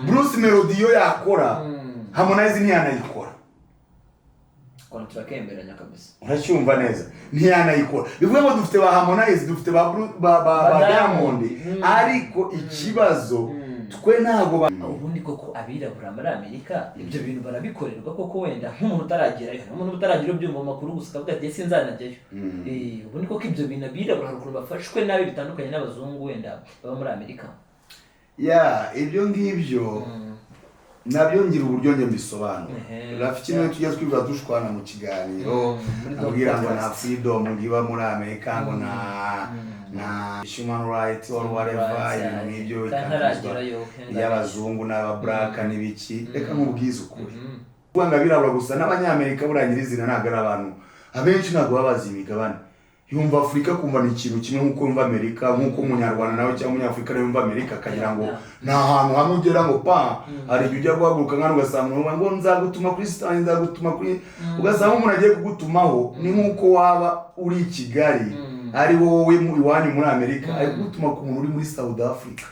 Bruce Melody iyo yakora, Harmonize ntiyanayikora. Ukuntu turakemeranya kabisa. Uracyumva neza, ntiyanayikora. Bivuga ngo dufite ba Harmonize, dufite ba Ba Diamond, Diamond. Ariko ikibazo twe ntabwo ba Ubundi koko abirabura muri Amerika ibyo bintu barabikorerwa koko? Wenda nk'umuntu utaragerayo, umuntu utaragerayo ubyumva mu makuru gusa akavuga ati: "Sinzanajyayo." Ubundi koko ibyo bintu abirabura hari ukuntu bafashwe nabi bitandukanye n'abazungu wenda baba muri Amerika? Ya, ibyo ngibyo nabyo ngira uburyo njye mbisobanura. Rafiki niwe tujya twivuga dushwana mu kiganiro, muri Dog ambwira ngo nta Podcast. freedom ngo iba muri Amerika, ngo nta human right or whatever, Rights, ibintu yeah. nk'ibyo Kandi bikandamizwa ntaragerayo. y'abazungu n'aba black n'ibiki. Reka nkubwize ukuri, kuvuga ngo abirabura gusa n'Abanyamerika buriya nyirizina ntabwo ari abantu, abenshi ntabwo baba bazi imigabane. Yumva Afurika kumva ni ikintu kimwe nk'uko yumva Amerika, nk'uko Umunyarwanda nawe cyangwa Umunyafurika nawe yumva Amerika akagira ngo ni ahantu hamwe ugera ngo pa. Hari igihe ujya guhaguruka nk'ahantu ugasanga umuntu ngo nzagutuma kuri sitani, nzagutuma kuri, ugasanga umuntu agiye kugutumaho ni nk'uko waba uri i Kigali ari wowe iwanyu muri Amerika, ari kugutuma ku muntu uri muri South Africa.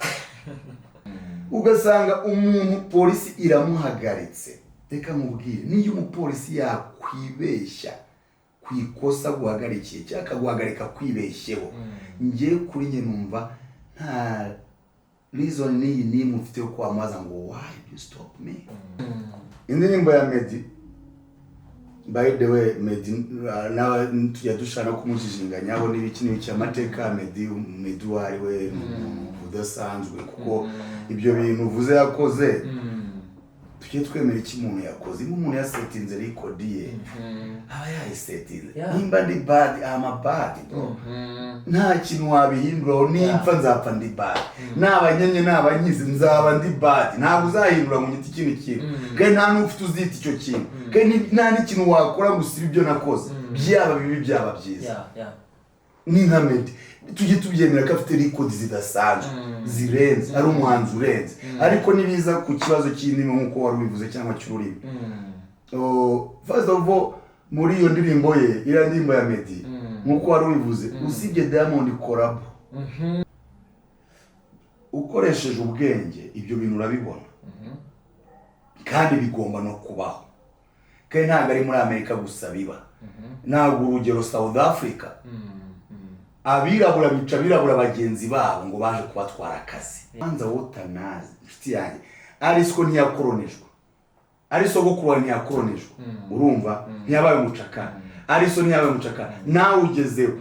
Ugasanga umuntu polisi iramuhagaritse. Reka nkubwire, niyo umupolisi yakwibeshya ku ikosa guhagarikiye cyangwa akaguhagarika kwibeshyeho, njye kuri njye numva nta reason n'iyi n'imwe ufite yo kwamaza ngo "Why you stop me?" Indirimbo ya Meddy, by the way, Meddy nawe tujya dushaka no kumujijinganyaho n'ibiki n'ibiki. Amateka ya Meddy, Meddy uwo ari we ni umuntu udasanzwe, kuko ibyo bintu uvuze yakoze, tujye twemera icyo umuntu yakoze. Niba umuntu yasetinze record ye, aba yayisetinze. Nimba ndi bad, I'm a bad bro, nta kintu wabihinduraho. Nimpfa nzapfa ndi bad, naba nyenye naba nkize nzaba ndi bad. Ntabwo uzahindura ngo unyite ikindi kintu, kandi nta n'ufite uzita icyo kintu, kandi nta n'ikintu wakora ngo usibe ibyo nakoze, byaba bibi byaba byiza. Ni nka Meddy, tujye tubyemera ko afite record zidasanzwe zirenze, ari umuhanzi urenze. Ariko nibiza ku kibazo cy'indimi nk'uko wari ubivuze cyangwa cy'ururimi, oh, first of all, muri iyo ndirimbo ye, iriya ndirimbo ya Meddy, nk'uko wari ubivuze, usibye Diamond collabo, ukoresheje ubwenge ibyo bintu urabibona kandi bigomba no kubaho. Kandi ntabwo ari muri Amerika gusa biba. Ntabwo urugero South Africa, abirabura bica abirabura bagenzi babo ngo baje kubatwara akazi. Banza wowe utanazi, inshuti yanjye, arisiko ntiyakoronejwe, ari sogokuru wawe ntiyakoronejwe, urumva, ntiyabaye umucakara, ari so ntiyabaye umucakara, nawe ugezeho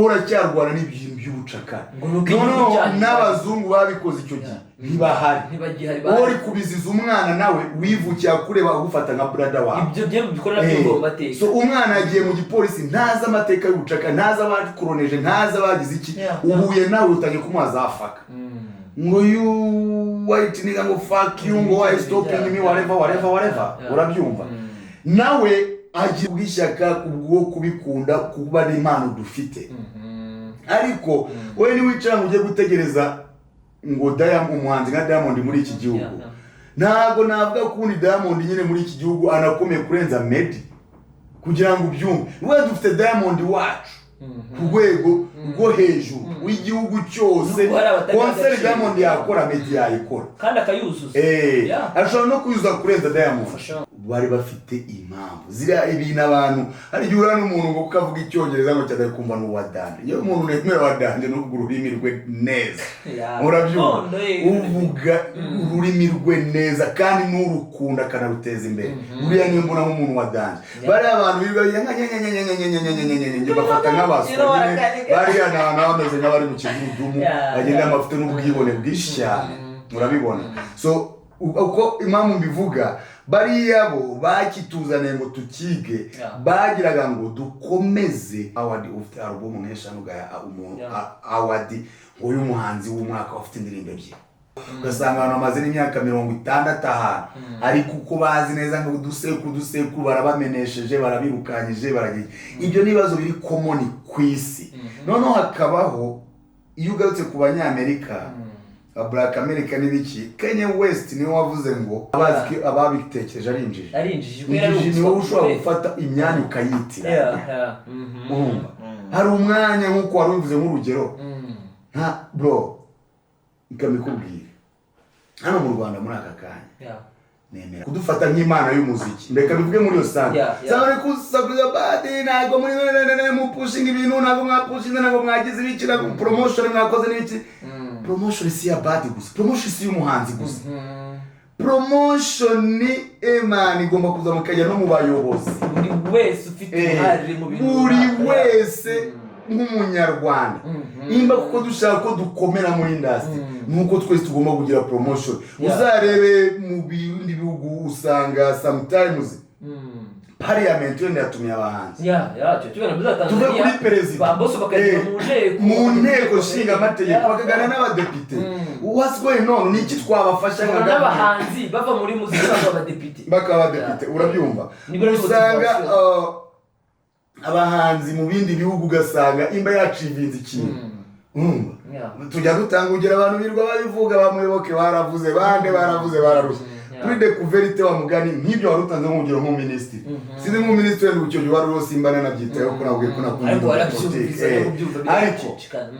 uracyarwana n'ibintu by'ubucakara. Ngo ni uko igihugu Noneho cyanyu n'abazungu babikoze icyo gihe ntibahari. Ntibagihari. Wowe uri kubiziza umwana nawe wivukiye akureba agufata nka brother wawe. Ibyo byo bikorera byo mu mateka. So umwana yagiye mu gipolisi, ntazi amateka y'ubucakara, ntazi abakoroneje, ntazi abagize iki. Uhuye nawe utangiye kumuha za fuck, ngo "You white nigga," ngo "Fuck you," ngo "Why stopping me?" Whatever, whatever, whatever. Urabyumva, nawe agira ubwishyaka kubwo kubikunda, kuba n'impano dufite. Ariko wowe niwicara ngo ujye gutegereza ngo Diamond, umuhanzi nka Diamond muri iki gihugu, ntabwo navuga ko ubundi Diamond nyine muri iki gihugu anakomeye kurenza Meddy. Kugira ngo ubyumve, we dufite Diamond wacu ku rwego rwo hejuru w'igihugu cyose. Nubwo hari abatabiha Concert agaciro. Diamond yakora, Meddy yayikora. Kandi akayuzuza. Ashobora no kuyuzuza kurenza Diamond. For sure. Bari bafite impamvu ziriya ibintu. Abantu, hari igihe uhura n'umuntu ngo kuko avuga Icyongereza ngo cyane kumva ni uwa danger. Iyo umuntu nemera wa danger ni uvuga ururimi rwe neza. Urabyumva? Gakondo ye. Uvuga ururimi rwe neza kandi n'urukunda akanaruteza imbere, uriya niyo mbona nk'umuntu wa danger. Bariya abantu birirwa njye bafata nk'abaswa nyine. Bariya ni abantu baba bameze nk'abari mu kidudumu, bagenda bafite n'ubwibone bwinshi cyane, urabibona. So uko impamvu mbivuga, bariya bo bakituzaniye ngo tukige, bagiraga ngo dukomeze award. Ufite album nk'eshanu ugaya umuntu award ngo y'umuhanzi w'umwaka ufite indirimbo ebyiri, ugasanga abantu bamaze n'imyaka 60 ahantu, ariko uko bazi neza ngo udusekuru udusekuru barabamenesheje, barabirukanyije, baragiye. Ibyo ni ibibazo biri common ku isi. Noneho hakabaho, iyo ugarutse ku Banyamerika, Black America n'ibiki, Kanye West niwe wavuze ngo abazi ko ababitekereje ari injiji. Ari injiji kubera ari Injiji ni wowe ubuswa. ushobora gufata imyanya ukayitira. Urumva, hari umwanya nk'uko wari ubivuze nk'urugero, nka bro, ikabikubwira. Hano mu Rwanda muri aka kanya, nemera kudufata nk'imana y'umuziki, reka bivuge muri rusange. Saba bari kusakuza badi, ntabwo muri mupushinga ibintu, ntabwo mwapushinze, ntabwo mwagize ibiki, ntabwo promotion mwakoze n'ibiki. Promotion si iya Badi gusa, promotion si iy'umuhanzi gusa. Promotion emana igomba kuza mukajya no mu bayobozi. Buri wese ufite uruhare mu bintu buri runaka. wese nk'umunyarwanda, nimba kuko dushaka ko dukomera muri industry, nuko twese tugomba kugira promotion. Uzarebe mu bindi bihugu, usanga sometimes parliament wenda yatumiye abahanzi. Ya, cyo tubona muri za Tuve Tanzania. kuri perezida. Ba Mbosso bakajya mu nteko. Mu nteko nshinga amategeko, bakaganira n'abadepite. What's going on? Ni iki twabafasha nka Tukabona government? n'abahanzi bava muri muzika bakaba abadepite. Bakaba abadepite, urabyumva? Nibwo ari Usanga motivation. Abahanzi mu bindi bihugu, ugasanga imba yacivinze ikintu, urumva? Tujya dutanga urugero, abantu birirwa babivuga, bamuyoboke baravuze, bande baravuze, bararushye. Kuri découverte wa mugani nk'ibyo wari utanze nk'urugero nk'umuminisitiri, sinzi nk'umuminisitiri wenda icyo gihe wari uriho, simba nanabyitayeho ko nabwiye ko nakunda Ariko ibintu bya warabyumvise politiki. no kubyumva Ariko biracicikana.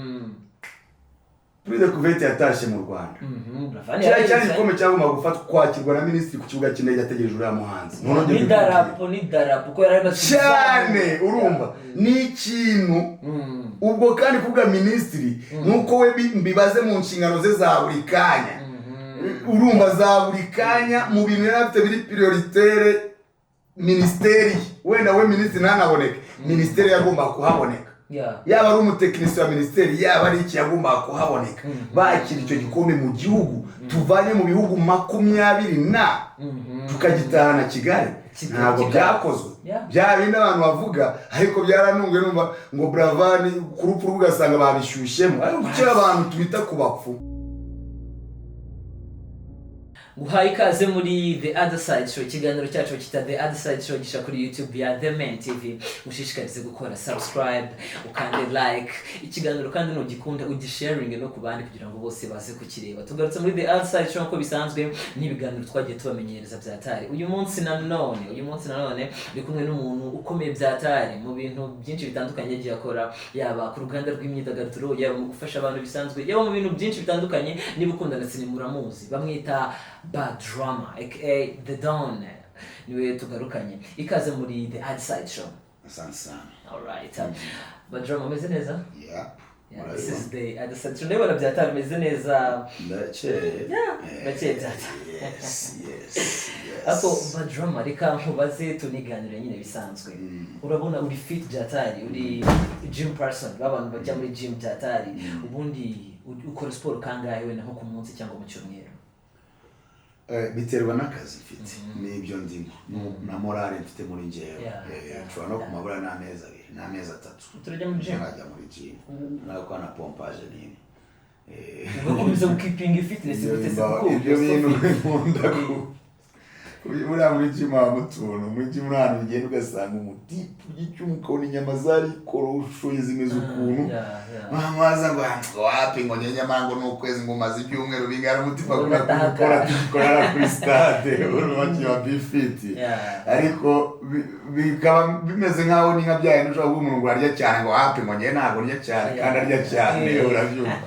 Kuri découverte yatashye mu Rwanda, Buravan kiriya cyari yarayizanye. igikombe cyagombaga gufatwa, kwakirwa na minisitiri ku kibuga cy'indege, ategereje uriya muhanzi. Noneho njye N'idarapo, n'idarapo ko yari amaze cyane kuzamuka. Urumva ni ikintu ubwo kandi kuvuga minisitiri nuko we mbibaze mu nshingano ze za buri kanya, urumva, za buri kanya, mu bintu yari afite biri prioritaire, minisiteri ye, wenda we minisitiri ntanaboneke, minisiteri yagomba kuhaboneka. Yaba ari umutekinisiye wa minisiteri, yaba ari iki, yagombaga kuhaboneka bakira icyo gikombe mu gihugu, tuvanye mu bihugu 20 na tukagitahana Kigali. Kigali, Ntabwo Kigali. byakozwe. Bya bindi abantu bavuga, ariko byarantunguye numva ngo Buravan ku rupfu rwe ugasanga babishyushyemo. Ariko kuki abantu tubita ku bapfu? Guhaye ikaze muri The Other Side Show, ikiganiro cyacu kita The Other Side Show gisha kuri YouTube ya The Man TV. Mushishikarize gukora subscribe, ukande like ikiganiro, kandi nugikunda ugisharinge no ku bandi kugira ngo bose baze kukireba. Tugarutse muri The Other Side Show nk'uko bisanzwe n'ibiganiro twagiye tubamenyereza byatari. Uyu munsi nanone ndi kumwe n'umuntu ukomeye byatari mu bintu byinshi bitandukanye yagiye akora, yaba ku ruganda rw'imyidagaduro, yaba mu gufasha abantu bisanzwe, yaba mu bintu byinshi bitandukanye. Niba ukunda na sinema uramuzi, bamwita Badrama aka The Don, niwe tugarukanye. Ikaze muri The Other Side Show. Asante sana. Alright, Badrama, ameze neza? Yeah. Yeah, this is The Other Side Show. Ndabona byatari ameze neza. Ndakeye. Yeah, ndakeye byatari. Yes. Ako Badrama, reka nkubaze tuniganire nyine bisanzwe. Urabona uri fit byatari, uri gym person, babantu bajya muri gym byatari. Ubundi ukora siporo kangahe wenda nko ku munsi cyangwa mu cyumweru? Biterwa n'akazi mfite n'ibyo ndimo na morale mfite muri njyewe. Nshobora no kumabura n'amezi 2 n'amezi 3 Turajya muri gym? Ntarajya muri gym, ntabwo na pompage n'imwe. Ugakomeza gukipinga fitness gute se, kuko Ibyo bintu so fit? Nkunda ku buriya muri gym habamo utuntu, muri gym uri ahantu ugenda ugasanga umutipe ugicuma, ukabona inyama zarikoroshoye zimeze ukuntu. Mamaza ngo ngo wapi, ngo njye nyamara ngo ni ukwezi, ngo maze ibyumweru bingana, umutima akunda kubikora, tubikora kuri stade, urumva kiba bifiti. Ariko bikaba bimeze nkaho ni nka bya bintu ushobora kuba umuntu ngo arya cyane, ngo wapi, ngo njye ntabwo ndya cyane, kandi arya cyane, urabyumva?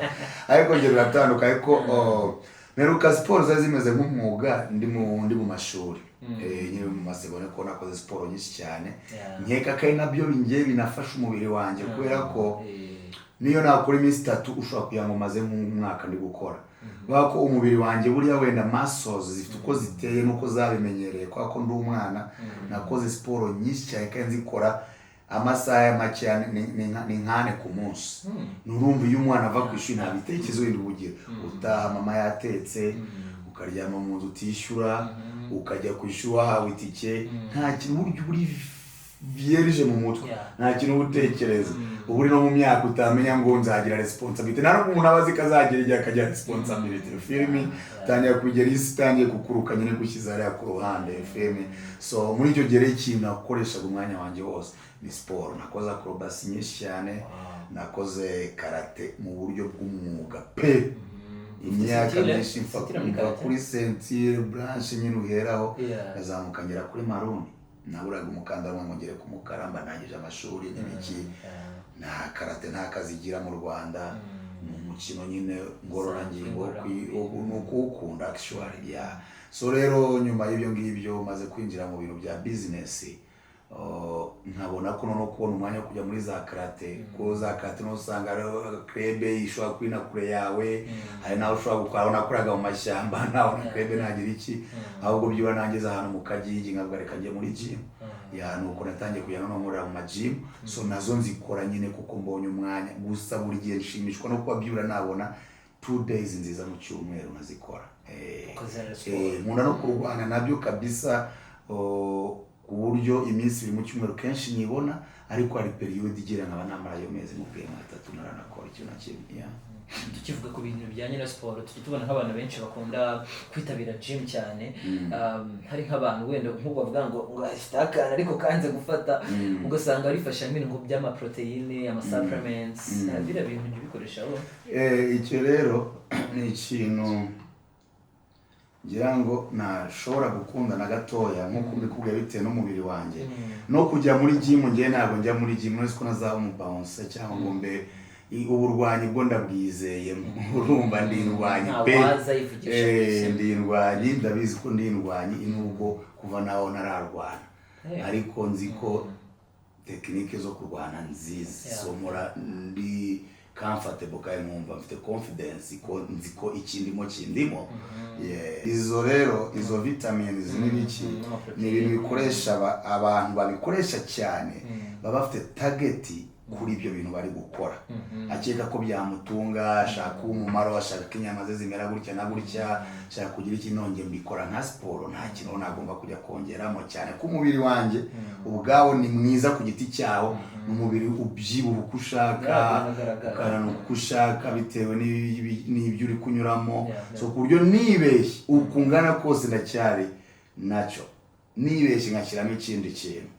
Ariko njye biratandukanye ko oh, mperuka siporo zari zimeze nk'umwuga ndi mu mashuri. Nyine mu masegonda ko nakoze siporo nyinshi cyane. Nkeka ko ari nabyo bingiye binafasha umubiri wanjye, kubera ko niyo nakora iminsi 3 ushobora kugira ngo maze nk'umwaka ndi gukora, kubera ko umubiri wanjye buriya wenda muscles zifite uko ziteye n'uko zabimenyereye, kubera ko ndi umwana nakoze siporo nyinshi cyane kandi nzikora amasaha make, ni nkane ku munsi. Nurumva iyo umwana ava ku ishuri nta bitekerezo bindi ubugira, utaha mama yatetse, ukaryama mu nzu utishyura, ukajya ku ishuri wahawe itike, nta kintu, burya uba uri vierge mu mutwe. Nta kintu uba utekereza, uba uri no mu myaka utamenya ngo nzagira responsibility, nta nubwo umuntu aba azi ko azagera igihe akagira responsibility filimi. Utangira kugera isi itangiye kukuruka nyine, gushyize hariya ku ruhande filimi. So muri icyo gihe rero ikintu nakoreshaga umwanya wanjye wose ni siporo. Nakoze acrobatie nyinshi cyane, nakoze karate mu buryo bw'umwuga pe, imyaka Ceinture? myinshi mfa Ceinture muri mva karate? Kuri ceinture blanche nyine uheraho, ndazamuka ngera kuri marron, naburaga umukandara umwe ngo ngere ku mukara, mba ndangije amashuri n'ibiki. Nta karate, nta kazi igira mu Rwanda. Ni umukino nyine ngororangingo, ni ukuwukunda actually, yeah. So rero nyuma y'ibyo ngibyo, maze kwinjira mu bintu bya business, nkabona ko noneho kubona umwanya wo kujya muri za karate, kuko za karate noneho usanga club ishobora kuba ina kure yawe, hari n'aho ushobora gukora, aho nakoraga mu mashyamba naho na club ntagira iki, ahubwo byibura nangeze ahantu mu kagigi nkavuga reka njye muri gym. Yeah, nuko natangiye kujya noneho nkorera mu ma gym. So nazo nzikora nyine kuko mbonye umwanya. Gusa buri gihe nshimishwa no kuba byibura nabona 2 days nziza mu cyumweru nkazikora. Ukazana siporo. Nkunda no kurwana nabyo kabisa, ku buryo iminsi 2 mu cyumweru kenshi nyibona, ariko hari période igera nkaba namara ayo mezi mu bwenge 3 ntaranakora ikintu na kimwe, yeah. Tukivuga ku bintu bijyanye na siporo, tujya tubona nk'abantu benshi bakunda kwitabira gym cyane. Hari nk'abantu wenda nk'ubu bavuga ngo afite akana ariko kanze gufata, ugasanga barifasha nk'ibintu ngo by'amaprotéine, amasupplements, biriya bintu ujya ubikoresha wowe? Icyo rero ni ikintu ngira ngo ntashobora gukunda na gatoya, nk'uko mbikubwiye, bitewe n'umubiri wanjye no kujya muri gym. Njye ntabwo njya muri gym, uretse ko nazaba umubouncer cyangwa ngo mbe uburwanyi bwo ndabwizeyemo. Urumva ndi indwanyi Nta pe. waza yivugisha gusa. Ndi indwanyi, ndabizi ko ndi indwanyi, nubwo kuva naho ntararwana, ariko nzi ko technique zo kurwana nzizi. So mpora ndi comfortable kandi nkumva mfite confidence ko nzi ko ikindimo kindimo. Yeah. Izo rero, izo vitamins n'ibiki, n'amaprotein. ni ibintu bikoresha abantu babikoresha cyane baba bafite target kuri ibyo bintu bari gukora, akeka ko byamutunga, ashaka umumaro, ashaka ko inyama ze zimera gutya na gutya, ashaka kugira iki. Nongeye mbikora nka siporo, nta kintu nagomba kujya kongeramo cyane, ko umubiri wanjye ubwawo ni mwiza ku giti cyawo, ni umubiri ubyibuha uko ushaka, Yeah, biragaragara. ukananuka uko ushaka bitewe n'ibyo uri kunyuramo. So ku buryo nibeshye, uko ungana kose ndacyari nacyo, nibeshye nkashyiramo ikindi kintu,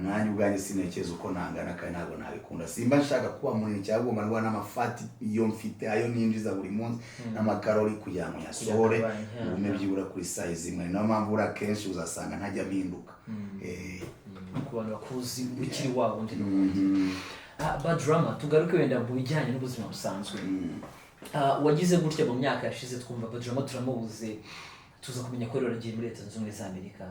nanjye ubwanjye sintekereza uko nangana, kandi ntabwo nabikunda. Simba nshaka kuba munini cyangwa ngomba ndwara n'amafati iyo mfite, ayo ninjiza buri munsi n'amakarori kugira ngo nyasohore, Kuyagabanya, ngume byibura kuri size imwe. Niyo mpamvu buriya akenshi uzasanga ntajya mpinduka. Ku bantu bakuzi ukiri wa wundi n'ubundi. Badrama, tugaruke wenda mu bijyanye n'ubuzima busanzwe. Wagize gutya mu myaka yashize twumva Badrama turamubuze, tuza kumenya ko rero agiye muri Leta Zunze Ubumwe za Amerika.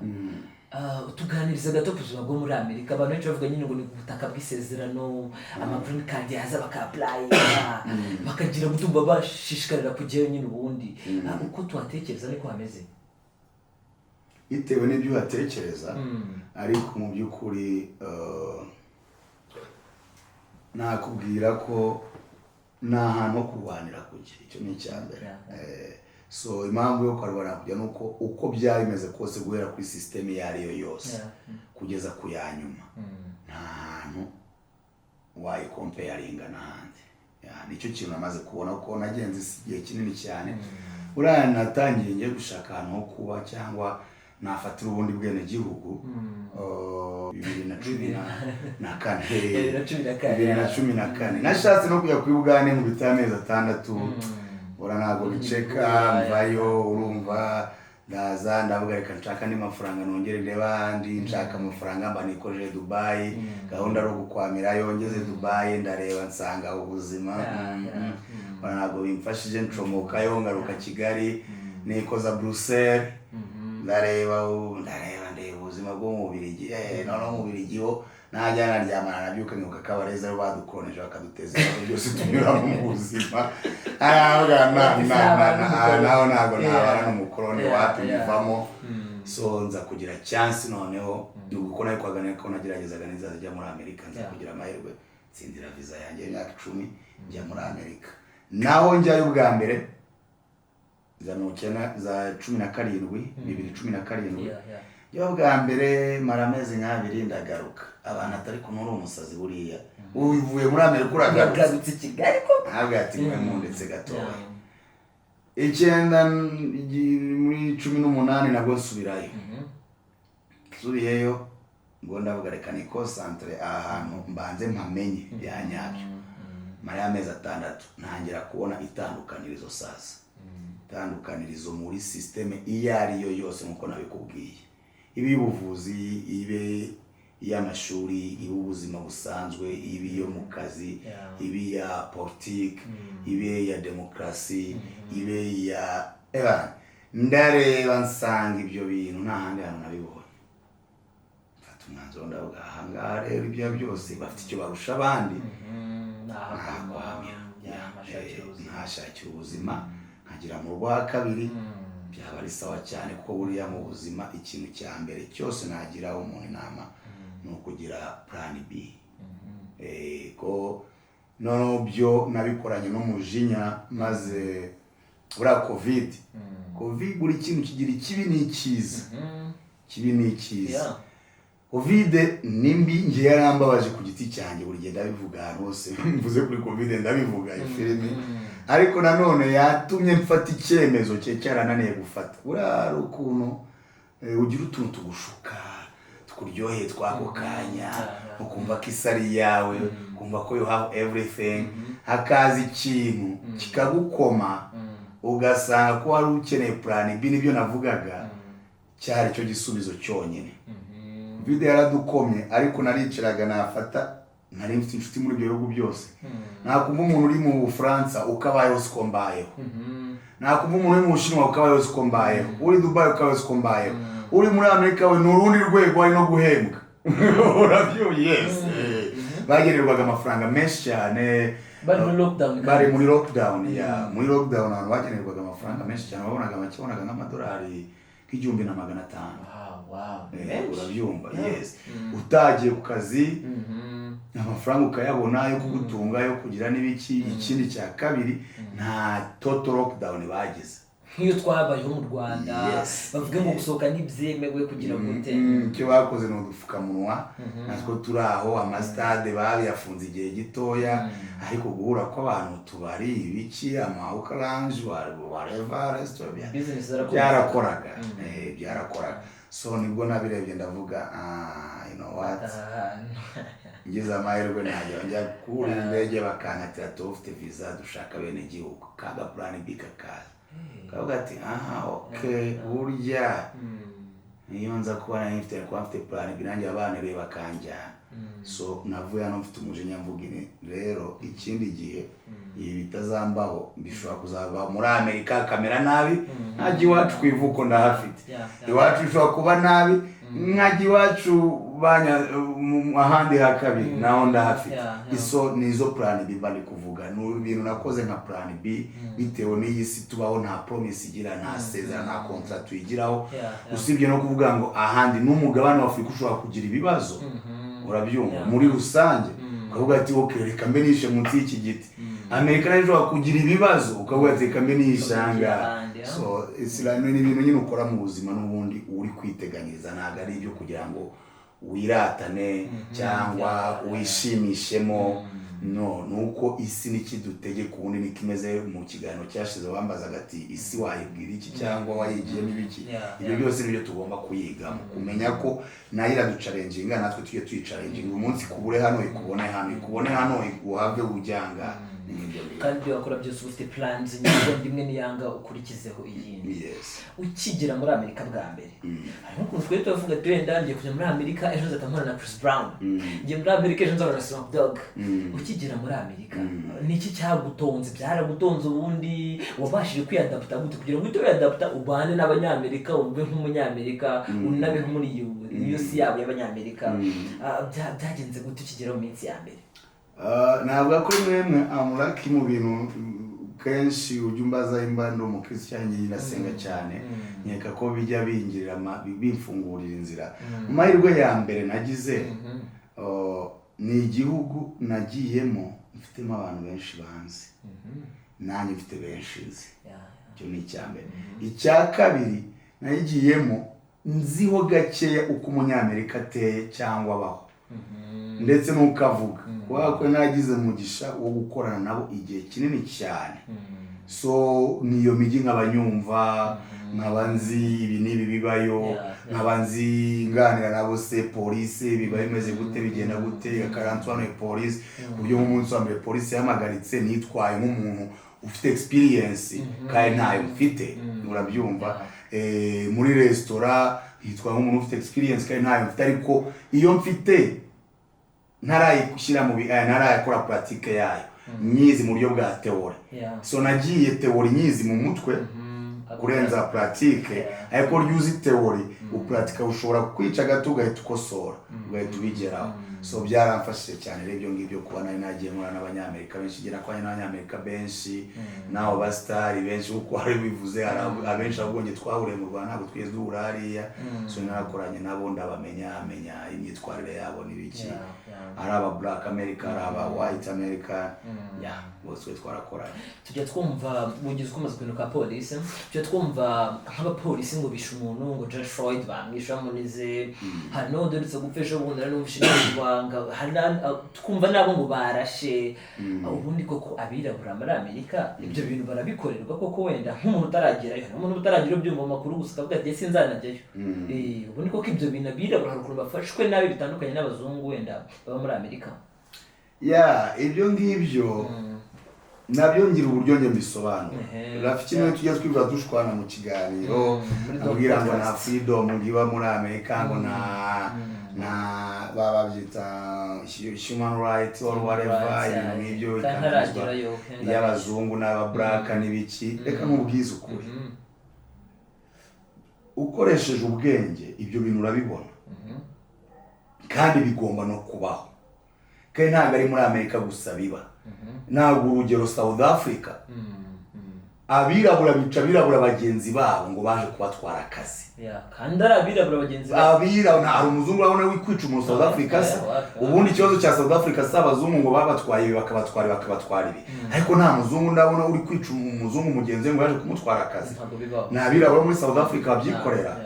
Tuganiriza gato ku buzima bwo muri Amerika. Abantu benshi bavuga nyine ngo ni ubutaka bw'isezerano, ama green card yaza baka-applyinga, bakagira gutumva bashishikarira kujyayo nyine. Ubundi uko tuhatekereza niko hameze? Bitewe n'ibyo uhatekereza, ariko mu by'ukuri nakubwira ko ni ahantu ho kurwanira kujya, icyo ni icya mbere. So impamvu yo kurwanira kujya ni uko uko byaba bimeze kose, guhera kuri système iyo ari yo yose kugeza ku ya nyuma, nta hantu wayicomparinga n'ahandi. Yeah, nicyo kintu namaze kubona ko nagenze isi igihe kinini cyane. Buriya natangiye ngiye gushaka ahantu ho kuba cyangwa nafatira ubundi bwenegihugu, 2014. 2014. 2014 nashatse no kujya kuri Bugande nkubita amezi 6, ura ntabwo biceka, mvayo. Urumva ndaza ndavuga reka nshaka andi mafaranga, nongere ndeba ahandi nshaka amafaranga, mba nikojeje Dubai, gahunda ari ugukwamirayo. Ngeze Dubai ndareba nsanga ubuzima mbona ntabwo bimfashije, ncomokayo ngaruka Kigali, nikoza Bruxelles, ndareba ndareba ndeba ubuzima bwo mu Bubiligi. Noneho mu Bubiligi ho najya naryamana nabyuka nkibuka ko abarezi aribo badukoronije bakaduteza ibibazo byose tunyuramo mu buzima. Aravuga na na na na naho ntabwo nabana n'umukoroni, wapi, bivamo. So nza kugira chance noneho, kuko nabikwaga ko nageragezaga n'izaza njya muri Amerika, nza kugira amahirwe ntsindira visa yanjye y'imyaka 10, njya muri Amerika. Naho njyayo ubwa mbere za 90, za 17, 2017, yo bwa mbere mara amezi nk'abiri ndagaruka. Abantu atari kumwe uri umusazi, buriya uvuye muri Amerika uragarutse. Uragarutse i Kigali ko Ntabwo ati mwe mundetse gatoya. Icyenda muri 18 nabwo nsubirayo. Nsubiyeyo ngo ndavuga reka niconcentre aha hantu mbanze mpamenye bya nyabyo, mara y'amezi 6 ntangira kubona itandukanirizo. Sasa itandukanirizo muri système iyo ari yo yose, nk'uko nabikubwiye, ibe iy'ubuvuzi, ibe Iy'amashuri, ibe ubuzima busanzwe, ibe iyo mu kazi, ibe iya politiki, ibe iya demokarasi, ibe iya ndareba nsanga ibyo bintu nta handi hantu nabibonye. Mfata umwanzuro, ndavuga: ahangaha rero ibyo byose bafite icyo barusha abandi, ntashakira ubuzima, nkagira mu rwa kabiri byaba ari sawa cyane, kuko buriya mu buzima ikintu cya mbere cyose nagira umuntu inama ni ukugira plan B. Ko noneho byo nabikoranye n'umujinya, maze buriya Covid, buri kintu kigira ikibi n'icyiza, kibi n'icyiza. Covid ni mbi, ngiye yarambabaje ku giti cyanjye, buri gihe ndabivuga ahantu hose mvuze kuri Covid ndabivuga ifilimi, ariko nanone yatumye mfata icyemezo cye cyarananiye gufata. Buriya hari ukuntu ugira utuntu tugushuka, tukuryoheye tw'ako kanya, ukumva ko isi ari iyawe, ukumva ko you have everything, hakaza ikintu kikagukoma, ugasanga ko wari ukeneye plan B. Nibyo navugaga, cyari cyo gisubizo cyonyine. Covid yaradukomye, ariko naricaraga nafata, nari mfite inshuti muri ibyo bihugu byose, nakumva umuntu uri mu Bufaransa ukabayeho siko mbayeho, nakumva umuntu uri mu Bushinwa ukabayeho siko mbayeho, uri Dubai ukabayeho siko mbayeho, uri muri Amerika we ni urundi rwego, ari no guhembwa, urabyumva? Yes, bagenerwaga amafaranga menshi cyane. Bari muri lockdown. Bari muri lockdown, ya, muri lockdown abantu bagenerwaga amafaranga menshi cyane, babonaga make, babonaga nk'amadolari nka 1500. Urabyumva? Yes, utagiye ku kazi amafaranga ukayabona yo kugutunga, yo kugira n'ibiki. Ikindi cya kabiri, nta total lockdown bagize nk'iyo twabayeho mu Rwanda, bavuge ngo gusohoka ntibyemewe, kugira gute. Icyo bakoze ni udupfukamunwa natwo turi aho, amasitade bayafunze igihe gitoya, ariko guhura kw'abantu, tubari, ibiki, ama hookah lounge, whatever, restaurant, Business zarakoze. byarakoraga, byarakoraga. So nibwo nabirebye ndavuga: "Ah, you know what, ngize amahirwe najya njya kurira indege bakankatira, tuba ufite visa, dushaka bene gihugu." Kaga plan B kakaza, kavuga ati: "Aha, okay, burya niyo nza kuba nari mfite, kuba mfite plan B, nanjye abana be bakanjyana." So navuye hano mfite umujinya, mvuga ini rero ikindi gihe ibi bitazambaho, bishobora kuzaba muri Amerika kamera nabi, nkajya iwacu ku ivuko ndahafite. Iwacu bishobora kuba nabi, nkajya iwacu banya ahandi ha kabiri naho ndahafite. Iso ni izo plan B mba ndi kuvuga, ni ibintu nakoze nka plan B bitewe n'iyi si tubaho, nta promise igira, nta sezerano, nta contrat tuyigiraho, usibye no kuvuga ngo ahandi n'umugabane wa Afurika ushobora kugira ibibazo, urabyumva? Muri rusange ukavuga ati: "Ok, reka mbe nishe munsi y'iki giti." Amerika nayo ishobora kugira ibibazo, ukavuga ati: "Reka mbe nishe ahangaha." Ahandi, ah. So isilamu ni ibintu nyine ukora mu buzima n'ubundi uri kwiteganyiriza, ntabwo ari ibyo kugira ngo wiratane cyangwa wishimishemo, no ni uko isi n'ikidutegeka ubundi niko imeze. Mu kiganiro cyashize wambazaga ati: "Isi wayibwira iki cyangwa wayigiyemo ibiki?" Ibyo byose nibyo tugomba kuyigamo, kumenya ko nayo iraduchallenginga, natwe tujye tuyichallenginga. Umunsi ikubure hano, ikubone hano, ikubone hano, uhave ujyanga, ni nk'ibyo ngibyo. Kandi ibyo wakora byose uba ufite plans nyinshi, imwe niyanga ukurikizeho iyindi. Yes. Ukigera muri Amerika bwa mbere, harimo ukuntu twari tubavuga ati: "Wenda ngiye kujya muri Amerika, ejo nzahita mpura na Chris Brown, ngiye muri Amerika, ejo nzahura na Snoop Dogg." Ukigera muri Amerika, ni iki cyagutonze? Byaragutonze? Ubundi wabashije kwiyadaputa gute kugira ngo uhite wiyadaputa, ubane n'Abanyamerika, ube nk'Umunyamerika, unabeho muri iyo si yabo y'Abanyamerika? Ah, byagenze gute ukigera mu minsi ya mbere? Navuga ko mwemwe I'm lucky mu bintu kenshi ujya umbaza imba ndi umukristo cyangwa njye ndasenga cyane, nkeka ko bijya bingirira bimfungurira inzira. Mu mahirwe ya mbere nagize, ni igihugu nagiyemo mfitemo abantu benshi banzi, nanjye mfite benshi nzi. Icyo ni icya mbere. Icya kabiri, nayigiyemo nziho gakeya uko Umunyamerika ateye cyangwa abaho, ndetse n'uko avuga, kubera ko naragize umugisha wo gukorana nabo igihe kinini cyane. So niyo mijyi nkaba nyumva, nkaba nzi ibi n'ibi bibayo, nkaba nzi nganira nabo se polisi biba bimeze gute, bigenda gute, akaransobanuye polisi, ku buryo nk'umunsi wa mbere polisi yampagaritse nitwaye nk'umuntu ufite experience kandi ntayo mfite, urabyumva? muri resitora nkitwara nk'umuntu ufite experience kandi ntayo mfite. Ariko iyo mfite ntarayishyira mu ntarayakora pratique yayo, nyizi mu buryo bwa théorie. So nagiye théorie nyizi mu mutwe kurenza pratique. Ariko iyo uzi théorie, upuratika ushobora kwica gato ugahita ukosora, ugahita ubigeraho. So byaramfashije cyane rero ibyo ngibyo, kuba nari nagiye nkora n'Abanyamerika benshi, ngera kwa n'Abanyamerika benshi n'abo basitari benshi, kuko hari bivuze hari abenshi ahubwo njye twahuriye mu Rwanda, ntabwo twigeze duhura hariya. So narakoranye nabo, ndabamenya, menya imyitwarire yabo n'ibiki. Ari aba Black America, ari aba White America, yeah, bose twe twarakoranye. Tujya twumva bugize uko umaze ka polisi, tujya twumva nk'abapolisi ngo bishe umuntu, ngo George Floyd bamwishe bamunize, hari n'undi uherutse gupfa ejo bundi nari numvise n'ibanga, hari twumva nabo ngo barashe. Ubundi koko abirabura muri Amerika ibyo bintu barabikorerwa koko? Wenda nk'umuntu utaragerayo, hari umuntu utaragira ubyumva mu makuru gusa akavuga ati: "Sinzanajyayo." Ubundi koko ibyo bintu abirabura hari ukuntu bafashwe nabi bitandukanye n'abazungu wenda baba muri Amerika? Yeah, ibyo ngibyo nabyo ngira uburyo njye mbisobanura. Rafiki niwe tujya twivuga dushwana mu kiganiro, Muri Dog ambwira ngo nta Podcast. freedom ngo iba muri Amerika, ngo nta baba babyita human right or Human whatever, rights, ibintu yeah. nk'ibyo Kandi bikandamizwa ntaragerayo, kandi y'abazungu n'aba black n'ibiki. Reka nkubwize ukuri, ukoresheje ubwenge ibyo bintu urabibona kandi bigomba no kubaho, kandi ntabwo ari muri Amerika gusa biba. Ntabwo, urugero South Africa, abirabura bica abirabura bagenzi babo ngo baje kubatwara akazi. Yeah, kandi ari abirabura bagenzi babo. Abirabura, hari umuzungu urabona wikwica umuntu South Africa se? Ubundi ikibazo cya South Africa si abazungu ngo babatwaye ibi, bakabatwara ibi, bakabatwara ibi, ariko nta muzungu ndabona uri kwica umuzungu mugenzi we ngo yaje kumutwara akazi. Ntabwo bibaho. Ni abirabura muri South Africa babyikorera.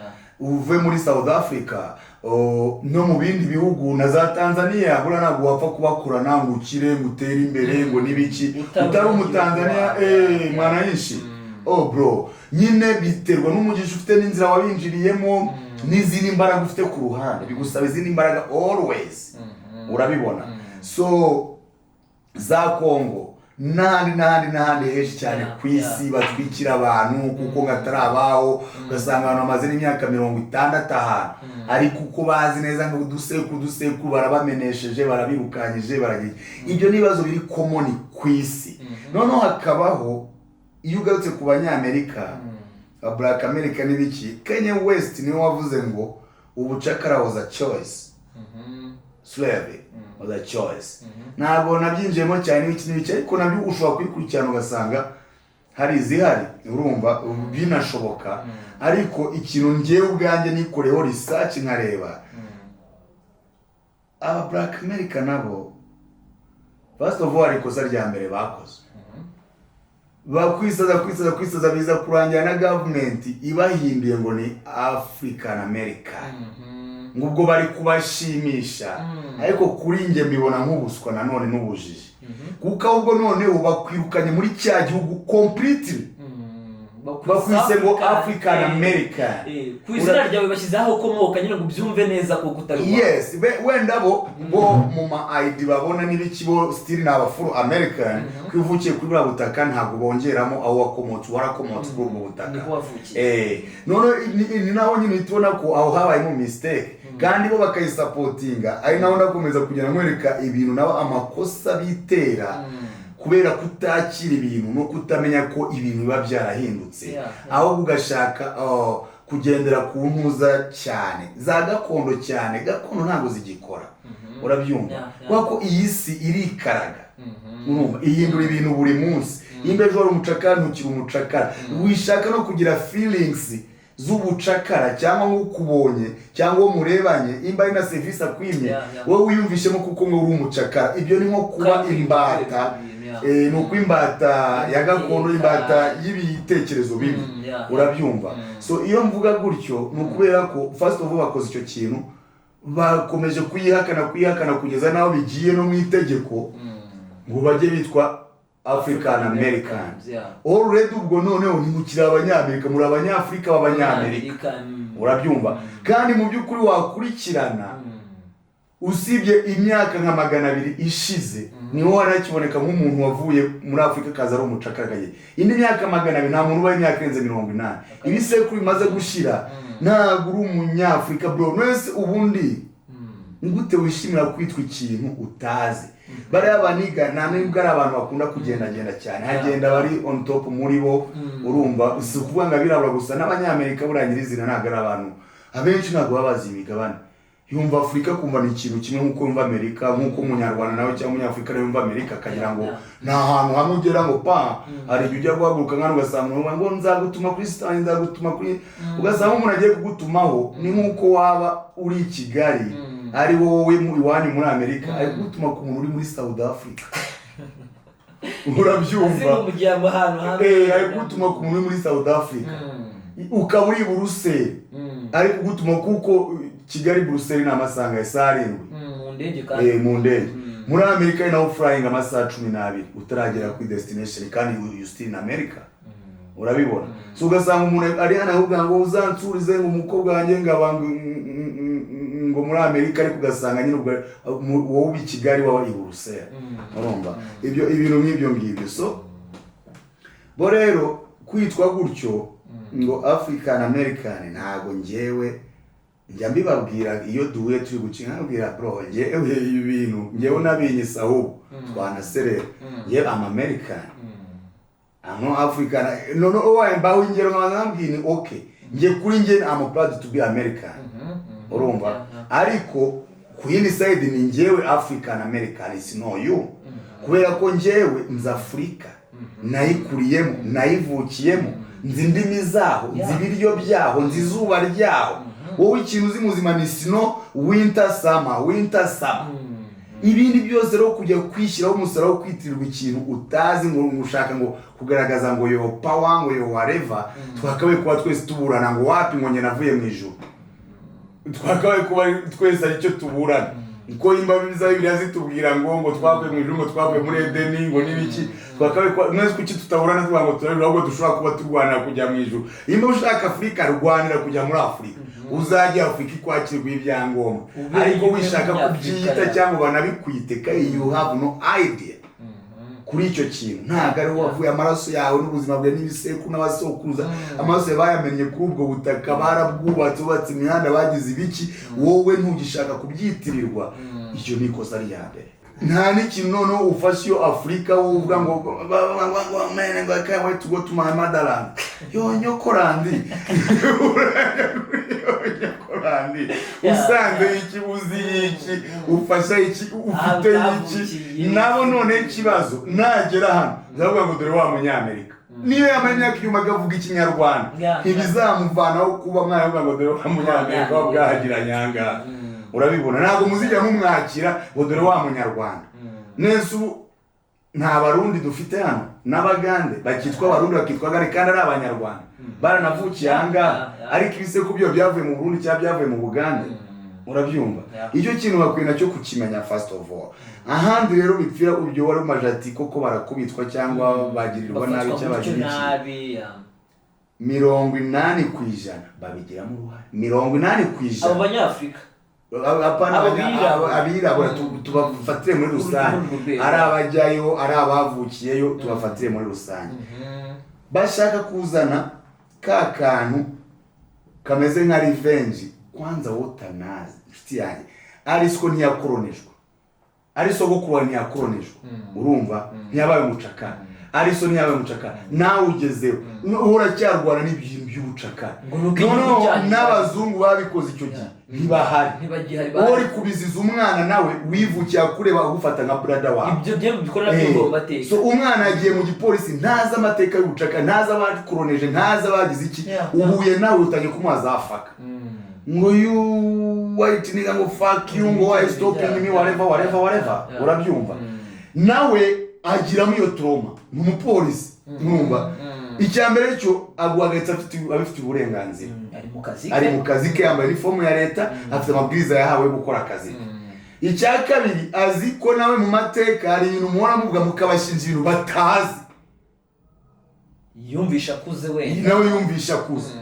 Uve muri South Africa, no mu bindi bihugu na za Tanzania, buriya ntabwo wapfa kubakorana ngo ukire, ngo utere imbere, ngo n'ibiki, utari utari Umutanzania. Mwananchi, oh bro, nyine biterwa n'umugisha ufite n'inzira wabinjiriyemo n'izindi mbaraga ufite ku ruhande. Bigusaba izindi mbaraga always, urabibona. So za Kongo n'ahandi n'ahandi n'ahandi henshi cyane ku isi batwikira abantu kuko ngo atari abaho, ugasanga abantu bamaze n'imyaka 60 ahantu, ariko uko bazi neza ngo udusekuru udusekuru barabamenesheje, barabirukanyije, baragiye. Ibyo ni ibibazo biri common ku isi. Noneho hakabaho, iyo ugarutse ku Banyamerika, ba Black America n'ibiki, Kanye West niwe wavuze ngo ubucakara was a choice, slavery was a choice. Ntabwo nabyinjiyemo cyane n'ibiki n'ibiki, ariko nabyo ushobora kubikurikirana ugasanga hari izihari, urumva binashoboka. Ariko ikintu ngewe ubwanjye nikoreho research nkareba aba Black America nabo, first of all, hari ikosa rya mbere bakoze, bakwisaza kwisaza kwisaza, biza kurangira na government ibahinduye ngo ni African American, ngo ubwo bari kubashimisha. Ariko kuri njye mbibona nk'ubuswa nanone n'ubujiji, kuko ahubwo noneho bakwirukanye muri cya gihugu completely, bakwise ngo African American. Ku izina ryawe bashyizeho aho ukomoka nyine ngo ubyumve neza kuko utari uwawe. Yes, wenda bo mu ma ID babona n'ibiki, bo still ni aba full American. Ko iyo uvukiye kuri buriya butaka ntabwo bongeramo aho wakomotse, warakomotse kuri ubwo butaka. Niho wavukiye. None ni naho nyine uhita ubona ko aho habayemo mistake, kandi bo bakayisupportinga. Ari naho ndakomeza kugenda nkwereka ibintu nabo amakosa bitera kubera kutakira ibintu no kutamenya ko ibintu biba byarahindutse, ahubwo ugashaka, oh, kugendera ku ntuza cyane za gakondo cyane. Gakondo ntabwo zigikora, urabyumva? Kubera ko iyi si irikaraga, urumva, ihindura ibintu buri munsi. Nimba ejo wari umucakara, ntukiri umucakara. Wishaka no kugira feelings z'ubucakara cyangwa nk'ukubonye cyangwa uwo murebanye, imba ari na serivisi akwimye, wowe wiyumvishemo kuko ngo uri umucakara. Ibyo ni nko kuba Kandi imbata. Ni uko imbata ya gakondo, imbata y'ibitekerezo bibi, urabyumva? So iyo mvuga gutyo ni ukubera ko first of all bakoze icyo kintu, bakomeje kuyihakana kuyihakana kugeza n'aho bigiye no mu itegeko ngo bajye bitwa African Americans. Already ubwo noneho ntimukiri Abanyamerika, muri Abanyafurika b'Abanyamerika, urabyumva? Kandi mu by'ukuri wakurikirana, usibye imyaka nka 200 ishize. Niho harakiboneka nk'umuntu wavuye muri Afurika akaza ari umucakara akagenda. Indi myaka 200 nta muntu ubaho imyaka irenze 80. Ibisekuru bimaze gushira, ntabwo uri umunyafurika, bro. Mwese ubundi gute wishimira kwitwa ikintu utazi? Bariya baniga nta nubwo ari abantu bakunda kugendagenda cyane, hagenda bari on top muri bo. Urumva, si ukuvuga ngo abirabura gusa, n'abanyamerika buriya nyirizina ntabwo ari abantu abenshi, ntabwo baba bazi imigabane. Yumva Afurika kumva ni ikintu kimwe nk'uko yumva Amerika, nk'uko umunyarwanda nawe cyangwa umunyafurika nawe yumva Amerika, akagira ngo ni ahantu hamwe ugera ngo pa. Hari igihe ujya guhaguruka nk'ahantu ugasanga umuntu ngo nzagutuma kuri sitani, nzagutuma kuri, ugasanga umuntu agiye kugutumaho ni nk'uko waba uri i Kigali, ari wowe iwanyu muri Amerika, ari kugutuma ku muntu uri muri South Africa, urabyumva? Mu gihe ahantu hamwe. Ari kugutuma ku muntu uri muri South Africa, ukaba uri i Buruseli, ari kugutuma kuko Kigali Buruseli ni amasaha ya saa 7. Mu ndege kandi. Mu ndege. Muri Amerika ni naho flying amasaha 12 utaragera kuri destination, kandi you still in America, urabibona? So ugasanga umuntu ari hano avuga ngo uzansurize ngo umukobwa wanjye ngaba ngo muri Amerika, ariko ugasanga nyine ubwo wowe uba i Kigali, waba i Buruseli. Urumva ibyo ibintu nk'ibyo ngibyo. So bo rero kwitwa gutyo ngo African American, ntabwo njyewe njya mbibabwira iyo duhuye turi gukina, nkabwira bro, njyewe ibi bintu njyewe nabinyise, ahubwo twanaserera, njyewe am American, I'm not African. No, no, mbaho ingero nkabanza nkabwira ni okay, njye kuri njye I'm proud to be American, urumva? Ariko ku yindi side ni njyewe African American is no you, kubera ko njyewe nzi Afurika, nayikuriyemo, nayivukiyemo, nzi indimi zaho, nzi ibiryo byaho, nzi izuba ryaho. Wowe ikintu uzi muzima ni snow, winter, summer, winter, summer. Ibindi byose rero kujya kwishyiraho umusaraba wo kwitirirwa ikintu utazi, ngo ushaka ngo kugaragaza ngo yo power, ngo yo whatever, twakabaye kuba twese tuburana ngo wapi, ngo njye navuye mu ijuru. Twakabaye kuba twese aricyo tuburana, kuko imba biza Bibiliya zitubwira ngo twavuye mu ijuru, ngo twavuye muri Edeni, ngo n'ibiki, twakabaye kuba mwese kuki tutaburana tuvuga ngo turabira, ahubwo dushobora kuba turwanira kujya mu ijuru. Nimba ushaka Afurika, rwanira kujya muri Afurika, uzajya Afurika ikwakirwa ibyangombwa. Ube ariko rimwe wishaka muri Afurika kubyita ya. cyangwa banabikwite, kandi you have no idea kuri icyo kintu. Ntabwo ariho wavuye, amaraso yawe n'ubuzima bwawe n'ibisekuru n'abasokuruza, amaraso yawe bayamennye kuri ubwo butaka, barabwubatse, bubatse imihanda, bagize ibiki, wowe ntugishaka kubyitirirwa. Icyo ni ikosa rya mbere. Nta n'ikintu noneho ufashe iyo Afurika, wowe uvuga ngo man, ngo I can't wait to go to my motherland, yo nyokorandi, yo nyokorandi. Usanze iki, uzi iki, ufasha iki, ufite iki? Ahavukiye. Nabo none ikibazo, nagera hano ndavuga ngo dore wa munyamerika, niyo yamara imyaka inyuma akavuga ikinyarwanda, ntibizamuvanaho kuba mwana ngo dore wa munyamerika wa bwahagira nyanga, urabibona? Ntabwo muzijya mumwakira ngo dore wa munyarwanda. Nese ubu nta Barundi dufite hano n'Abagande bakitwa Abarundi, bakitwa Gare, kandi ari Abanyarwanda, baranavukiye ahangaha, ariko ibisekuru byo byavuye mu Burundi cyangwa byavuye mu Bugande, urabyumva? Icyo kintu bakwiye nacyo kukimenya first of all. Ahandi rero bipfira, ibyo wari umaje ati koko barakubitwa cyangwa bagirirwa nabi bafatwa cyangwa gutyo bagira iki, nabi ya. 80% babigiramo uruhare, 80 ku Abo ijana. Banyafurika? Apana. Abo birabura. Abirabura tubafatire muri rusange. Muri urwo rwego. Ari abajyayo, ari abavukiyeyo, tubafatire muri rusange. Bashaka kuzana ka kantu kameze nka revenge. Kwanza wowe utanazi, inshuti yanjye, arisiko ntiyakoronejwe, ari sogokuru wawe ntiyakoronejwe, urumva? Ntiyabaye umucakara, ari so ntiyabaye umucakara, nawe ugezeho uracyarwana n'ibintu by'ubucakara. Ngo nuko igihugu Noneho cyanyu- n'abazungu babikoze icyo gihe ntibahari. Ntibagihari. Wowe uri kubiziza umwana nawe wivukiye akureba, agufata nka brother wawe. Ibyo byo bikora nabyo ngo mateka. So umwana yagiye mu gipolisi, ntazi amateka y'ubucakara, ntazi abakoroneje, ntazi abagize iki. Uhuye nawe utangiye kumuha za fuck, ngo you white nigga, ngo fuck you, ngo why stopping me, whatever, whatever, whatever. Urabyumva? Nawe agiramo iyo trauma, ni umupolisi, urumva? Icya mbere cyo aguhagaritse abifitiye uburenganzira. Ari mu kazi ke. Ari mu kazi ke, yambaye inifomu ya leta, afite amabwiriza yahawe yo gukora akazi ke. Icya kabiri, azi ko nawe mu mateka hari ibintu muhora muvuga, mukabashinja ibintu batazi. Yumvisha akuze wenda. Nawe yumvisha akuze.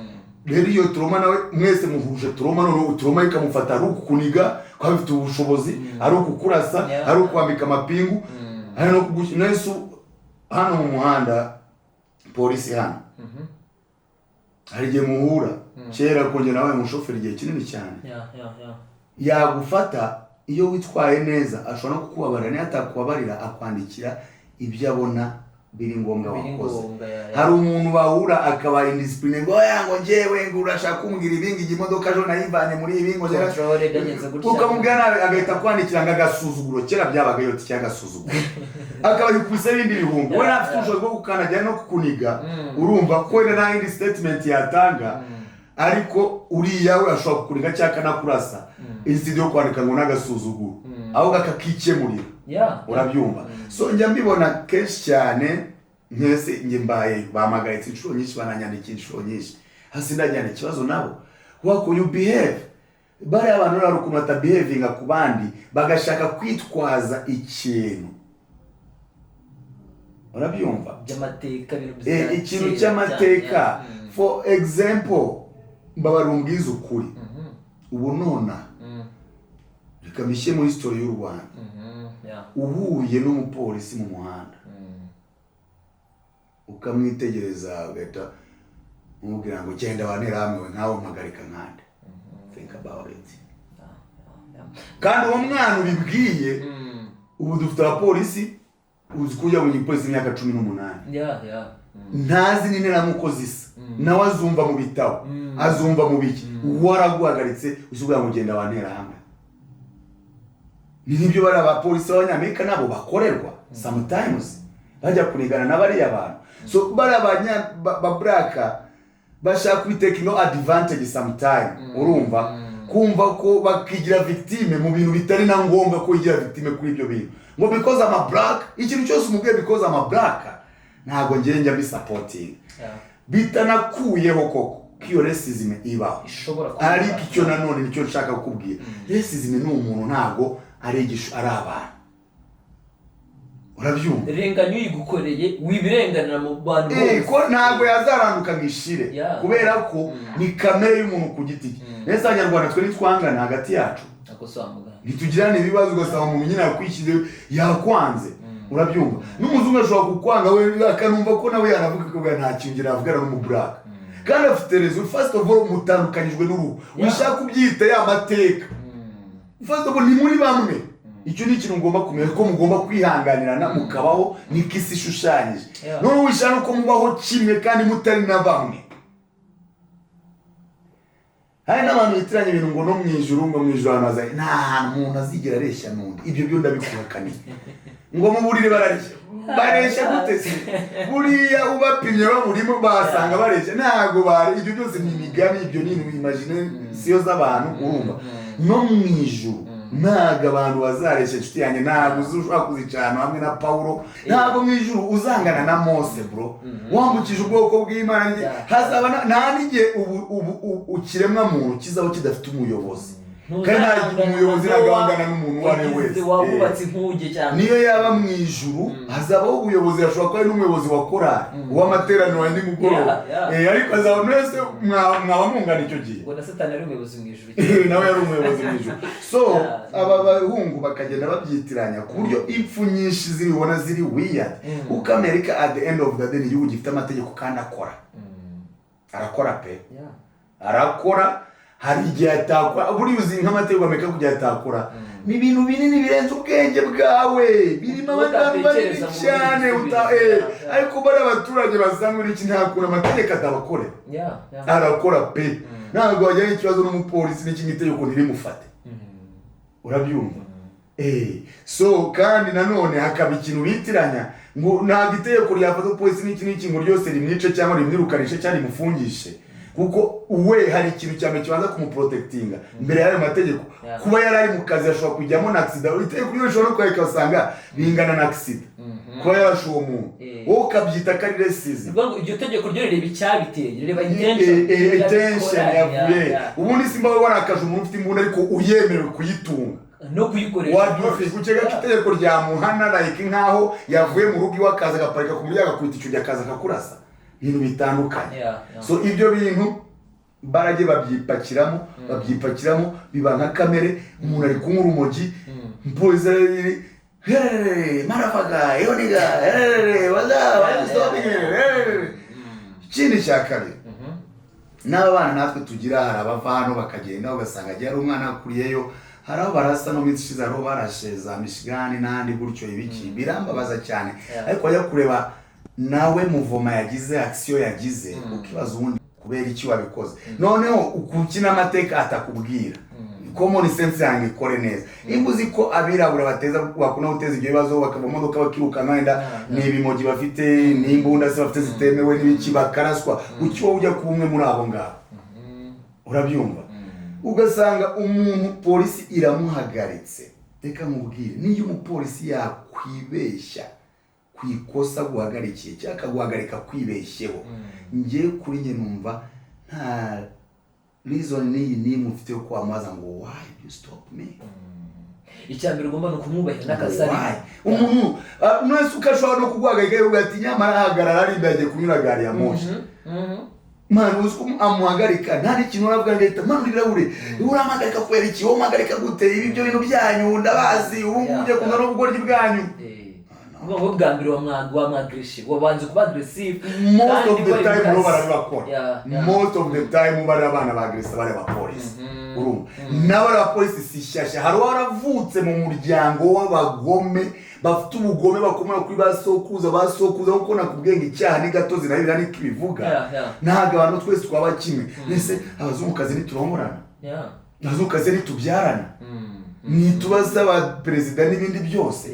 Rero iyo trauma nawe, mwese muhuje trauma. Noneho trauma ikamufata ari ukukuniga ko abifite ubushobozi, ari ukukurasa, ari ukwambika amapingu. Hari no kugushyira nese hano mu muhanda, polisi hano hari igihe muhura. Kera kongera nabaye umushoferi igihe kinini cyane. Yagufata, iyo witwaye neza ashobora no kukubabarira, niyo atakubabarira akwandikira ibyo abona biri ngombwa Biri wakoze. ngombwa, yeah. Hari umuntu bahura akaba indiscipline, ngo oya, ngo njyewe, ngo urashaka kumbwira ibi, ngo iyi modoka ejo nayivanye muri ibi, ngo Control byagenze gutya. Ukamubwira nabi agahita akwandikira ngo agasuzuguro. Kera byabaga iyo cy'agasuzuguro, akaba yikubise ibindi bihumbi, we ntafite ubushobozi bwo gukandagira no kukuniga. Urumva ko wenda nta yindi statement yatanga, ariko uriya we ashobora kukuniga cyangwa akanakurasa, instead yo kwandika ngo n'agasuzuguro, ahubwo akakikemurira. Urabyumva? So njya mbibona kenshi cyane. Nkese njye mbaye bampagaritse inshuro nyinshi, bananyandikiye inshuro nyinshi, hasi ndajyana ikibazo nabo wako you behave. Bariya abantu rero hari ukuntu batabehavinga ku bandi, bagashaka kwitwaza ikintu, urabyumva? By'amateka, ibintu bya ikintu kera cy'amateka. cyane. For example, mbabara umbwize ukuri, ubu nona reka mbishyire muri history y'u Rwanda, uhuye n'umupolisi mu muhanda, ukamwitegereza, ugahita umubwira ngo genda wantera hamwe nkawe mpagarika nkande, think about it. Kandi uwo mwana ubibwiye, ubu dufite abapolisi, uzi ko ujya mu gipolisi imyaka 18, ntazi n'interahamwe uko zisa, nawe azumva mu bitabo, azumva mu biki, waraguhagaritse uzi ngo genda wantera hamwe. Ni nk'ibyo bari abapolisi b'Abanyamerika nabo bakorerwa sometimes, bajya kunigana na bariya bantu. So bariya ba black bashaka kubitakinga advantage sometime, urumva, kumva ko bakigira victime mu bintu bitari na ngombwa ko yigira victime kuri ibyo bintu, ngo because I'm a black. Ikintu cyose umubwiye because I'm a black, ntabwo ngiye njya mbisupporting. Bitanakuyeho koko ko iyo racism ibaho. Ishobora kuba. Ariko icyo nanone nicyo nshaka kukubwira, racism ni umuntu, ntabwo ari igishu, ari abantu, urabyumva? Renganya uyigukoreye, wibirenganira mu bantu bose. Ko ntabwo yazaranduka ngo ishire, kubera ko ni kamere y'umuntu ku giti cye. Nese Abanyarwanda twe ntitwangana hagati yacu? Ako si wa mugani. Ntitugirane ibibazo, ugasanga umuntu nyine yakwishyize, yakwanze, urabyumva? N'umuzungu ashobora kukwanga we, akanumva ko nawe yanavuga ko nta kintu navugana n'umuburaka, kandi afite raison. First of all, mutandukanyijwe n'uruhu. Wishaka kubyita ya mateka, first of all ni muri bamwe. Icyo ni ikintu mugomba kumenya, ko mugomba kwihanganirana mukabaho, niko isi ishushanyije. Noneho wishaka no ko mubaho kimwe kandi mutari na bamwe. Hari n'abantu bitiranya ibintu ngo no mu ijuru, ngo mu ijuru ahantu nta hantu umuntu azigera areshya n'undi. Ibyo byo ndabikuhakaniye. Ngo mu buriri barareshya, bareshya gute se? Buriya ubapimye baburimo basanga bareshya? Ntabwo bari. Ibyo byose ni imigani, ibyo ni imagination z'abantu, urumva? No mu ijuru ntabwo abantu bazareshya, inshuti yanjye. Ntabwo uzi ushobora kuzicara ahantu hamwe na Pawulo, ntabwo mu ijuru uzangana na Mose, bro, wambukije ubwoko bw'Imana. Hazaba nta n'igihe ubu ikiremwa muntu kizaba kidafite umuyobozi, kandi nta umuyobozi ntabwo angana n'umuntu uwo ari we wese. Wabubatse inkuge cyangwa Niyo yaba mu ijuru hazabaho ubuyobozi, hashobora kuba hari n'umuyobozi wa korali, uw'amateraniro ya nimugoroba. Ariko azaba mwese mwaba mungana icyo gihe. Ngo na Satani ari umuyobozi mu ijuru. Nawe yari umuyobozi mu ijuru. So aba bahungu bakagenda babyitiranya ku buryo impfu nyinshi zibibona ziri weird, kuko Amerika at the end of the day ni igihugu gifite amategeko kandi akora, arakora pe. Arakora, hari igihe atakora. Buriya uzi nk'amategeko Amerika kugira atakora, ni ibintu binini birenze ubwenge bwawe, birimo abantu banini Utatekereza ngo cyane ubisubize. Ariko bari abaturage basanzwe n'iki, nta kuntu amategeko atabakorera. Arakora pe. Ntabwo wajyana ikibazo n'umupolisi n'iki n'itegeko ntirimufate, urabyumva? So kandi nanone hakaba ikintu bitiranya ngo ntabwo itegeko ryafata umupolisi n'iki n'iki ngo ryose rimwice cyangwa rimwirukanishe cyangwa rimufungishe, kuko we hari ikintu cya mbere kibanza kumuprotectinga mbere y'ayo mategeko. Kuba yari ari mu kazi, ashobora kujyamo na accident, itegeko ryo rishobora no kureka usanga bingana na accident kuba yarashe uwo muntu, wowe ukabyita ko ari racism. Ni ukuvuga ngo iryo tegeko ryo rireba icyabiteye, rireba intention. Intention yavuye. Ubundi simba wowe warakaje umuntu ufite imbunda ariko uyemerewe kuyitunga no kuyikoresha. Wabyumvise? Ukeka ko itegeko ryamuhana like nkaho yavuye mu rugo iwe, akaza agaparika ku muryango, akubita icyugi, akaza akakurasa? Ibintu bitandukanye. So ibyo bintu barajye babyipakiramo, babyipakiramo, biba nka kamere. Umuntu ari kunywa urumogi, umupolisi ari Hey, motherfucker, yo nigga, hey, what's up, why you stopping me? Ikindi cya kabiri, n'aba bana natwe tugira, hari abava hano bakagenda, ugasanga agiye ari umwana akuriyeyo, hari aho barasa. No minsi ishize hari aho barashe za Michigan n'ahandi gutyo, ibiki, birambabaza cyane. Ariko wajya kureba nawe muvoma yagize, action yagize, ukibaza ubundi kubera iki wabikoze. Noneho ukina amateka atakubwira, common sense yanjye ikore neza. Nimba uzi ko abirabura bateza, bakunda guteza ibyo bibazo, bakava mu modoka bakirukanka, wenda ni ibimogi bafite, n'imbunda se bafite zitemewe n'ibiki, bakaraswa, kuki wowe ujya kuba umwe muri abo ngabo? Urabyumva, ugasanga umuntu polisi iramuhagaritse. Reka nkubwire, niyo umupolisi yakwibeshya ku ikosa guhagarikiye cyangwa akaguhagarika kwibeshyeho, njye kuri njye numva nta reason n'iyi n'imwe ufite yo kwamaza ngo "Why you stop me?" Icya mbere ugomba ni ukumwubahira n'akazi arimo. Why? Umuntu mwese ukashobora no kuguhagarika uvuga ati nyamara hagarara, ari imbere agiye kunyura gari ya moshi. Mwana, uzi ko amuhagarika nta n'ikintu uravuga, ngahita manura ibirahure: "Uramuhagarika kubera iki? Wowe umuhagarika gute? Ibi byo bintu byanyu ndabazi, ubu ngubu ugiye kuzana n'ubugoryi bwanyu." Uvuga ngo bwa mbere wamwagreshe, wabanze kuba aggressive. Most of kandi the bari mu time bo kazi. Barabibakora. Most of the time bari abana ba agresa, bari abapolisi. Urumva n'abari abapolisi si shyashya, hari uwaravutse mu muryango w'abagome, bafite ubugome bakomora kuri ba sokuruza, ba sokuruza, kuko nakubwiye ngo icyaha ni gatozi, nayo biriya niko ibivuga. Ntabwo abantu twese twaba kimwe. Mbese abazungukazi ntiturongorana? Abazungukazi ntitubyarana? Ntitubaza aba perezida n'ibindi byose?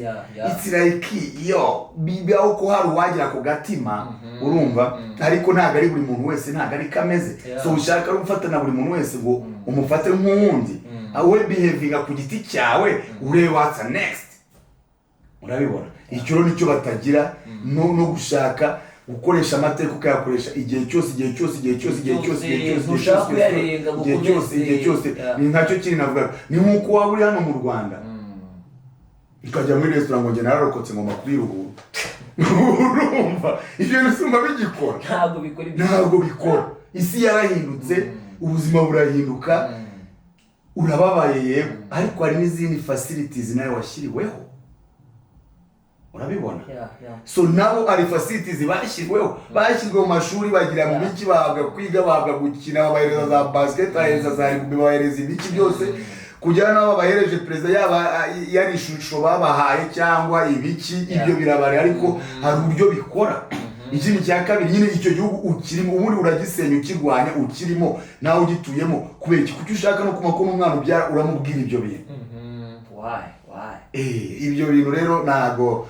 It's like yo bibaho ko hari uwagira ako gatima, urumva, ariko ntabwo ari buri muntu wese, ntabwo ari kameze. So ushaka ari gufata na buri muntu wese ngo umufate nk'uwundi, wowe behavinga ku giti cyawe, urebe what's next. Urabibona, icyo rero nicyo batagira, no gushaka gukoresha amateka, ukayakoresha igihe cyose, igihe cyose, igihe cyose, igihe cyose, igihe cyose, igihe Ntushaka cyose, kuyarenga ngo igihe cyose, ukomeze. igihe cyose. Ni nkacyo kiri navuga, ni nk'uko waba uri hano mu Rwanda ukajya muri resitora ngo njye nararokotse, ngomba kurira ubuntu. Urumva ibyo bintu simba bigikora. Ntabwo bikora ibyo. Ntabwo bikora. Isi yarahindutse, ubuzima burahinduka. Urababaye yego, ariko hari n'izindi facilities nawe washyiriweho, urabibona. So nabo ari facilities bashyiriweho, bashyizwe mu mashuri, bagira mu biki, bahabwa kwiga, bahabwa gukina, babahereza za basket, babahereza za rugby, babahereza ibiki byose, kugira nabo babahereje perezida, yaba yari ishusho babahaye cyangwa ibiki, ibyo birabare, ariko hari uburyo bikora. Ikindi cya kabiri nyine, icyo gihugu ukirimo ubundi uragisenya, ukirwanya, ukirimo nawe ugituyemo, kubera iki? Kuki ushaka no kuma ko n'umwana ubyara uramubwira ibyo bintu? Why, why? Ibyo bintu rero ntago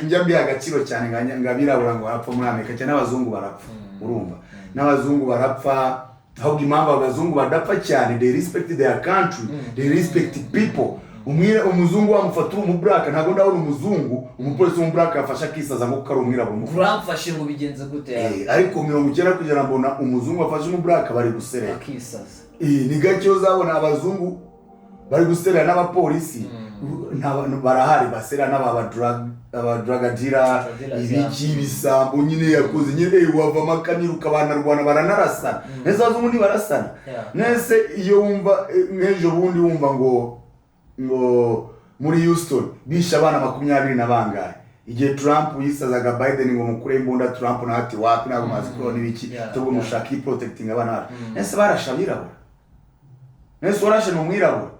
njya mbiha agaciro cyane ngo abirabura ngo barapfa muri Amerika cyane. N'abazungu barapfa, urumva, n'abazungu barapfa. Ahubwo impamvu abazungu badapfa cyane, they respect their country, they respect people. Umuzungu wamufata uri umuburaka, ntabwo ndabona umuzungu, umupolisi w'umuburaka yafashe akisaza ngo kuko ari umwirabura umufashe. Uramfashe ngo bigenze gute? Ariko 90% mbona umuzungu wafashe umuburaka bari guserera. Akisaza. Ni gake uzabona abazungu bari guserera n'abapolisi. Barahari basera n'aba drug dealer, Drug dealers, ibiki, ibisambo nyine yakoze nyine, wavamo akaniruka, banarwana, baranarasana. Nese abazungu ntibarasana? Nese iyo wumva nk'ejo bundi wumva ngo muri Houston bishe abana 20 na bangahe, igihe Trump yisazaga Biden ngo mukure imbunda, Trump nawe ati wapi, ntabwo mazi ko n'ibiki, tubwo mushaka iyi protecting abana bacu. Nese barashe abirabura? Nese warashe ni umwirabura?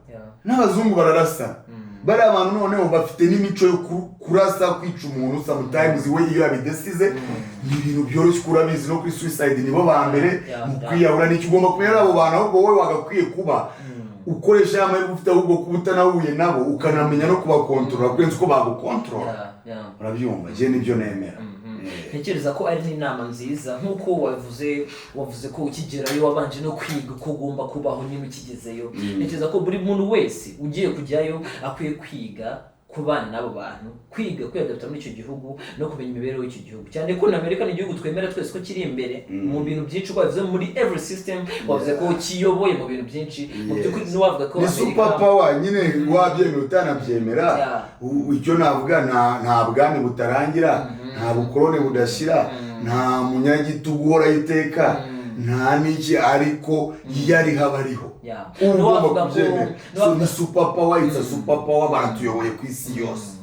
N'abazungu bararasa. Bariya abantu noneho bafite n'imico yo kurasa, kwica umuntu. Sometimes we iyo yabidesize ni ibintu byoroshye, ko urabizi no kuri suicide nibo ba mbere mu kwiyahura. Nicyo ugomba kumenya, abo bantu ahubwo wowe wagakwiye kuba ukoresha ya mahirwe ufite, ahubwo kuba utanahuye nabo, ukanamenya no kubakontorora kurenza uko bagukontorora. Urabyumva, njye nibyo nemera. Ntekereza ko ari n'inama nziza nk'uko wavuze ko ukigerayo wabanje no kwiga uko ugomba kubaho nyine ukigezeyo. Ntekereza ko buri muntu wese ugiye kujyayo akwiye kwiga kubana n'abo bantu, kwiga kwiyadapta muri icyo gihugu no kumenya imibereho y'icyo gihugu, cyane ko na Amerika ni igihugu twemera twese ko kiri imbere mu bintu byinshi, uko wabivuze, muri every system, wavuze ko kiyoboye mu bintu byinshi. Mu by'ukuri ntiwavuga ko Ni Amerika super power nyine, wabyemera utanabyemera. Icyo navuga, nta bwami butarangira, nta bukorone budashira, nta munyagitugu uhoraho iteka, nta n'iki, ariko iyo ariho aba ariho. Uba ugomba Ntiwavuga kubyemera. So ni super power, it's a super power, baratuyoboye ku isi yose.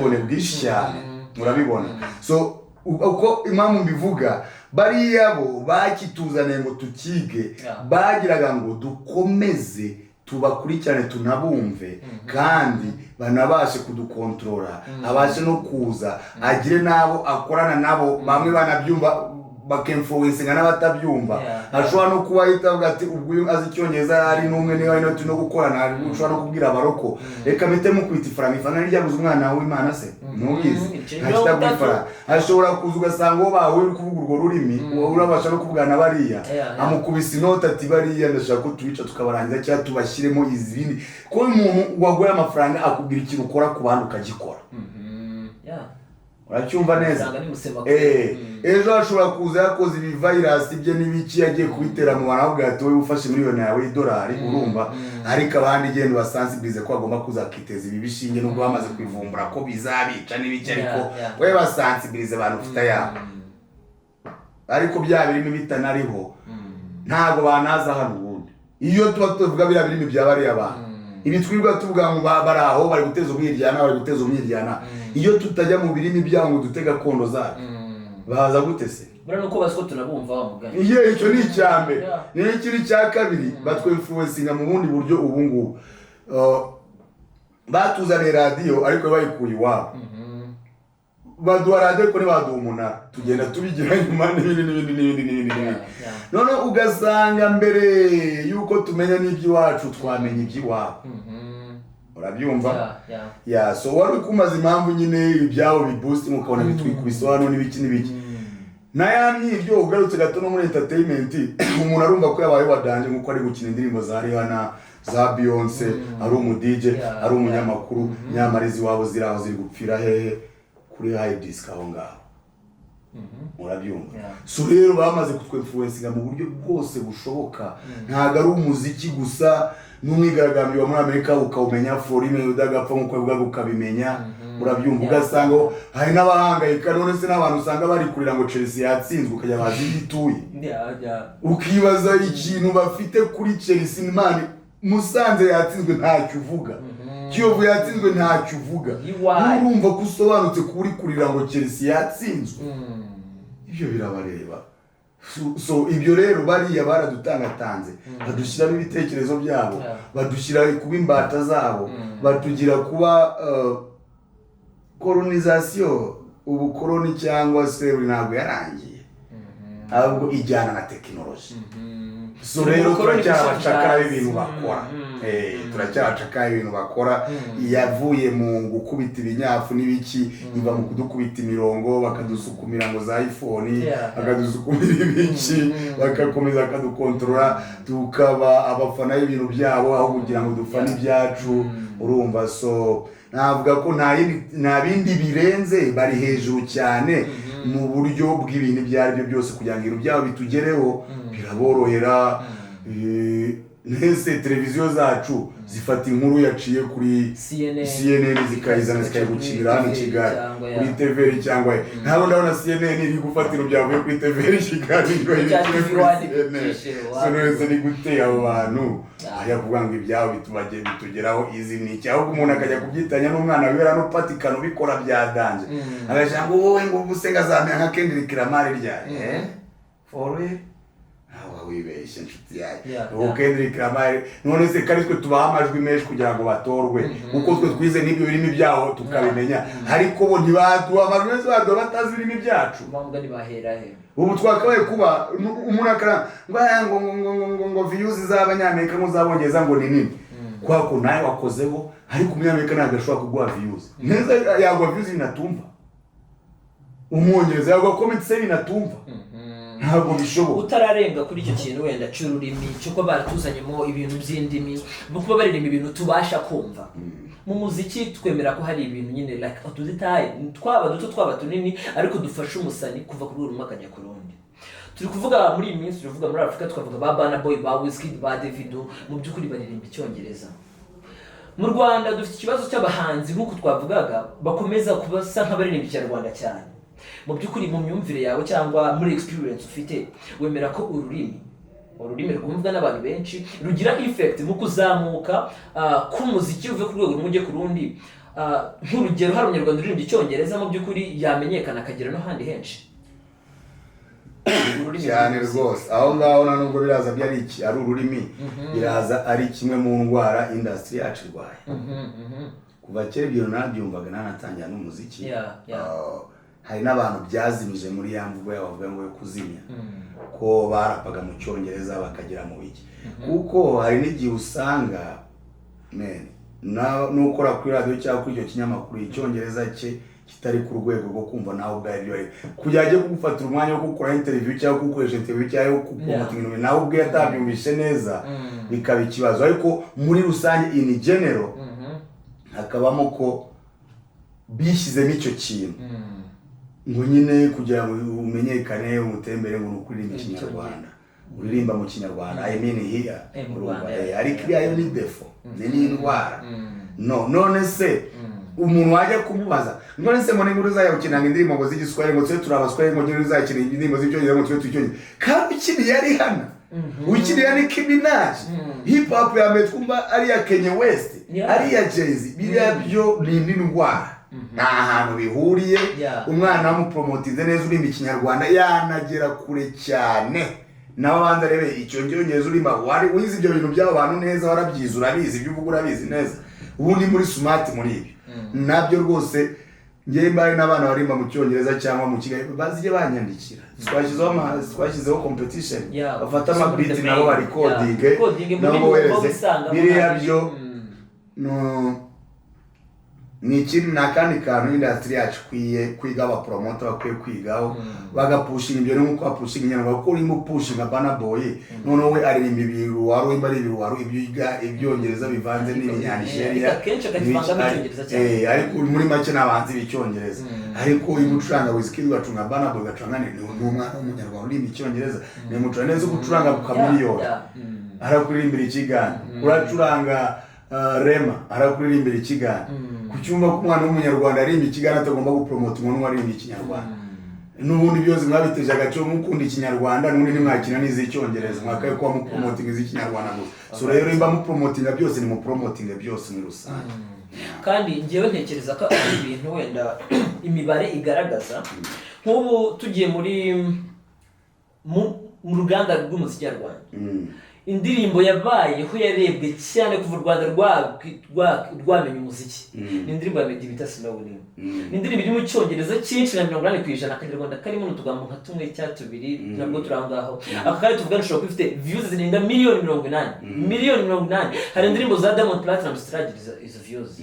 ubwibone bwinshi cyane, murabibona. So uko impamvu mbivuga, bariya bo bakituzaniye ngo tukige, bagiraga ngo dukomeze tubakurikirane, tunabumve, kandi banabashe kudukontorora, abashe no kuza agire n'abo akorana nabo, bamwe banabyumva bakinfluencinga n'abatabyumva. Ashobora no kuba ahita avuga ati ubwo uyu azi icyongereza, ari n'umwe, niba ari no gukorana, ushobora no kubwira abaroko, reka mpite mukwita ifaranga. Ifaranga ntiryabuze umwana w'Imana se? Ntubizi? Ibiceri Nta 30. Kitaguha ifaranga. Ashobora kuza ugasanga uwo bahuye uri kuvuga urwo rurimi, wowe urabasha no kuvugana na bariya, amukubise inoti ati bariya ndashaka ko tubica tukabarangiza cyangwa tubashyiremo izindi, kuko umuntu waguye amafaranga akubwira ikintu ukora ku bandi ukagikora. Uracyumva neza? Amafaranga ni musema. Ejo ashobora kuza yakoze ibi virus bye n'ibiki, yagiye kubitera mu bantu, avuga ati wowe ufashe miliyoni yawe y'idolari, urumva, ariko abandi genda ubasensibilize ko bagomba kuza bakiteza ibi bishinge, nubwo bamaze kubivumbura ko bizabica n'ibiki, ariko wowe basensibilize abantu ufite ayabo. Ariko bya birimi bitanariho, ntabwo banaza hano. Ubundi iyo tuba tuvuga biriya birimi bya bariya bantu, ibi twirirwa tuvuga ngo bari aho bari guteza umwiryana, bari guteza umwiryana, iyo tutajya mu birimi byabo ngo dute gakondo zacu, baza gute se? Buriya nuko bazi ko tunabumva wa mugani. Iyo icyo ni icya mbere. Niyo ikiri icya kabiri, batwinfluencinga mu bundi buryo. Ubu ngubu batuzaniye radiyo, ariko bayikuye iwabo. Baduha radiyo ariko ntibaduha umunara, tugenda tubigira nyuma, n'ibindi n'ibindi n'ibindi n'ibindi n'ibindi. Noneho ugasanga mbere y'uko tumenya n'iby'iwacu, twamenya iby'iwabo. Urabyumva? Yeah. Ya, so wari uri kumaza impamvu nyine ibyabo biboosting, ukabona bitwikubise hano n'ibiki n'ibiki na ya myiryo. Ugarutse gato no muri entertainment, umuntu arumva ko yabaye wa danger nk'uko ari gukina indirimbo za Rihanna, za Beyonce, ari umu DJ, ari umunyamakuru, nyamara iziwabo ziri aho ziri gupfira hehe? Kuri high disk aho ngaho. Urabyumva? Yeah. So rero bamaze kutwinfluencinga mu buryo bwose bushoboka. Ntabwo ari umuziki gusa, n'umwigaragambyo wa muri Amerika ukawumenya, Floyd udagapfa nk'uko bivuga ukabimenya. Urabyumva? Ugasanga hari n'abahangayika none se n'abantu usanga bari kurira ngo Chelsea yatsinzwe, ukajya bazi iyo ituye, ukibaza ikintu bafite kuri Chelsea. Man, Musanze yatsinzwe ntacyo uvuga, Kiyovu yatsinzwe ntacyo uvuga. Iwacu. Urumva ko usobanutse kuba uri kurira ngo Chelsea yatsinzwe? Ibyo birabareba. So ibyo rero bariya baradutangatanze, badushyiramo ibitekerezo byabo, badushyira kuba imbata zabo, batugira kuba colonisation, ubukoloni cyangwa se ntabwo yarangiye. Ahubwo ijyana na tekinoloji. So Turi rero mu bukoloni turacyari bushya abacakara tutazi. b'ibintu bakora. Turacyari abacakara b'ibintu bakora. Yavuye mu gukubita ibinyafu n'ibiki, iva mu kudukubita imirongo, bakadusukumira ngo za iPhone, bakadusukumira ibiki, bagakomeza bakadukontorora, tukaba abafana b'ibintu byabo aho kugira ngo dufane ibyacu. Urumva, so navuga ko nta bindi birenze, bari hejuru cyane mu buryo bw'ibintu ibyo ari byo byose. Kugira ngo ibintu byabo bitugereho biraborohera. Mbese televiziyo zacu zifata inkuru yaciye kuri CNN, CNN zikayizana, zikayigukinira hano i Kigali kuri TVR cyangwa ntabwo ndabona CNN iri gufata ibintu byavuye kuri TVR Kigali ngo Cyangwa ibikine TV kuri One CNN. ibicishe, So none ni gute abo bantu bajya kuvuga ngo ibyabo bitugeraho izi ni iki? Ahubwo umuntu akajya kubyitanya n'umwana wibera no patikano ubikora bya danger, agashyira ngo wowe ngo ubuse ngo azamera nka Kendrick Lamar ryari? For real? Ntabwo wibeshye, inshuti yanjye. Ubu Kendrick Lamar, none se ko ari twe tubaha amajwi menshi kugira ngo batorwe, kuko twe twize n'ibyo birimi byaho tukabimenya, ariko bo ntibaduha amajwi menshi, baduha batazi ibirimi byacu. Mpamvu ntibahera he? Ubu twakabaye kuba umuntu akara ngo aya ngo views z'Abanyamerika ngo z'Abongereza ngo ni nini, kubera ko nawe wakozeho. Ariko Umunyamerika ntabwo ashobora kuguha views neza, yaguha views binatumva. Umwongereza yaguha comment se binatumva? Ntabwo bishoboka. Utararenga kuri icyo kintu wenda cy'ururimi, cyo kuba baratuzanyemo ibintu by'indimi, mu kuba baririmba ibintu tubasha kumva mu muziki, twemera ko hari ibintu nyine like utudetaye, twaba duto twaba tunini, ariko dufasha umusani kuva ku rwego rumwe akajya ku rundi. Turi kuvuga muri iyi minsi, turavuga muri Afurika, tukavuga ba Burna Boy, ba Wizkid, ba Davido, mu by'ukuri baririmba Icyongereza. Mu Rwanda dufite ikibazo cy'abahanzi, nk'uko twavugaga, bakomeza kubasa nk'abaririmba Ikinyarwanda cyane. Mu by'ukuri, mu myumvire yawe cyangwa muri experience ufite, wemera ko ururimi rwumvwa n'abantu benshi rugira effect mu kuzamuka k'umuziki, uve ku rwego rumwe ujye ku rundi? Nk'urugero, hari Umunyarwanda uririmba Icyongereza, mu by'ukuri yamenyekana akagera no handi henshi? Ururimi Cyane rw'umuziki. rwose. Aho ngaho nta nubwo biraza byari iki, ari ururimi, biraza ari kimwe mu ndwara industry yacu irwaye. Kuva kera ibyo nabyumvaga nanatangira n'umuziki. Hari n'abantu byazimije muri ya mvugo yabo bavuga ngo yo kuzimya, ko barapaga mu Cyongereza bakagera mu biki, kuko hari n'igihe usanga men n'ukora kuri radiyo cyangwa kuri icyo kinyamakuru Icyongereza cye kitari ku rwego rwo kumva nawe ubwawe ibyo ari kugira ajye kugufatira umwanya wo gukora interview cyangwa kugukoresha interview cyangwa wo kupromota ibintu, nawe ubwe atabyumvise neza, bikaba ikibazo. Ariko muri rusange, in general, hakabamo ko bishyizemo icyo kintu ngo nyine kugira ngo umenyekane, umutembere, ngo ni ukuririmba Ikinyarwanda, uririmba mu Kinyarwanda, I mean here. Mu Urumva, Rwanda, ariko iriya yo ni défaut, ni n'indwara. No none se umuntu wajya kumubaza, none se ngo niba uzajya gukina indirimbo ngo z'Igiswahili, ngo tube turi Abaswahili, ngo niba uzakina indirimbo z'Icyongereza, ngo tube tucyongereza, kandi ukiniye ari hano, ukiniye Nicki Minaj, hip hop ya mbere twumva ari iya Kanye West, ari iya Jay-Z, biriya byo ni indi ndwara, nta hantu bihuriye. Umwana wamupromotinze neza urimba Ikinyarwanda yanagera kure cyane. Nawe abanza arebe icyo Cyongereza urimo, wari wize ibyo bintu by'abo bantu neza, warabyize, urabizi, ibyo uvuga urabizi neza, ubundi muri smart muri ibyo nabyo rwose. Njyewe mbaye n'abana barimba mu Cyongereza cyangwa mu Kigali, bazijye banyandikira. Twashyizeho competition, bafate amabeat nabo barecordinge, nabo bohereze biriya byo. No, ni ikindi, ni akandi kantu industry yacu ikwiye kwiga, abapromoter bakwiye kwigaho, bagapushinga ibyo nk'uko bapushinga Inyarwanda, kuko urimo upushinga Burna Boy, noneho we aririmba ibiruwaru, wimba ari ibiruwaru, ibyiga Ibyongereza bivanze n'Ibinyanigeriya. Ariko akenshi akakivangamo Icyongereza cyane. Ariko muri make ni abahanzi b'Icyongereza. Ariko iyo ucuranga Wizkid, ugacuranga Burna Boy, ugacuranga ni umwana w'Umunyarwanda uririmba Icyongereza, ni umucuranga neza, ugucuranga ku kamiliyoni, arakuririmbira Ikigande. Uracuranga Rema, arakuririmbira Ikigande. Ku cyumba ko umwana w'Umunyarwanda aririmba Ikigande atagomba gupromotingwa n'uwaririmba Ikinyarwanda? N'ubundi byose mwabiteje agaciro mukunda Ikinyarwanda, n'ubundi ntimwakina n'iz'Icyongereza, mwakaye kuba mupromotinga iz'Ikinyarwanda gusa. So rero nimba mupromotinga byose, ni mupromotinga byose muri rusange. Kandi njyewe ntekereza ko ari ibintu wenda imibare igaragaza. Nk'ubu tugiye muri mu ruganda rw'umuziki nyarwanda. Indirimbo yabayeho yarebwe cyane kuva u Rwanda rwamenya umuziki ni indirimbo ya Meddy bita Slowly. Ni indirimbo iri mu Cyongereza cyinshi na 80%, Akanyarwanda karimo n'utugambo nka tumwe cyangwa tubiri, nabwo turi aho ngaho. Aka kanya tuvuga dushobora kuba ifite views zirenga miliyoni 80, miliyoni 80. Hari indirimbo za Diamond Platnumz zitaragira izo views.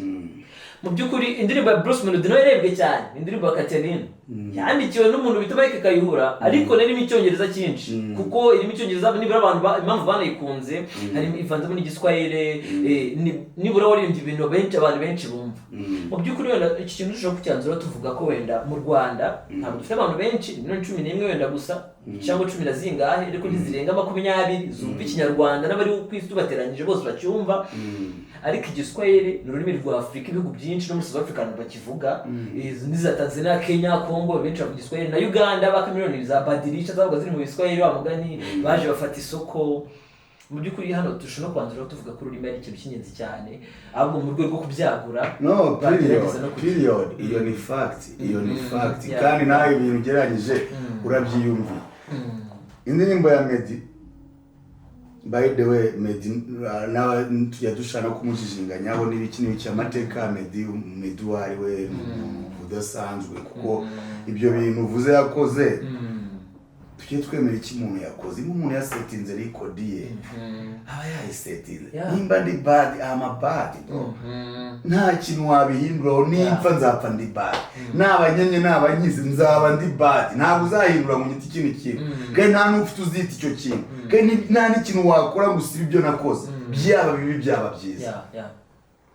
Mu by'ukuri indirimbo ya Bruce Melody nayo yarebwe cyane, indirimbo ya Catherine yandikiwe n'umuntu bita Mike Kayihura, ariko nayo irimo Icyongereza cyinshi, kuko irimo Icyongereza nibura abantu impamvu banayikunze harimo ivanzemo n'Igiswahili, nibura waririmbye ibintu benshi, abantu benshi bumva. Mu by'ukuri wenda iki kintu dushobora kucyanzura tuvuga ko wenda mu Rwanda ntabwo dufite abantu benshi, miliyoni 11 wenda gusa cyangwa cumi na zingahe, ariko ntizirenga 20 zumva Ikinyarwanda, n'abari ku isi tubateranyije bose bacyumva. Ariko Igiswahili ni ururimi rwa Afurika, ibihugu byinshi no muri South Africa abantu bakivuga, izi ni za Tanzania, Kenya, Congo, benshi bavuga Igiswahili, na Uganda ba Chameleone za Badilisha zabaga ziri mu Giswahili, wa mugani baje bafata isoko. Mu by'ukuri hano dushobora no kwanzura tuvuga ko ururimi ari ikintu cy'ingenzi cyane, ahubwo mu rwego rwo kubyagura No, period. bagerageza no kugira. Period. Iyo ni fact, iyo ni fact. Kandi nawe ibintu ugereranyije urabyiyumviye. Indirimbo ya Meddy, by the way, Meddy nawe tujya dushaka no kumujijinganyaho n'ibiki n'ibiki, amateka ya Meddy. Meddy uwo ari we ni umuntu udasanzwe, kuko ibyo bintu uvuze yakoze, tujye twemera icyo umuntu yakoze. Niba umuntu yasetinze record ye, aba yayisetinze. Nimba ndi bad, I'm a bad bro. Nta kintu wabihinduraho. Nimpfa nzapfa ndi bad, naba nyenye naba nkize nzaba ndi bad. Ntabwo uzahindura mu giti ikindi kintu, kandi nta n'ufite uzita icyo kintu, kandi nta n'ikintu wakora ngo usibe ibyo nakoze, byaba bibi byaba byiza.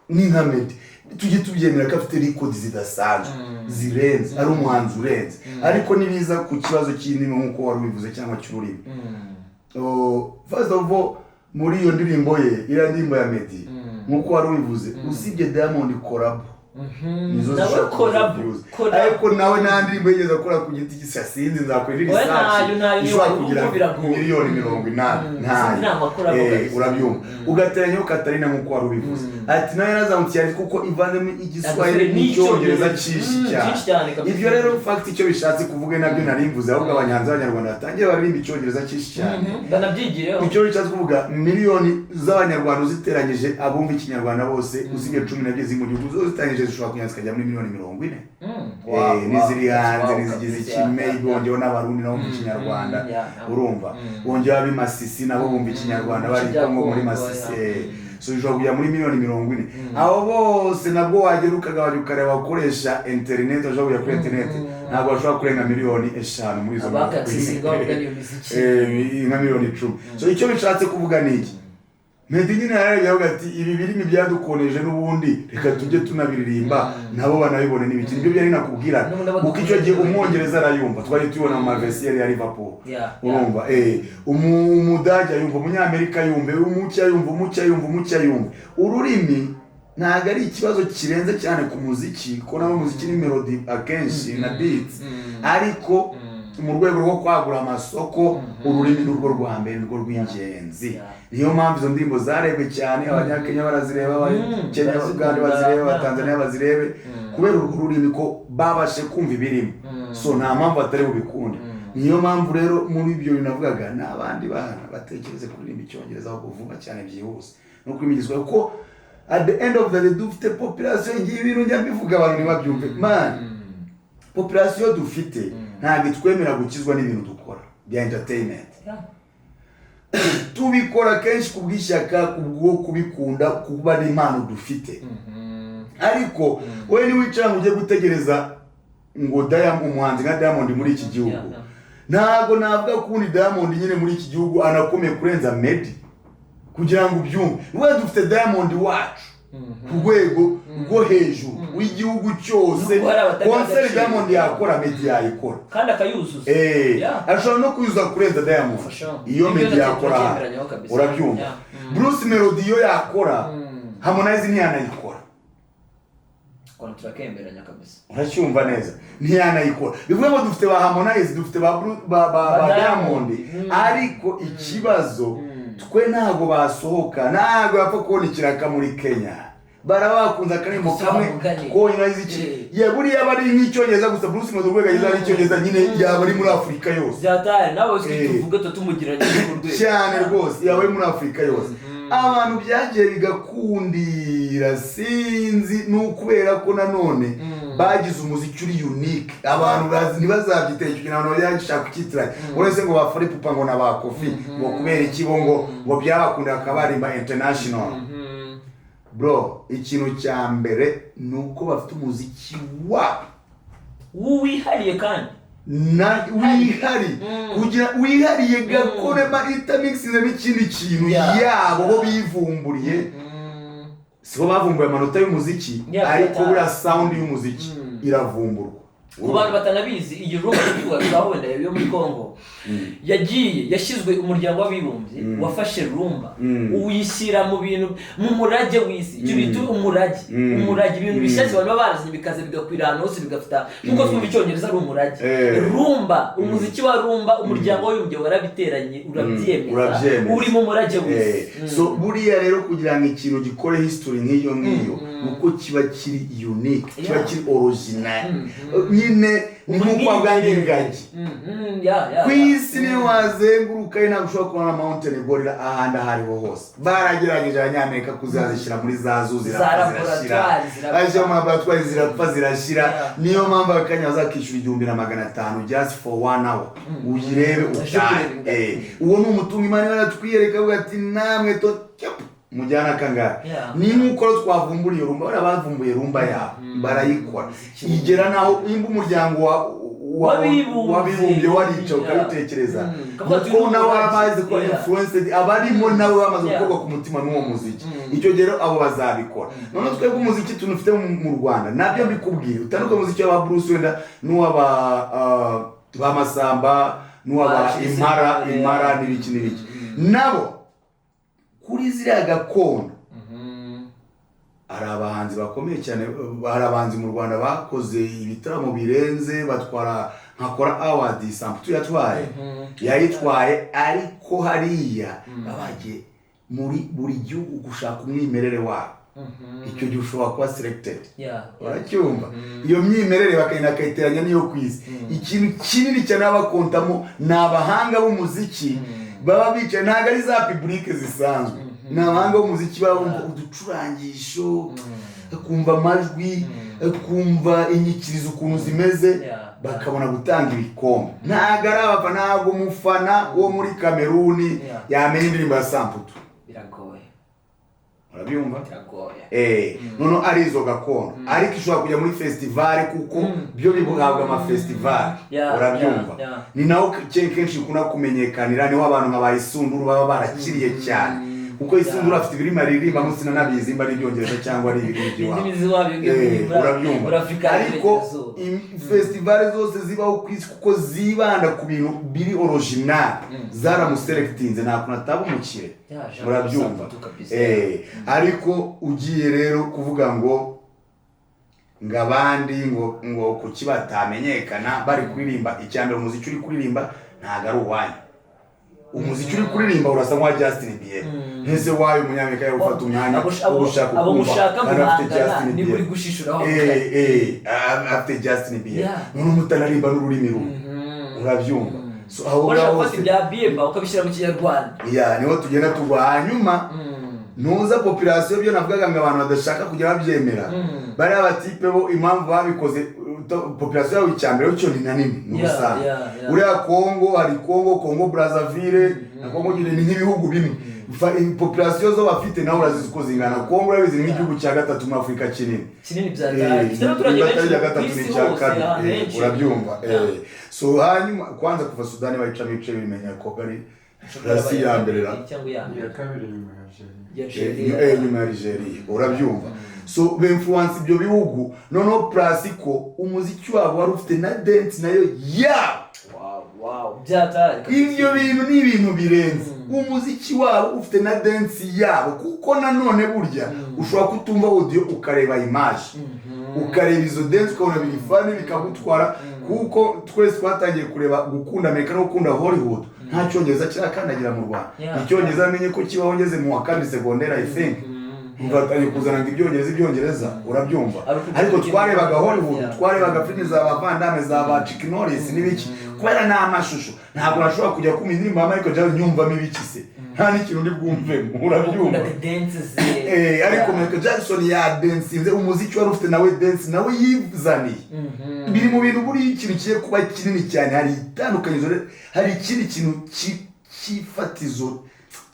Ni nka Meddy, tujye tubyemera ko afite record zidasanzwe zirenze, ari umuhanzi urenze. Ariko nibiza ku kibazo cy'indimi nk'uko wari ubivuze cyangwa cy'ururimi, oh, first of all, muri iyo ndirimbo ye, iriya ndirimbo ya Meddy, nk'uko wari ubivuze, usibye Diamond collabo nizo Nawe zishobora kuza collabo, views. Collabo. Ariko nawe nta ndirimbo yigeze akora ku giti cye, sinzi, nzakora Oya, research ntayo, ntayo, ishobora ubu kugira biragoye. miliyoni 80. Sinzi Ntayo. nta makuru abo kabisa. Urabyumva, ugateranyaho Katarina nk'uko wari ubivuze, ati nayo yarazamutse cyane kuko ivanzemo Igiswahili n'Icyongereza cyinshi cyane. Cyinshi cyane kabisa. Ibyo rero fact icyo bishatse kuvuga nabyo nari mvuze, ahubwo abanyanza b'Abanyarwanda batangiye baririmba Icyongereza cyinshi cyane. Banabyigireho. Icyo bishatse kuvuga, miliyoni z'Abanyarwanda uziteranyije, abumva Ikinyarwanda bose, usibye 12 ziri mu gihugu, zose uziteranyije zishobora kugenda zikajya muri miliyoni 40. N'iziri hanze, n'izigize ikime, bongeyeho n'Abarundi nabo mu Kinyarwanda. Urumva, bongeyeho ab'i Masisi nabo bumva Ikinyarwanda, bari Ibice bya Kongo muri Congo, Masisi. So bishobora kujya muri miliyoni 40. Abo bose nabwo wagera ukagabanya ukareba abakoresha interineti, bashobora kujya kuri interineti, ntabwo bashobora kurenga miliyoni 5 muri izo Abakakisinga 40. bavuga iyo miziki. Nka miliyoni 10. So icyo bishatse kuvuga ni iki? Meddy nyine yararebye avuga ati ibi birimi byadukoneje n'ubundi, reka tujye tunabiririmba nabo banabibone n'ibiki. Nibyo byari nakubwira, N'ubundi abo kuko icyo gihe dukoresha Umwongereza arayumva, twari tubibona mu mavesiyeri ya Liverpool. Urumva, Umudage ayumva, Umunyamerika yumve, umucya yumva, umucya yumva, umucya yumva. Ururimi ntabwo ari ikibazo kirenze cyane ku muziki, kuko nawe umuziki ni melody akenshi na beats, ariko mu rwego rwo kwagura amasoko ururimi ni rwo rwa mbere, ni rwo rw'ingenzi. Niyo mpamvu izo ndirimbo zarebwe cyane, Abanyakenya barazireba, Abakenya, Barazikunda, Uganda bazirebe, Abatanzania bazirebe, kubera urwo rurimi ko babashe kumva ibirimo. So nta mpamvu batari bubikunde. Niyo mpamvu rero muri ibyo bintu navugaga n'abandi bana batekereze kuririmba Icyongereza ahubwo vuba cyane byihuse no kuririmba Igiswahili, kuko at the end of the day dufite population. Ngiye ibintu njya mbivuga abantu ntibabyumve man. Population dufite ntabwo itwemera gukizwa n'ibintu dukora bya entertainment. Tubikora kenshi ku bw'ishyaka, kubwo kubikunda, kuba n'impano dufite. Ariko wowe niwicara ngo ujye gutegereza ngo Diamond, umuhanzi nka Diamond muri iki gihugu, ntabwo navuga ko ubundi Diamond nyine muri iki gihugu anakomeye kurenza Meddy. Kugira ngo ubyumve, we dufite Diamond wacu ku rwego rwo hejuru w'igihugu cyose. Nubwo hari abatabiha Concert agaciro. Diamond yakora, Meddy yayikora. Kandi akayuzuza. Ashobora no kuyuzuza kurenza Diamond For sure. iyo Ibyo Meddy nacyo yakora. turacyemeranyaho kabisa. Urabyumva? Bruce Melody iyo yakora, Harmonize ntiyanayikora. Ukuntu turakemeranya kabisa. Uracyumva neza, ntiyanayikora. Bivuga ngo dufite ba Harmonize, dufite ba ba Ba Diamond, Diamond. Ariko ikibazo twe ntabwo basohoka, ntabwo yapfa kubona ikiraka muri Kenya. Barabakunze akaririmbo Gusa kamwe bamugane. konyine azi iki. Ya, buriya aba ari nk'Icyongereza gusa. Bruce Melody urwego ageze ari Icyongereza nyine, yaba ari muri Afurika yose. Byatari nawe uzi tuvuga tuba tumugiranye ku rwego. Cyane rwose, yaba ari muri Afurika yose. Abantu byagiye bigakundira, sinzi, ni ukubera ko nanone bagize umuziki uri unique. Abantu ntibazabyiteye icyo kintu, abantu bashaka kucyitiranya. Uretse ngo ba Fally Ipupa ngo na ba Koffi, ngo kubera iki bo ngo byabakundira bakabarimba international? Bro, ikintu cya mbere ni uko bafite umuziki wabo wihariye kandi na wihari kugira wihariye gakorema itamixinzemo ikindi kintu yabo bo bivumburiye. Sibo bavumbuye amanota y'umuziki, ariko buriya sound y'umuziki iravumburwa. Ku bantu batanabizi, iyi rumba turi wenda yo muri Congo yagiye yashyizwe, Umuryango w'Abibumbye wafashe rumba uyishyira mu bintu, mu murage w'isi, icyo bita umurage. Umurage, ibintu bishyashya abantu baba barazanye bikaza bigakwira ahantu hose, bigafata nk'uko twumva Icyongereza ari umurage. Rumba, umuziki wa rumba, Umuryango w'Abibumbye warabiteranye urabyemeza, Urabyemeza. uri mu murage w'isi. So buriya rero kugira ngo ikintu gikore history nk'iyo ngiyo, nuko kiba kiri unique, kiba kiri original nyine. Ni nk'uko wavuga ingagi ku isi, niyo wazenguruka ntabwo ushobora kubona mountain gorilla ahandi aho ariho hose. Baragerageje Abanyamerika kuzazishyira muri za zoo, Za zirapfa zirashyira. Laboratwari zirapfa. Bazishyira mu laboratwari zirapfa zirashyira. Niyo mpamvu akanya bazakishyura 1500 just for one hour uyirebe Uje utahe. kureba ingagi. Uwo ni umutungo Imana iba yaratwiyereka, avuga ati namwe to cyap, mujyana akangara. Ni nk'uko rero twavumburiye rumba, bariya bavumbuye rumba yabo barayikora, igera naho nimba Umuryango W'Abibumbye. w'Abibumbye warica ukabitekereza, Ukavuga ati, kuko uyu ni nawe umurage. bamaze kuba influenced, abarimo nabo bamaze gukorwa ku mutima n'uwo muziki. Icyo gihe rero abo bazabikora. Noneho twebwe umuziki tunufite mu Rwanda, nabyo mbikubwira, utandukanye umuziki w'aba Bruce wenda n'uw'aba ba Masamba n'uw'aba Ba Jules Impara, Sentore. Impara n'ibiki n'ibiki, nabo kuri ziriya gakondo hari abahanzi bakomeye cyane. Hari abahanzi mu Rwanda bakoze ibitaramo birenze, batwara nka Kora Award. Samputu yatwaye, yayitwaye, ariko hariya baba bagiye muri buri gihugu gushaka umwimerere wabo. Icyo gihe ushobora kuba selected. Uracyumva? Iyo myimerere bakagenda bakayiteranya n'iyo ku isi. Ikintu kinini cyane baba bakontamo ni abahanga b'umuziki baba bicaye, ntabwo ari za public zisanzwe. Ni abahanga b'umuziki baba bumva uducurangisho, bakumva amajwi, bakumva inyikirizo ukuntu zimeze, bakabona gutanga ibikombe. Ntabwo ari abafana, ntabwo umufana wo muri Kameruni yamenya indirimbo ya Samputu. Biragoye. Urabyumva? Biragoye. Noneho ari izo gakondo, ariko ishobora kujya muri festival kuko byo bihabwa amafestival. Urabyumva? Yeah. Ni naho kenshi bikunda kumenyekanira, niho abantu nka ba Isunduru baba barakiriye cyane, kuko Isunduru afite ibirimi aririmbamo, sinanabizi nimba ari Ibyongereza cyangwa ari ibirimi by'iwabo. Indimi z'iwabo iyo ngiyo Urabyumva? muri Afurika Ariko y'Iburengerazuba. Festival zose zibaho ku isi, kuko zibanda ku bintu biri original, zaramuselectinze, nta kuntu ataba umukire. Yeah, Jean Murabyumva? Samputu kabisa. Ariko ugiye rero kuvuga ngo abandi ngo kuki batamenyekana bari kuririmba, icyambere umuziki uri kuririmba ntabwo ari uwanyu. Umuziki uri kuririmba urasa nk'uwa Justin Bieber. Ntese wayo Umunyamerika yo gufata umwanya wo gushaka Abo ukumva mushaka kandi afite guhangana Justin niba uri Bieber. gushishuraho. Afite Justin Bieber, noneho mutanarimba n'ururimi rumwe. Urabyumva? So aho Urashaka ngaho gufata hose ibya Bieber ukabishyira mu Kinyarwanda. Ya, niho tugenda tugwa. Hanyuma ntuza population, byo navugaga ngo abantu badashaka kujya babyemera. Bariya batipe bo impamvu babikoze, population yabo icyambere cyo ni na nini ni ubusanzwe. Uriya Kongo, hari Kongo, Kongo Brazzaville na Kongo nyine ni nk'ibihugu bimwe. Population zo bafite nawe urazizi uko zingana. Kongo urabizi ni nk'igihugu cya gatatu muri Afurika kinini. Kinini bya dahari, gifite n'abaturage Niba atari benshi icya ku gatatu ni isi icya hose, kabiri. ahantu henshi. Urabyumva? So hanyuma kwanza kuva Sudani bayicamo ibice, bimenya ko ari rasi ya mbere ra Cyangwa iya mbere. Iya kabiri nyuma ya Algeria. Ya Algeria. Nyuma ya Algeria, urabyumva? So beinfluence ibyo bihugu. Noneho plus ko umuziki wabo wari ufite na dance nayo yabo. Wow, byatari. Ibyo bintu ni ibintu birenze. Umuziki wabo ufite na dance yabo, kuko nanone burya ushobora kutumva audio ukareba image, ukareba izo dance, ukabona biri funny, bikagutwara, kuko twese twatangiye kureba gukunda Amerika no gukunda Hollywood nta Cyongereza kirakandagira mu Rwanda. Icyongereza namenye ko kibaho ngeze mu wa kabiri segonderi, I think. Mvatanye kuzana ngo ibyongereza, urabyumva? Ariko Ariko twarebaga Hollywood, twarebaga filimi za ba Van Damme, za ba Chuck Norris n'ibiki, kubera ni amashusho. Ntabwo nashobora kujya kumva indirimbo ya Michael Jackson nyumvamo ibiki se? Nta n'ikintu ndi bwumvemo, urabyumva? Ukundaga dance ze. Ariko Michael Jackson yadensinze umuziki wari ufite, nawe dance nawe yizaniye. Biri mu bintu buriya ikintu kigiye kuba kinini cyane. Hari itandukanyirizo, hari ikindi kintu cy'ifatizo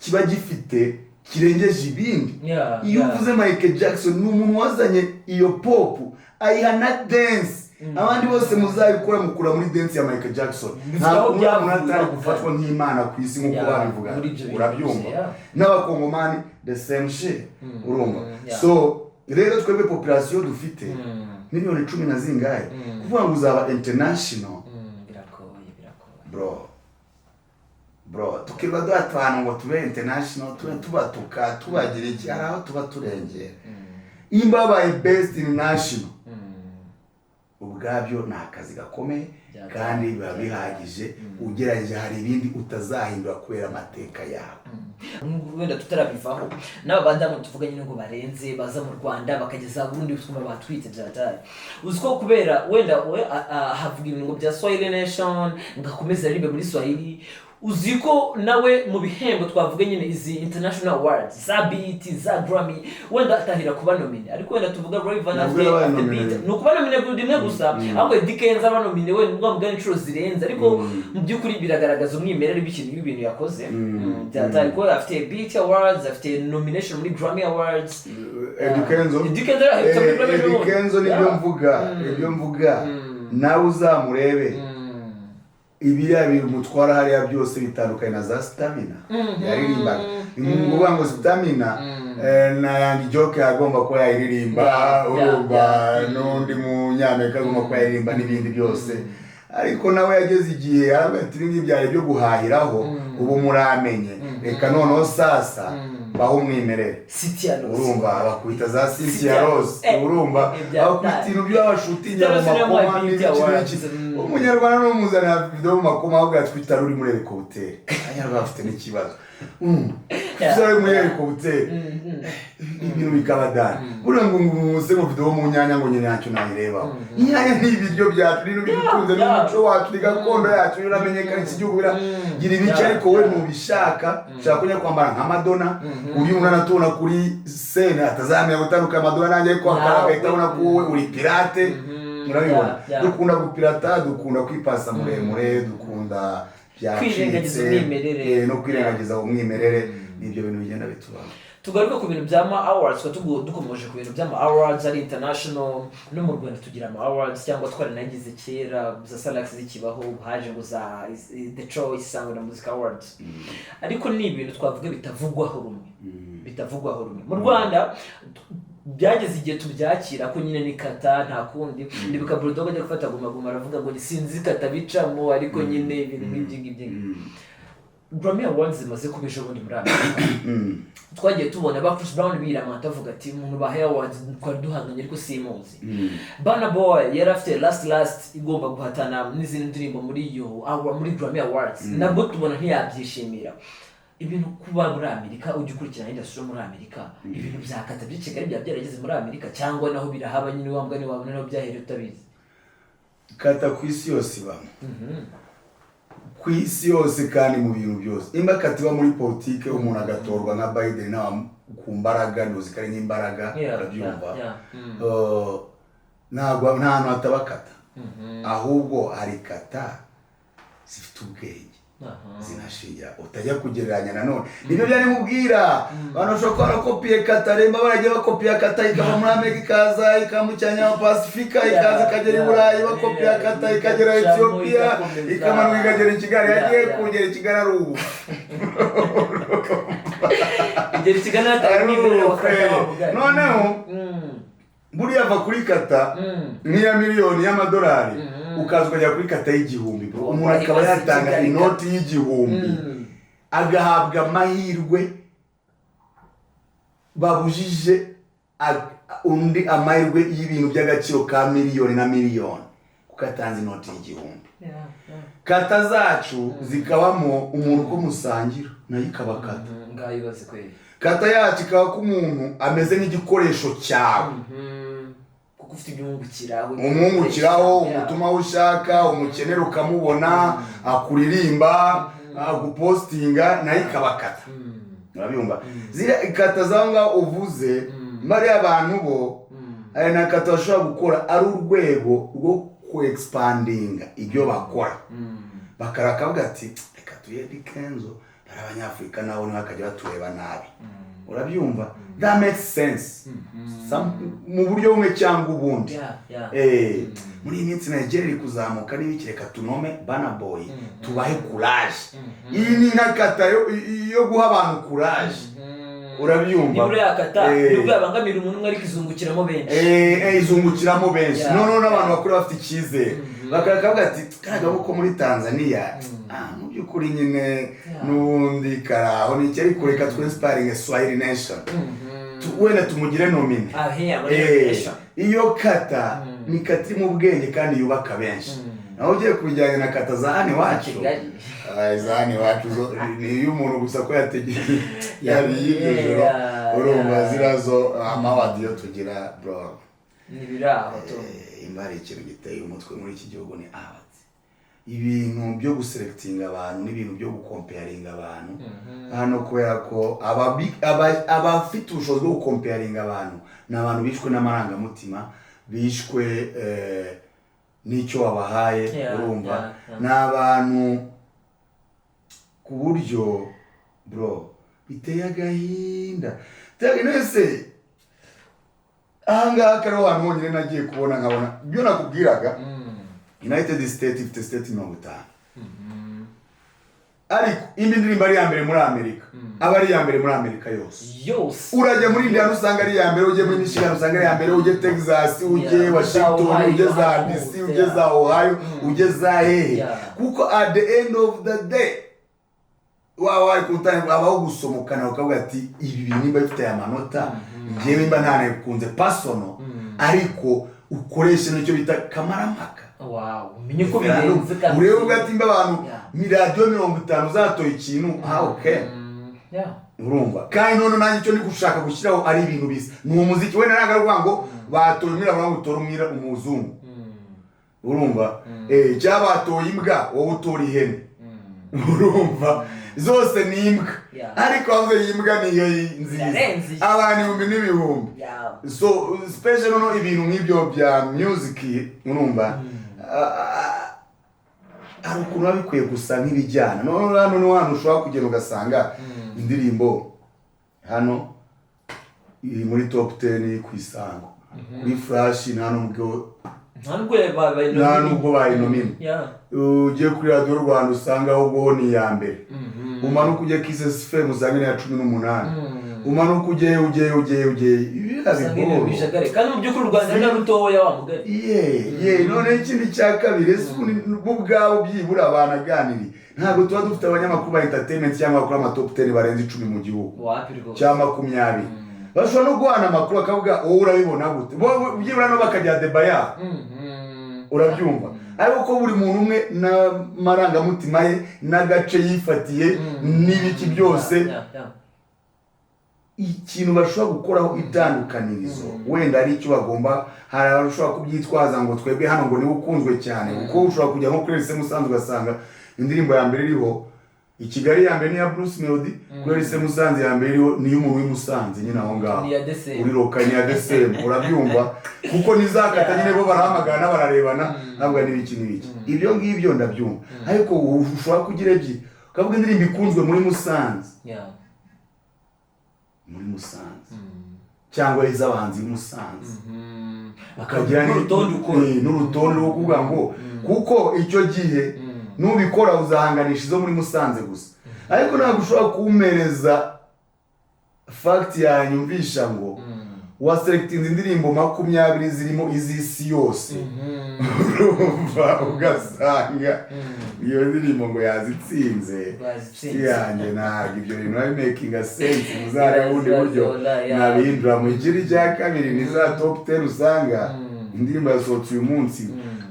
kiba gifite kirengeje ibindi. Iyo uvuze Michael Jackson, ni umuntu wazanye iyo pop, ayiha na dance. Abandi bose muzabikora mukura muri dance ya Michael Jackson. Bifite aho Ntabwo uriya muntu byavuye, atari gufatwa nk'imana ku isi nk'uko babivuga, muri ibyo bintu urabyumva? byose, yeah. N'abakongomani the same shit, urumva? Yeah. So rero twebwe population dufite miliyoni cumi na zingahe, kuvuga ngo uzaba international, Biragoye, biragoye. Bro, bro, tukirwa duhata abantu ngo tube international, tube tubatuka, tubagira iki, hari aho tuba turengera. Nimba babaye best in national, ubwabyo ni akazi gakomeye kandi biba bihagije ugereranyije. Hari ibindi utazahindura kubera amateka yawe. Wenda tutarabivaho, n'aba badamu tuvuga nyine ngo barenze, baza mu Rwanda bakageza Burundi, twumva batwite byatari. Uzi ko kubera wenda we havuga ibintu ngo bya Swahili Nation, ngo akomeze aririmbe muri Swahili, uzi ko nawe mu bihembo twavuga nyine izi international awards za BET, za Grammy, wenda atahira kuba nominé, ariko wenda tuvuga Rayvanny Ntabwo afite yabaye afite nominé. BET, ni ukuba nominé rimwe gusa, ahubwo Eddy Kenzo aba nominé wenda ubwo mugani inshuro zirenze, ariko mu by'ukuri biragaragaza umwimerere w'ikintu w'ibintu yakoze. Byatari ko afite BET Awards, afite nomination muri Grammy Awards. Eddy Kenzo. Eddy Kenzo yarahetse muri Grammy Eddy ejo bundi. Kenzo nibyo mvuga, ibyo mvuga, nawe uzamurebe, ibiriya bimutwara hariya byose bitandukanye na za Stamina yaririmbaga. Ni ukuvuga ngo Stamina na Young Joke agomba kuba yayiririmba, urumva, n'undi munyamerika agomba kuba yaririmba n'ibindi byose, ariko nawe yageze igihe aravuga ati: "Ibi ngibi byari ibyo guhahiraho, ubu muramenye, reka noneho sasa baho umwimerere." Sitya Rose. Urumva, bakubita za Cynthia Cynthia Rose, urumva, bakubita ibintu by'abashutingi mu Cynthia Rose niyo makoma yamuhaye n'ibiki BET Awards. n'ibiki. Umunyarwanda n'umuzanira video mu makoma, ahubwo yatwita uri muri hélicoptère. Abanyarwanda bafite n'ikibazo. Uri muri hélicoptère, ibintu bikaba dani. Buriya ngo ngumuse ngo video mu nyanya, ngo nyine ntacyo nayirebaho. Inyanya ni ibiryo byacu, ni ibintu bidutunze, ni umuco wacu, ni gakondo yacu, biramenyekana iki gihugu, biragira ibice. Ariko we ntubishaka, ushaka kujya kwambara nka Madonna. Uri unanatubona kuri scène atazamenya gutandukanya Madonna nanjye, ariko Nawe. agahita abona ko wowe uri pirate, urabibona? Yeah. Dukunda gupirata, dukunda kwipasa muremure, dukunda Kwirengagiza byacitse, umwimerere. No kwirengagiza umwimerere. Nibyo bintu bigenda bitubaho. Tugaruke ku bintu by'ama awards. Tukaba dukomeje ku bintu by'ama awards ari international, no mu Rwanda tugira ama awards, cyangwa twaranagize kera za Salax zikibaho, haje ngo za The Choice, Isango na Music Awards, ariko ni ibintu twavuga bitavugwaho rumwe, bitavugwaho rumwe mu Rwanda. Byageze igihe tubyakira ko nyine ni kata, nta kundi. Ndibuka Bulldog ajya gufata Guma Guma, aravuga ngo sinzi kata bicamo, ariko nyine ibintu nk'ibyo ngibyo. Grammy Awards zimaze kuba ejo bundi muri Amerika, twagiye tubona ba Chris Brown biramata avuga ati: "Umuntu bahaye awards twari duhanganye ariko simuzi." Burna Boy yari afite Last Last igomba guhatana n'izindi ndirimbo muri iyo muri Grammy Awards, nabwo tubona ntiyabyishimira. Ibintu kuba muri Amerika, ujya ukurikirana industry yo muri Amerika, ibintu bya kata by'i Kigali byaba byarageze muri Amerika, cyangwa naho birahaba nyine, wa mugani wabona naho byahereye utabizi? Kata ku isi yose ibamo, ku isi yose kandi mu bintu byose. Nimba kata iba muri politike, umuntu agatorwa nka Biden nawe ku mbaraga, ntuzi ko ari nk'imbaraga, urabyumva? Yeah. Ntabwo nta hantu hataba kata, ahubwo hari kata zifite ubwenge, zinashingira utajya kugereranya. Nanone nibyo byari mubwira abantu bashobora kuba barakopiye kata remba, baragiye bakopiya kata ikava muri Amerika, ikaza ikambukiranya Pasifika, ikaza ikagera i Burayi, bakopiya kata ikagera Igacamo, Etiyopiya, igakomeza. Ikamanuka ikagera i Kigali. Yagiye kugera i Kigali ari ubu. Igera i Kigali hatari Ari umwimerere wa ubu, kata eh. wa mugani. Noneho buriya ava kuri kata nk'iya miliyoni y'amadolari, ukaza ukagera kuri kata y'igihumbi, bro. Umuntu akaba Ibaze yatanga Kigali. inoti y'igihumbi, agahabwa amahirwe babujije undi, amahirwe y'ibintu by'agaciro ka miliyoni na miliyoni, kuko Kuko atanze inoti y'1000. Kata zacu zikabamo umuntu uko musangira nayo ikabakata. Ngayibaze kweli. Kata yacu ikaba ko umuntu ameze nk'igikoresho cyawe. Kuko ufite ibyungukiraho. Umwungukiraho, umutuma aho ushaka, umukenera ukamubona, akuririmba, agupostinga, nayo ikabakata. Urabyumva? Ziriya ikata zaho ngaho uvuze, bariya abantu bo hari na kata bashobora gukora ari urwego rwo ku-expandinga ibyo bakora. Bakarakavuga ati reka tuye Eddy Kenzo, bari abanyafurika nabo ntibakajya batureba nabi. Urabyumva? That makes sense. Mu buryo bumwe cyangwa ubundi. Muri iyi minsi Nigeria iri kuzamuka n'ibiki, reka tunome Burna Boy, tubahe courage. Iyi ni nka kata yo guha abantu courage. Urabyumva? Nibura yakata, nubwo yabangamira umuntu umwe ariko izungukiramo benshi. Izungukiramo benshi. Noneho n'abantu bakuru bafite icyizere. Bakakavuga ati karaga ko muri Tanzania, mu by'ukuri nyine n'ubundi karaho ni icyo ariko reka twinspiring Swahili Nation. Wenda tumugire nomine. Iyo kata ni kata iri mu bwenge kandi yubaka benshi. Naho ugiye kubijyanye na kata za hano iwacu, za hano iwacu zo ni iy'umuntu gusa ko yategereje yariye iryo joro. Urumva zirazo amawadi yo tugira bro. Ni biraho to. Imba hari ikintu giteye umutwe muri iki gihugu ni abatsi. Ibintu byo guselectinga abantu n'ibintu byo gukomparinga abantu. Hano kubera ko abafite ubushobozi bwo gukomparinga abantu ni abantu bishwe n'amarangamutima, bishwe n'icyo wabahaye, urumva ni abantu ku buryo bro biteye agahinda. Nese ahangaha kariho hantu honyine nagiye kubona nkabona ibyo nakubwiraga. United States ifite state 50. Ariko indi ndirimbo ari iya mbere muri Amerika, aba ari iya mbere muri Amerika yose. Urajya muri Indiana usanga ari iya mbere, ujye muri Michigan usanga ari iya mbere, ujye Texas, ujye Washington, ujye za DC, ujye za Ohio, ujye za hehe. Kuko at the end of the day wawe kutanga abaho gusomokana ukavuga ati ibi bintu nimba bifite aya manota, njyewe mba ntanakunze personal, ariko ukoreshe nicyo bita kamaramaka. Wow, umenye ko birenze kandi urebe ubwo ati mba abantu ni radio 50 zatoye ikintu, okay. Urumva kandi none nanjye icyo ndi gushaka gushyiraho ari ibintu bisa ni umuziki. Wenda ntabwo ari ukuvuga ngo batoye umwirabura ngo utore umuzungu. Urumva cyabatoye imbwa wowe utora ihene. Urumva zose ni imbwa, ariko bavuze imbwa niyo nziza, abantu ibihumbi n'ibihumbi. So special noneho ibintu nk'ibyo bya music, urumva hari ukuntu biba bikwiye gusa nk'ibijyana. Noneho hano ni hano ushobora kugenda ugasanga indirimbo hano iri muri top 10 ku Isango, kuri Flash nta nubwo bayinomine. Ugiye kuri Radio Rwanda usanga ahubwo ni iya mbere. Umanuka ujye Kiss FM usanga ni iya 18. Umanuka ujye ibijagare. Kandi mu by'ukuri u Rwanda ni rutoya wa mugari. None ikindi cya kabiri ese bo ubwabo byibura banaganiriye. Ntabwo tuba dufite abanyamakuru ba entertainment cyangwa bakora ama top 10 barenze 10 mu gihugu. Cyangwa 20. Bashobora no guhana amakuru akavuga wowe urabibona gute. Bo byibura no bakajya debaya. Urabyumva? Ariko ko buri muntu umwe n'amarangamutima ye n'agace yifatiye n'ibiki byose, ikintu bashobora gukoraho itandukanirizo wenda ari icyo bagomba. Hari abashobora kubyitwaza ngo twebwe hano ngo niwe ukunzwe cyane, kuko ushobora kujya nko kuri RC Musanze ugasanga indirimbo ya mbere iriho i Kigali ya mbere ni ya Bruce Melody, kuri RC Musanze ya mbere iriho ni y'umuntu w'i Musanze nyine aho ngaho uri roka ni ya DCM. Urabyumva? Kuko nizakata nyine bo barahamagana bararebana ntabwo n'ibiki n'ibiki. Ibyo ngibyo ndabyumva, ariko ushobora kugira ebyiri ukavuga indirimbo ikunzwe muri Musanze, muri Musanze cyangwa iz'abahanzi b'i Musanze, bakagira n'urutonde rwo kuvuga ngo kuko icyo gihe nubikora uzahanganisha izo muri Musanze gusa. Ariko ntabwo ushobora kumereza fact yanyumvisha ngo waselectinze indirimbo 20 zirimo iz'isi yose, urumva ugasanga iyo ndirimbo ngo yazitsinze. Yanjye ntabwo ibyo bintu biba making sense. Muzare bundi buryo nabihindura mu kiri cya kabiri ni za top 10 usanga indirimbo yasohotse uyu munsi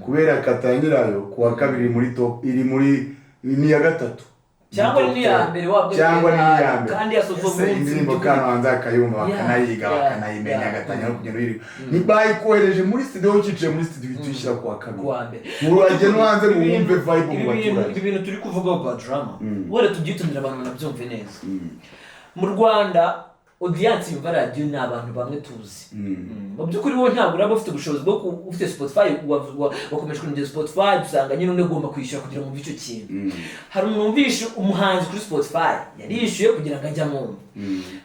Kubera kata ya nyirayo kuwa kabiri muri top iri muri ni iya gatatu cyangwa ni iya mbere wabwo, cyangwa ni iya mbere kandi yasoza Ese umunsi. Indirimbo kano akayumva, bakanayiga, bakanayimenya, agatangira no kugenda uyiririmba. Ntibayikohereje muri studio, ucyicaye muri studio uhita uyishyira kuwa kabiri. Kuwa mbere. Murajye no hanze ngo wumve vibe mu Ibi bintu, baturage. ibi bintu turi kuvugaho, Badrama, wenda tubyitondere, abantu banabyumve neza. Mu Rwanda audience yumva radiyo ni abantu bamwe tuzi. Mu by'ukuri wowe ntabwo uraba ufite ubushobozi bwo ufite Spotify, wakomeje kunogeza Spotify, usanga nyine undi ugomba kwishyura kugira ngo wumve icyo kintu. Hari umuntu wumvishe umuhanzi kuri Spotify, yarishyuye kugira ngo ajye amwumva.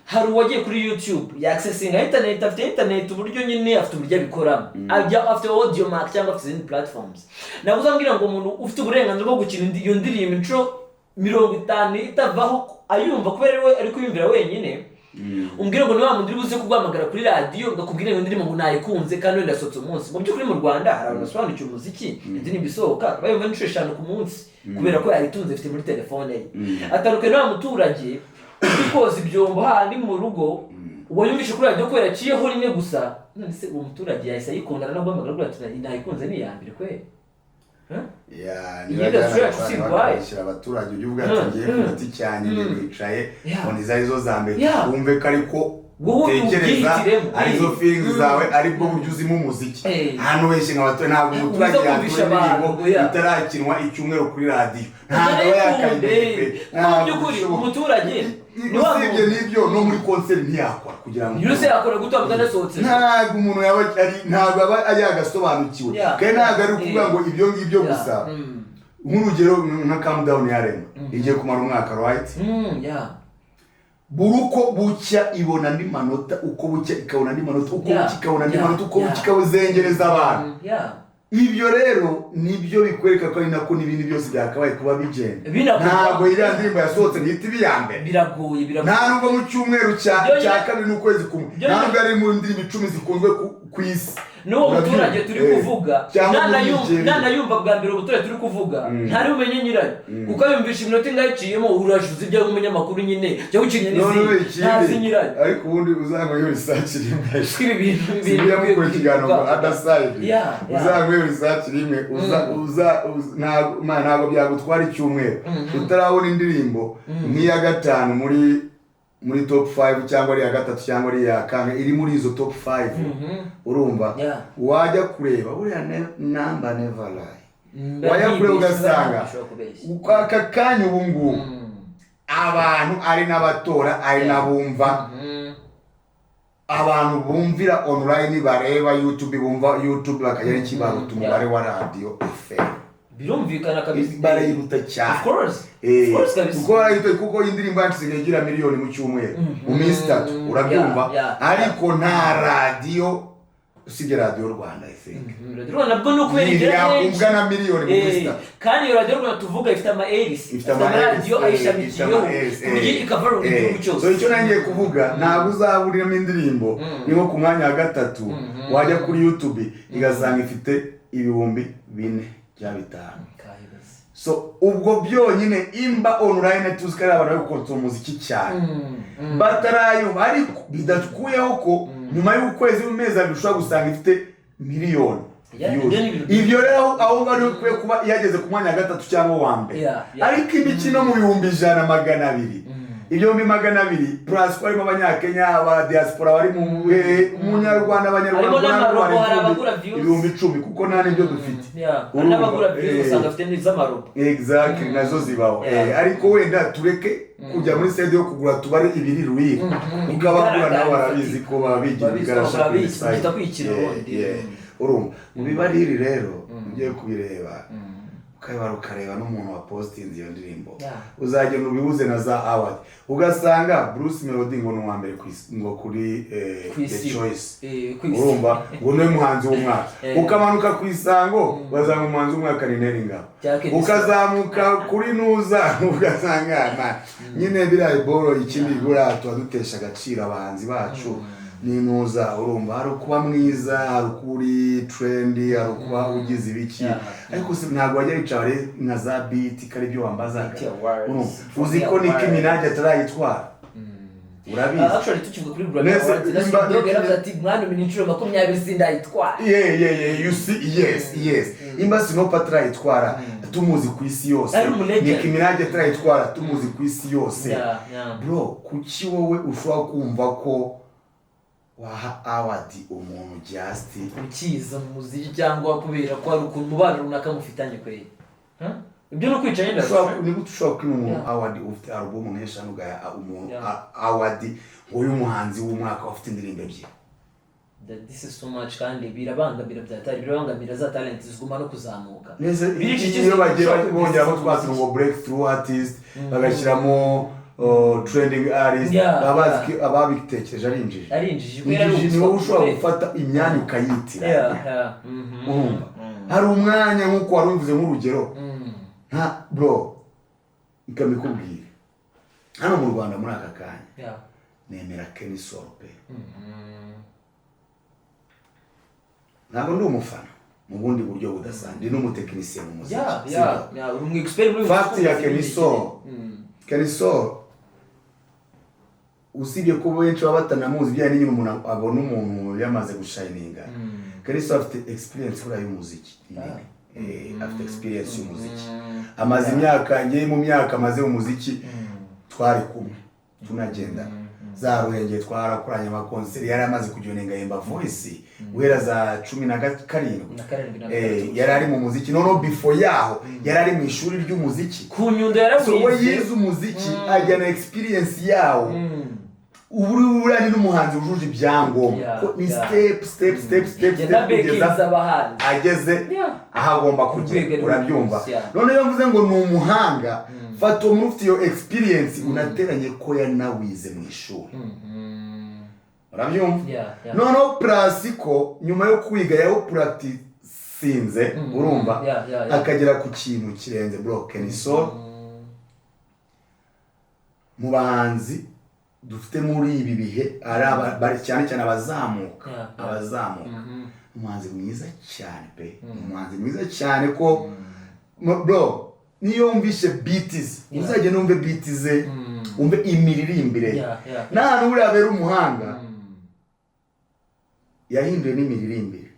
Hari uwagiye kuri YouTube, yaccessinga internet, afite internet, uburyo nyine afite uburyo abikoramo, ajya afite Audiomack cyangwa afite izindi platforms. Ntabwo uzambwira ngo umuntu ufite uburenganzira bwo gukina iyo ndirimbo inshuro 50 itavaho ayumva, kubera we ari kuyumvira wenyine, umbwire ngo ni wa muntu uri buze kuguhamagara kuri radiyo ngo akubwire ngo indirimbo ngo nayikunze kandi wenda yasohotse umunsi. Mu by'ukuri mu Rwanda hari abantu basobanukiwe umuziki, indirimbo isohoka bayumva n'inshuro 5 ku munsi kubera ko yayitunze, afite muri telefone ye. Atandukanye na wa muturage uri koza ibyombo hahandi mu rugo, uwo yumvishe kuri radiyo kubera aciyeho rimwe gusa. None se uwo muturage yahise ayikunda no guhamagara avuga ati nayikunze, ni iya mbere kweli? Huh? Ya, Iyi niba industry jyana yacu si abantu irwaye. bakabishyira abaturage, ujye uvuga ati ngiye ku giti cyanjye nicaye, ngo izo arizo za mbere, wumve ko ariko Wowe utekereza, ubyihitiremo. arizo feelings zawe, aribwo buryo uzimo umuziki. Ahantu henshi nk'abaturage, ntabwo umuturage Uza kumvisha yatura indirimbo abantu, yeah. itarakinwa icyumweru kuri radiyo, ntabwo aba Utayikunde. yakayimenye pe. Mu Ntabwo by'ukuri bishoboka. umuturage ni wa Usibye muntu n'ibyo, no muri concert ntiyakora kugira ngo Yose yakora gutabwa adasohotse. Ntabwo umuntu yaba ari, ntabwo aba yagasobanukiwe. Kandi ntabwo ari ukuvuga ngo ibyo ngibyo gusa. Nk'urugero nka Calm Down ya Rema igiye kumara umwaka, right? Yeah. Buri uko bucya ibona andi manota, uko bucya ikabona andi manota, uko bucya ikabona andi manota, uko bucya ikabuzengereza abantu. Ibyo rero nibyo bikwereka ko ari nako n'ibindi byose byakabaye kuba bigenda. Ntabwo iriya ndirimbo yasohotse ntihita iba iya mbere. Biragoye, biragoye. Nta nubwo mu cyumweru cya kabiri n'ukwezi kumwe, nta nubwo ari mu ndirimbo 10 zikunzwe ku isi. N'uwo muturage turi Eh, kuvuga, cyangwa muri Nigeria. nanayumva bwa mbere, umuturage turi kuvuga ntari bumenye nyirayo, kuko yumvisha iminota ingahe iciyemo, urajuza ibyo umunyamakuru nyine cyangwa ukinnye Noneho n'izindi, ikindi, ntazi nyirayo. Ariko ubundi uzanywa iyo research rimwe, Kuko ibi bintu, ibi bintu sibyo, mukora ikiganiro ngo other side, uzanywa iyo research rimwe, uza uza ntabwo man, ntabwo byagutwara icyumweru utarabona indirimbo nk'iya gatanu muri top 5, cyangwa ari iya gatatu, cyangwa ari iya kane, iri muri izo top 5, urumva? Wajya kureba buriya number never lie. Wajya kureba ugasanga Bishobora kubeshya. Aka kanya ubu ngubu abantu ari n'abatora, ari n'abumva, abantu bumvira online, bareba YouTube, bumva YouTube, bakajya n'ikibaruta umubare wa radiyo FM. Birumvikana kabisa. Barayiruta cyane. Of course. Eh, Of course kabisa. kuko barayita, kuko indirimbo yacu isigaye igira miliyoni mu cyumweru, mu minsi 3, urabyumva? Ariko nta radiyo usibye Radiyo Rwanda, I think. Radiyo Rwanda nabwo ni ukubera igera henshi. Yakumvwa na miliyoni mu minsi 3. Kandi iyo Radiyo Rwanda tuvuga ifite ama aires, Ifite ama amaradiyo aires, ayishamikiyeho, ifite ama aires, ku buryo ikavara igihugu cyose. So icyo nangiye kuvuga, ntabwo uzaburiramo indirimbo ni nko ku mwanya wa gatatu, wajya kuri YouTube igasanga ifite 4000 cyangwa 5000. Kahibaze. So ubwo byonyine imba online, tuzi ko ari abantu bari gukonsoma umuziki cyane, batarayumva, ariko bidakuyeho ko nyuma y'ukwezi, mu mezi 2, ushobora gusanga ifite miliyoni Yeah, views. ibyo ni ibintu. Ibyo rero aho ngaho niho bikwiye kuba yageze ku mwanya wa gatatu cyangwa uwa mbere. Ariko imikino mu 100,000, 200, 200,000 plus ko harimo Abanyakenya, aba diaspora bari mu Munyarwanda, Abanyarwanda, Harimo n'amarobo, bari hari abagura views. 10,000, kuko nta n'ibyo dufite. Yeah, hari Urumva? n'abagura views, usanga afite n'iz'amarobo. Exactly, nazo zibaho. Ariko wenda tureke kujya muri side yo kugura, tubare ibiri rwiri, kuko abagura nabo barabizi ko baba bigira Babizi ko ibigarasha kuri barabizi, side. bita kwikira ubundi. Urumva mu bibariri rero ugiye kubireba, ukabibara, ukareba n'umuntu wa postinze iyo ndirimbo, uzagenda ubihuze na za award, ugasanga Bruce Melody ngo ni uwa mbere ku isi, ngo kuri Ku The isi. Choice, Eh, ku isi. urumva, ngo niwe muhanzi w'umwaka. Ukamanuka ku Isango, ugasanga umuhanzi w'umwaka ni Nel Ngabo. Cyangwa Kenny. Ukazamuka kuri Nuza, ugasanga man, nyine biriya boro. Ikindi, buriya tuba dutesha agaciro abahanzi bacu ni Nuza. Urumva, hari ukuba mwiza, hari ukuba uri trendy, hari ukuba ugize ibiki, ariko ntabwo wajya wicara nka za BET, ko aribyo wambazaga. BET Awards. Urumva, uzi ko Nicki Minaj atarayitwara? Urabizi. Actually, tukivuga kuri Grammy Nese, Awards, na Snoop Dogg yaravuze ati: "Mwantumye inshuro 20, sindayitwara." Yeah, you see, yes, imba Snoop atarayitwara tumuzi ku isi yose, Ari umu legend. Nicki Minaj atarayitwara tumuzi ku isi yose, bro, kuki wowe ushobora kumva ko waha award umuntu just ukiza mu muziki, cyangwa kubera ko hari ukuntu umubano runaka mufitanye kweri? Huh? Ibyo ni ukwica nyine. Ni gute ushobora kwima umuntu award ufite album nk'eshanu, ugaha umuntu award ngo uyu muhanzi w'umwaka ufite indirimbo ebyiri? That this is so much, kandi birabangamira, byatari birabangamira za talent ziguma no kuzamuka. Nese Birica iyo icyizere bagiye ushobora bongeramo kwibwiza twa tuntu ngo breakthrough artist, bagashyiramo trending artist, baba bazi ko ababitekereje ari injiji. Ari injiji kubera ari Injiji ni wowe ubuswa. ushobora gufata imyanya ukayitira. Urumva, hari umwanya nk'uko wari ubivuze nk'urugero, nka bro, ikabikubwira hano mu Rwanda muri aka kanya, nemera Kenny Sol pe. Ntabwo ndi umufana mu bundi buryo budasanzwe, ndi n'umutekinisiye mu muziki, sibyo? Yeah, uri umu expert muri Fact ya muziki. Kenny Sol, Kenny Sol, usibye ko benshi baba batanamuzi, bijyanye n'inyuma umuntu abona umuntu yamaze gushininga, Kenny Sol afite experience buriya y'umuziki nini. Afite experience y'umuziki, amaze imyaka, ngiye mu myaka amaze mu muziki twari kumwe tunagenda za Ruhengeri, twarakoranye amakonseri, yari amaze kujoininga Yemba Voice guhera za 17. Na karindwi na gatatu. Yari ari mu muziki, noneho before yaho yari ari mu ishuri ry'umuziki. Ku Nyundo. So we yarawize. yize umuziki, ajyana experience yawo. Ubu uriya ni n'umuhanzi wujuje ibyangombwa. Ko ni step, step, step, step, na step bekinzi kugeza abahanzi ageze aho agomba kugera. Urwego Urabyumva? rw'umuziki. None iyo mvuze ngo ni umuhanga, fata uwo muntu ufite iyo experience, unateranye ko yanawize mu ishuri. Urabyumva? Yeah. Noneho plus ko nyuma yo kwiga yawupracticinze, urumva, Yeah. akagera ku kintu kirenze. Bro, Kenny Sol mu bahanzi dufite muri ibi bihe ari cyane cyane abazamuka, abazamuka, umuhanzi mwiza cyane pe, umuhanzi mwiza cyane ko bro, niyo wumvishe beat ze, uzajya numve beat ze, wumve imiririmbire ye. N'ahantu buriya abera umuhanga, yahinduye n'imiririmbire.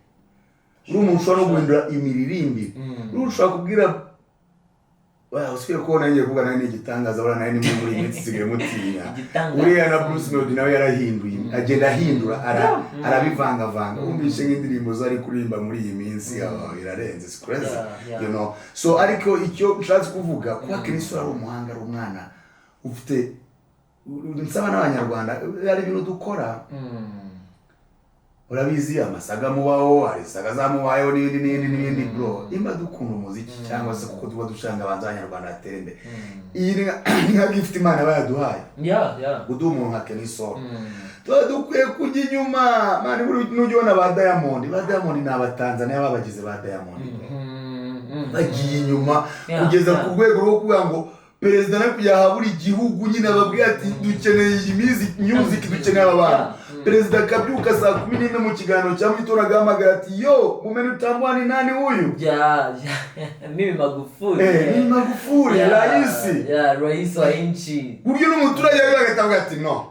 Uri umuntu ushobora no guhindura imiririmbire, uri ushobora kubwira. Usigaye ko nanjye kuvuga nawe ni igitangaza, buriya nawe ni muri iyi minsi isigaye mutinya. Igitangaza. Uriya na Bruce Melody nawe yarahinduye, agenda ahindura, arabivangavanga. Wumvishe nk'indirimbo zo ari kuririmba muri iyi minsi, oh, birarenze, it's crazy. So ariko icyo nshatse kuvuga, kuba Kenny Sol ari umuhanga, ari umwana ufite, nsaba n'Abanyarwanda, hari ibintu dukora, urabizi, amasaga mubaho, hari saga zamubayeho n'ibindi n'ibindi n'ibindi. Bro, imba dukunda umuziki cyangwa se kuko tuba dushaka abanza Abanyarwanda batere imbere, iyi ni nka gift Imana aba yaduhaye, kuduha umuntu nka Kenny Sol. Tuba dukwiye kujya inyuma, man. Buri nujya ubona ba Diamond, ba Diamond ni Abatanzaniya babagize ba Diamond, bro. Bagiye inyuma kugeza ku rwego rwo kuvuga ngo perezida nawe yaha buri gihugu nyine ababwira ati: "Dukeneye iyi music, dukeneye aba bantu." Perezida akabyuka saa 11 mu kiganiro cya mugitondo, agahamagara ati: "Yo, mumenitambua ni nani huyu?" Yeah. Mimi Magufuli. Eh, ni Magufuli, raisi. Yeah, rais wa nchi. Buryo n'umuturage rero agahita avuga ati: "No,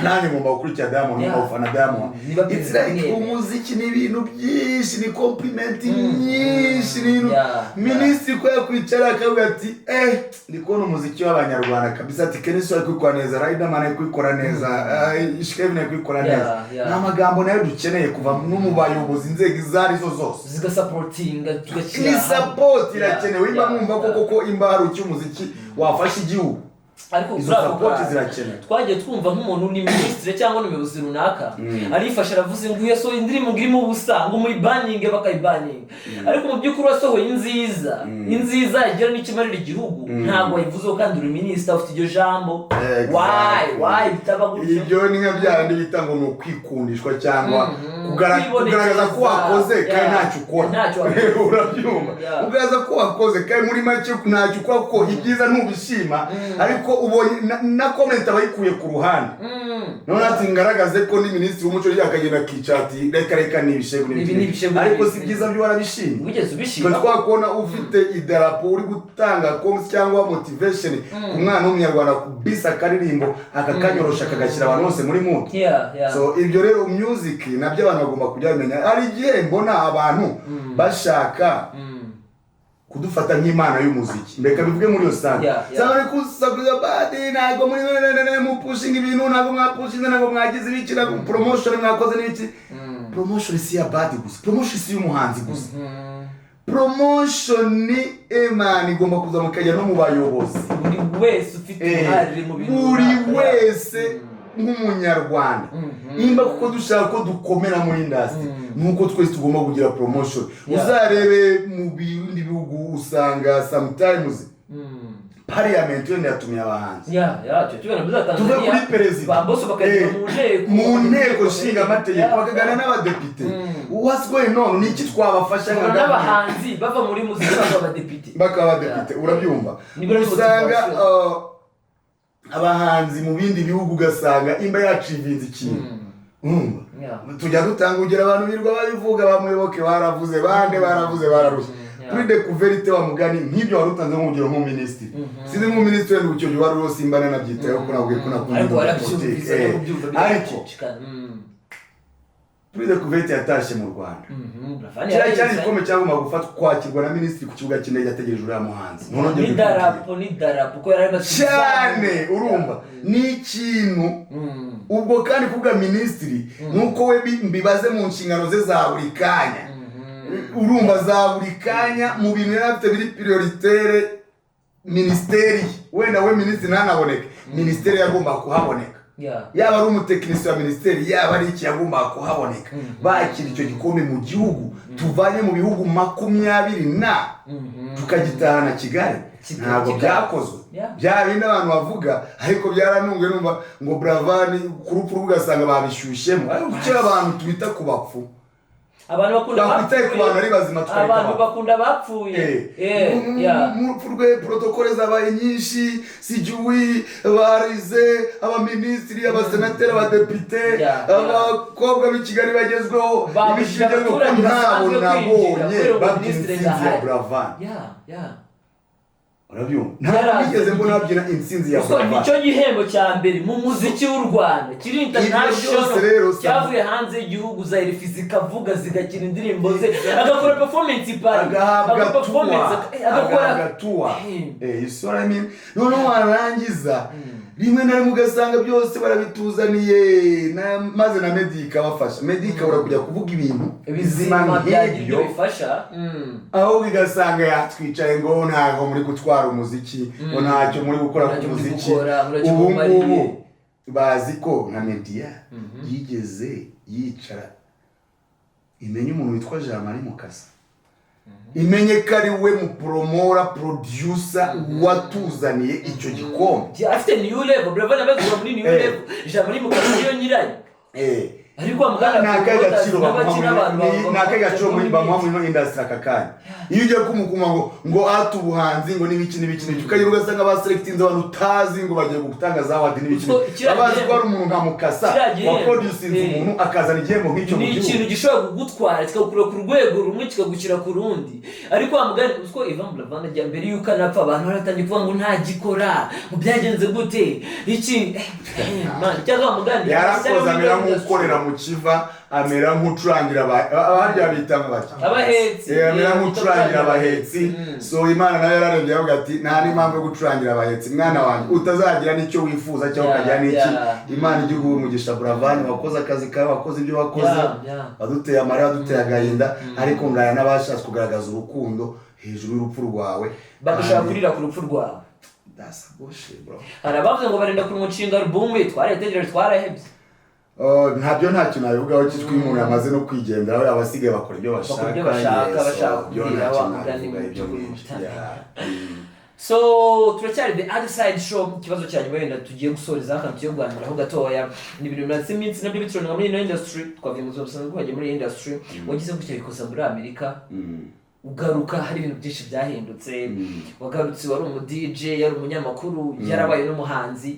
nanjye ngomba gukurikira Diamond, ngomba gufana Diamond." Niba It's perezida like mwene. umuziki ni ibintu byinshi, ni compliment nyinshi, ni ibintu minisitiri ko yakwicara akavuga ati: "Eh, ndi kubona umuziki w'Abanyarwanda kabisa," ati: "Kenny Sol ari kubikora neza, Riderman ari kubikora neza, Ish Kevin ari kubikora neza." Ni amagambo nayo dukeneye kuva no mu bayobozi, inzego izo arizo zose, zigasupportinga, tugashyira ni hamwe. support irakenewe. Imba mwumva ko koko imba hari icyo umuziki wafasha igihugu, Ariko izo kuri ako support kantu, zirakenewe. twagiye twumva nk'umuntu ni minisitiri cyangwa n'umuyobozi runaka arifashe aravuze ngo yasohoye indirimbo ngo irimo ubusa, ngo muyibaninge, bakayibaninga. Ariko mu by'ukuri wasohoye inziza, inziza yagira n'icyo imarira igihugu, ntabwo wayivuzeho kandi uri minisitiri ufite iryo jambo. Exactly. Why bitaba gutyo? Ibyo ni nka bya bindi bita ngo ni ukwikundishwa cyangwa Kwibonekeza. kugaragaza ko wakoze kandi ntacyo ukora. Ntacyo wakoze. Urabyumva? Yeah. Kugaragaza ko wakoze kandi muri make ntacyo ukora, kuko ibyiza ntubishima, ariko Ariko ubonye na comment abayikuye ku ruhande. None ati ngaragaze ko ni minisitiri w'umuco, akagenda akicara ati reka reka, ni ibishegu. Ibi ni ibishegu. Ariko si byiza byo, warabishimye. Wigeze Twe ubishima? Twakubona ufite idarapo, uri gutanga congs cyangwa motivation ku mwana w'umunyarwanda, kubisa akaririmbo akakanyorosha, kagashyira abantu bose muri mood. So ibyo rero, music nabyo abantu bagomba kujya bamenya. Hari igihe mbona abantu bashaka kudufata nk'imana y'umuziki, reka bivuge muri rusange. Cyangwa ari kusakuza badi, ntabwo muri mupushinga ibintu, ntabwo mwapushinze, ntabwo mwagize ibiki, ntabwo promotion mwakoze n'ibiki. Promotion si iya badi gusa, promotion si iy'umuhanzi gusa. Promotion emani igomba kuza mukajya no mu bayobozi. Buri wese ufite uruhare mu bintu Buri runaka. wese nk'umunyarwanda, nimba kuko dushaka ko dukomera muri industry, nuko twese tugomba kugira promotion. Uzarebe mu bindi bihugu, usanga sometimes parliament wenda yatumiye abahanzi. Ya, cyo tubona muri za Tuve Tanzania. kuri perezida. Ba Mbosso bakagera mu nteko. Mu nteko nshinga amategeko, bakaganira n'abadepite. What's going on? Ni iki twabafasha nka Tubona government? n'abahanzi bava muri muzika bakaba abadepite. Bakaba abadepite, urabyumva? Nibwo ari Usanga motivation. Abahanzi mu bindi bihugu, ugasanga imba yacivinze ikintu. Urumva? Tujya dutanga urugero, abantu birirwa babivuga, bamuyoboke baravuze, bande baravuze, bararushye. Kuri découverte wa mugani nk'ibyo wari utanze nk'urugero nk'umuminisitiri, sinzi nk'umuminisitiri wenda icyo gihe wari uriho, simba nanabyitayeho ko nabwiye ko nakunda Ariko ibintu bya warabyumvise politiki. no kubyumva Ariko biracicikana. Kuri découverte yatashye mu Rwanda, Buravan kiriya cyari yarayizanye. igikombe cyagomba gufatwa, kwakirwa na minisitiri ku kibuga cy'indege, ategereje uriya muhanzi. None ongera N'idarapo, n'idarapo ko yari amaze cyane kuzamuka. Urumva ni ikintu ubwo kandi kuvuga minisitiri nuko we mbibaze mu nshingano ze za buri kanya. Urumva, za buri kanya, mu bintu yari afite biri prioritaire, minisiteri wenda we minisitiri ntanaboneke, minisiteri yagomba kuhaboneka. Yaba ari umutekinisiye wa minisiteri, yaba ari iki, yagombaga kuhaboneka bakira icyo gikombe mu gihugu, tuvanye mu bihugu 20 na tukagitahana Kigali. Kigali, Ntabwo Kigali. byakozwe. Bya bindi abantu bavuga, ariko byaranunguye numva ngo Buravan ku rupfu rwe ugasanga babishyushyemo. Ariko kuki abantu twita ku bapfu? Abantu bakunda Twakwitaye ku bantu ari bazima, tukareka Abantu abapfu. bakunda abapfuye. Mu rupfu rwe protocole zabaye nyinshi, sijuwi barize, abaminisitiri, abasenateri, abadepite, abakobwa b'i Kigali bagezweho, Babujije ibiki bigezweho, ko abaturage ntabo basanzwe kwinjira nabonye kubera ngo babyina minisitiri intsinzi ya ndahari. Buravan. Urabyumva? Ntabwo Yaraza. nigeze mbona babyina intsinzi ya Gusa Buravan. nicyo gihembo cya mbere mu muziki w'u Rwanda kiri international, Byose rero, cyavuye hanze y'igihugu, za RFI zikavuga, zigakina indirimbo ze, agakora performance i Paris, Agahabwa agakora performance, tuwa agakora agahabwa tuwa. You see what I mean? Noneho warangiza, rimwe na rimwe ugasanga byose barabituzaniye maze na media ikabafasha. Media ikabura kujya kuvuga ibintu bizima bizima byagira ibyo nk'ibyo, bifasha. Ahubwo igasanga yatwicaye ngo ntabwo muri gutwara umuziki, ngo ntacyo muri gukora ku Ntacyo muri muziki. gukora, muracyo Ubu mumariye. ngubu bazi ko nka media yigeze yicara imenye umuntu witwa Jean Marie Mukasa, imenye ko ari we mupromoter, producer watuzaniye icyo gikombe. Afite new level. Buravan abazwa muri new level, Jean Marie Mukasa niyo nyirayo. Ariko wa mugana Ni akahe gaciro bamuha n'abakina abantu ni akahe gaciro bamuha muri ino industry aka kanya? Iyo ugiye kumukuma ngo ati ubuhanzi, ngo n'ibiki n'ibiki n'ibiki, ukagera ugasanga baselectinze abantu utazi ngo bagiye gutanga za award n'ibiki Utwo- n'ibiki. kiriya Babazi ko gihembo- ari umuntu nka Mukasa kiriya gihembo, waproducinze umuntu akazana igihembo nk'icyo mu Ni ikintu gihugu. gishobora kugutwara, kikagukura ku rwego rumwe kikagushyira ku rundi. Ariko wa mugani, uziko Ivan Buravan ajya mbere y'uko anapfa, abantu baratangiye kuvuga ngo ntagikora, ngo byagenze gute, iki man, cyangwa wa mugani Yarakoze, amera nk'ukorera mu kiva, amera nk'ucurangira harya bita ngo baki? Abahetsi. Amera nk'ucurangira abahetsi. So Imana nayo yararebye aravuga ati nta n'impamvu yo gucurangira abahetsi, mwana wanjye, utazagira n'icyo wifuza cyangwa ukagira n'iki. Imana ijya iguha umugisha, Buravan, wakoze akazi kawe, wakoze ibyo wakoze, waduteye amarira, waduteye agahinda, ariko ngaya n'abashatse kugaragaza urukundo hejuru y'urupfu rwawe. Bagashaka Kandi kurira ku rupfu rwawe. That's a bullshit, bro. Hari abavuze ngo barenda kumushinga album ye, twarategereje twarahebye. Oh, ntabyo, nta kintu nabivugaho cyitwa iyo umuntu yamaze no kwigendera, we abasigaye bakora ibyo bashaka. Bakora ibyo bashaka, Yes, bashaka so, byo kubwira nta wa kintu mugani nabivuga ibyo mu ngibyo. by'ukuri. Yeah. So turacyari the other side show. Ikibazo cya nyuma wenda tugiye gusoreza, akantu tugiye kuganiraho gatoya, ni ibintu bimaze iminsi nabyo bitrendinga muri ino industry. Twavuye mu buzima busanzwe, twagiye muri iyi industry. Wagize gutya bikoza muri Amerika. Ugaruka hari ibintu byinshi byahindutse. Wagarutse wari umu DJ, yari umunyamakuru, yarabaye n'umuhanzi.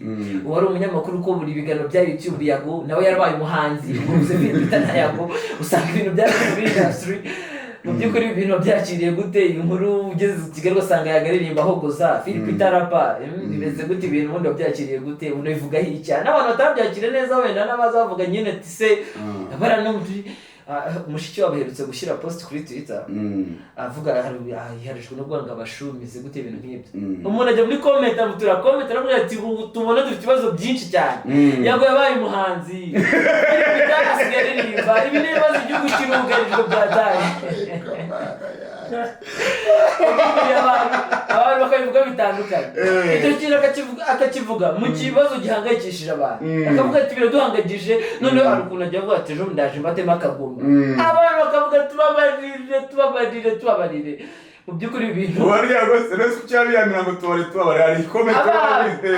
Wari umunyamakuru ko buri biganiro bya YouTube, Yago nawe yarabaye umuhanzi. Ubwo uvuze Peter na Yago, usanga ibintu byarabaye muri industry. Mu by'ukuri ibintu wabyakiriye gute, iyi nkuru ugeze i Kigali ugasanga Yago aririmba ahogoza, Phil Peter arapa, bimeze gute? Ibintu ubundi wabyakiriye gute? Unabivugaho iki? N'abantu batarabyakiriye neza, wenda n'abaza bavuga nyine ati se bara no mushiki wabo aherutse gushyira post kuri Twitter avuga yiharijwe no kuvuga ngo abashumize gute, ibintu nk'ibyo. Umuntu ajya muri comment, amutura comment, aramubwira ati ubu tubona dufite ibibazo byinshi cyane. Yago yabaye umuhanzi, Phil Peter asigaye aririmba, ibi ni ibibazo igihugu kirugarijwe byataye. Abantu bakabivuga bitandukanye. Icyo kintu akakivuga mu kibazo gihangayikishije abantu, akavuga ati biraduhangayikishije. Noneho hari ukuntu ajya avuga ati ejo ndaje mbatemo akagoma, abantu bakavuga tubabarire, tubabarire, tubabarire. Mu by'ukuri ibintu Wariya rwose rero kuki yabiyamira ngo tubare, tubabare, hari comment?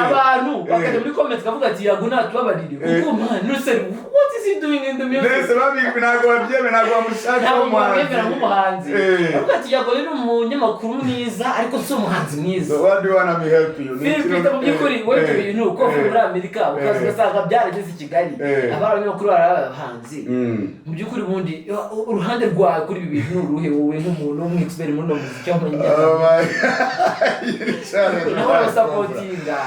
Abantu bakajya muri comment bakavuga ati Yago natubabarire, kuko man nuse, what is he doing in the music? Mbese babigwi ntabwo babyemera, ntabwo bamushaka. Ntabwo bamwemera nk'umuhanzi. Eh. Avuga ati Yago rero ni umunyamakuru mwiza, ariko si umuhanzi mwiza. So what do you wanna me help you? Ni Phil Peter, mu by'ukuri wowe ibyo bintu uko uvuye muri Amerika ukaza ugasanga byarageze i Kigali, abari abanyamakuru, bari abahanzi, mu by'ukuri ubundi uruhande rwawe kuri ibi bintu ni uruhe, wowe nk'umuntu w'umu expert muri uno muziki w'amanyarwanda? Oh my God. Nawe urasupportinga?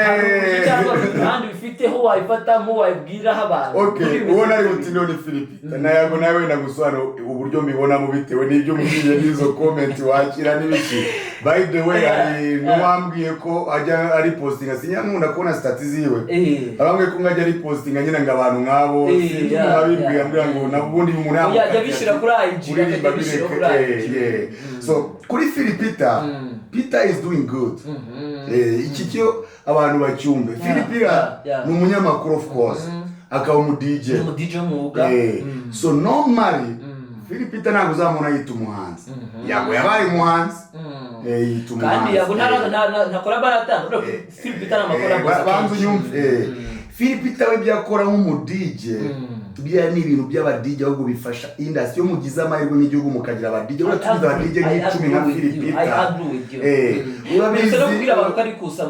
Hari uburyo cyangwa uruhande ubifiteho wabifatamo, wabibwiraho abantu? Okay, Kuri ibi uwo nari bintu. butinde ni Philip na Yago, nawe wenda gusobanura uburyo mbibonamo bitewe n'ibyo umbwiye n'izo comment wakira n'ibiki. By the way, hari n'uwambwiye ko ajya ari postinga, sinyankunda kubona status ziwe. Arambwiye ko ngajya ari postinga nyine ngo abantu nk'abo, sinzi umuntu abimbwiye, ambwira ngo na ubundi umuntu Oya, yamukatiye ajya abishyira ati, kuri IG, kuririmba akajya abishyira bireke, kuri IG. Yeah. So kuri Philip Peter, Peter is doing good. Iki cyo abantu bacyumve, Philip Peter ni umunyamakuru, of course, akaba umu DJ. Ni umu DJ w'umwuga. So normally Philip Peter ntabwo uzamubona yita umuhanzi. Yago yabaye umuhanzi, yita umuhanzi. Kandi Yago ntakora baratanga. Phil Peter ni amakora. Banza unyumve. Philip Peter we ibyo akora nk'umu DJ, biriya ni ibintu by'aba DJ, ahubwo bifasha industry. Iyo mugize amahirwe nk'igihugu mukagira aba DJ, buriya tugize aba DJ nk'icumi nka Philip Peter, urabizi. Urabizi no kubwira abantu ko ari kusa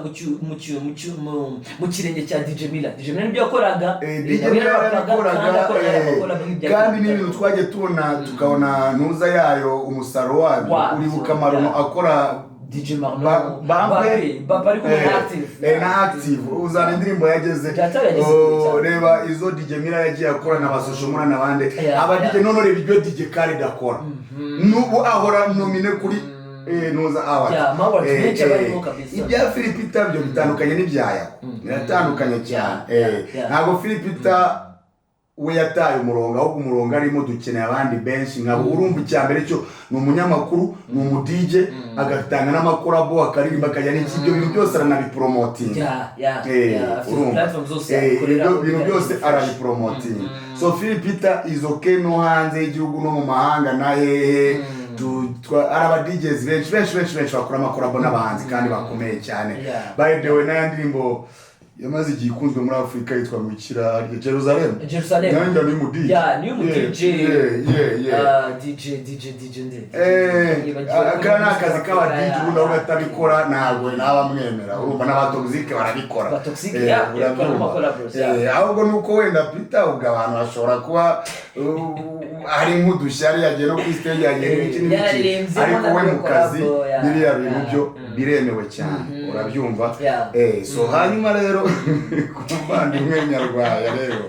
mu kirenge cya DJ Miller. DJ Miller nibyo yakoraga. DJ Nawe Miller yarakoraga, yarabikoraga, kandi akora amakora nk'ibya kandi Phil n'ibintu Peter. twagiye tubona, tukabona ntuza yayo, umusaruro wabyo. Wabyo, uribuka Maruno akora DJ Marno, Bampe. Mbappe, Mbappe ariko na active. Na active, uzana indirimbo yageze. Byatari yageze kure Oh, cyane. reba izo DJ Miller yagiye akora na ba Social Mula n'abandi aba DJ. None reba ibyo DJ Khaled akora n'ubu, ahora nominé kuri ntuza award. Yeah, ama awards menshi aba arimo kabisa. Ibya Phil Peter byo bitandukanye n'ibya Yago, biratandukanye cyane. Ntabwo Phil Peter we yataye umurongo, ahubwo umurongo arimo dukeneye abandi benshi nkabo. Urumva, icya mbere cyo ni umunyamakuru, ni umu DJ, agatanga n'amacollabo, akaririmba, akajya n'iki, ibyo bintu byose aranabipromotinga. Afite Urumva. platform zose yakoreraho, Ibyo bintu byose bikagenda. arabipromotinga. So Phil Peter is okay no hanze y'igihugu no mu mahanga na hehe. Hari aba DJs benshi benshi benshi benshi bakora amacollabo n'abahanzi kandi bakomeye cyane. By the way, n'aya ndirimbo yamaze igihe ikunzwe muri Afurika yitwa ngo ikira Jerusalem. Jerusalem. Nanjye ni mu DJ. Yeah, ni umu DJ. Yeah. Ah, DJ DJ DJ nde? Yibagiwe Aka ni akazi k'aba DJ, ubundi aho Yeah. batabikora ntabwo naba mwemera. Urumva n'aba Toxic barabikora. Ba Toxic, yeah, Urabyumva. bakora ama-collabos, yeah. Ahubwo nuko wenda Peter ubwo abantu bashobora kuba hari nk'udushyari, yagiye no kuri stage, yagiye n'ibiki n'ibiki, Yararirimbye ariko we mu kazi collabo, yeah, biriya bintu byo biremewe cyane, urabyumva. So hanyuma rero ku muvandimwe Nyarwaya rero,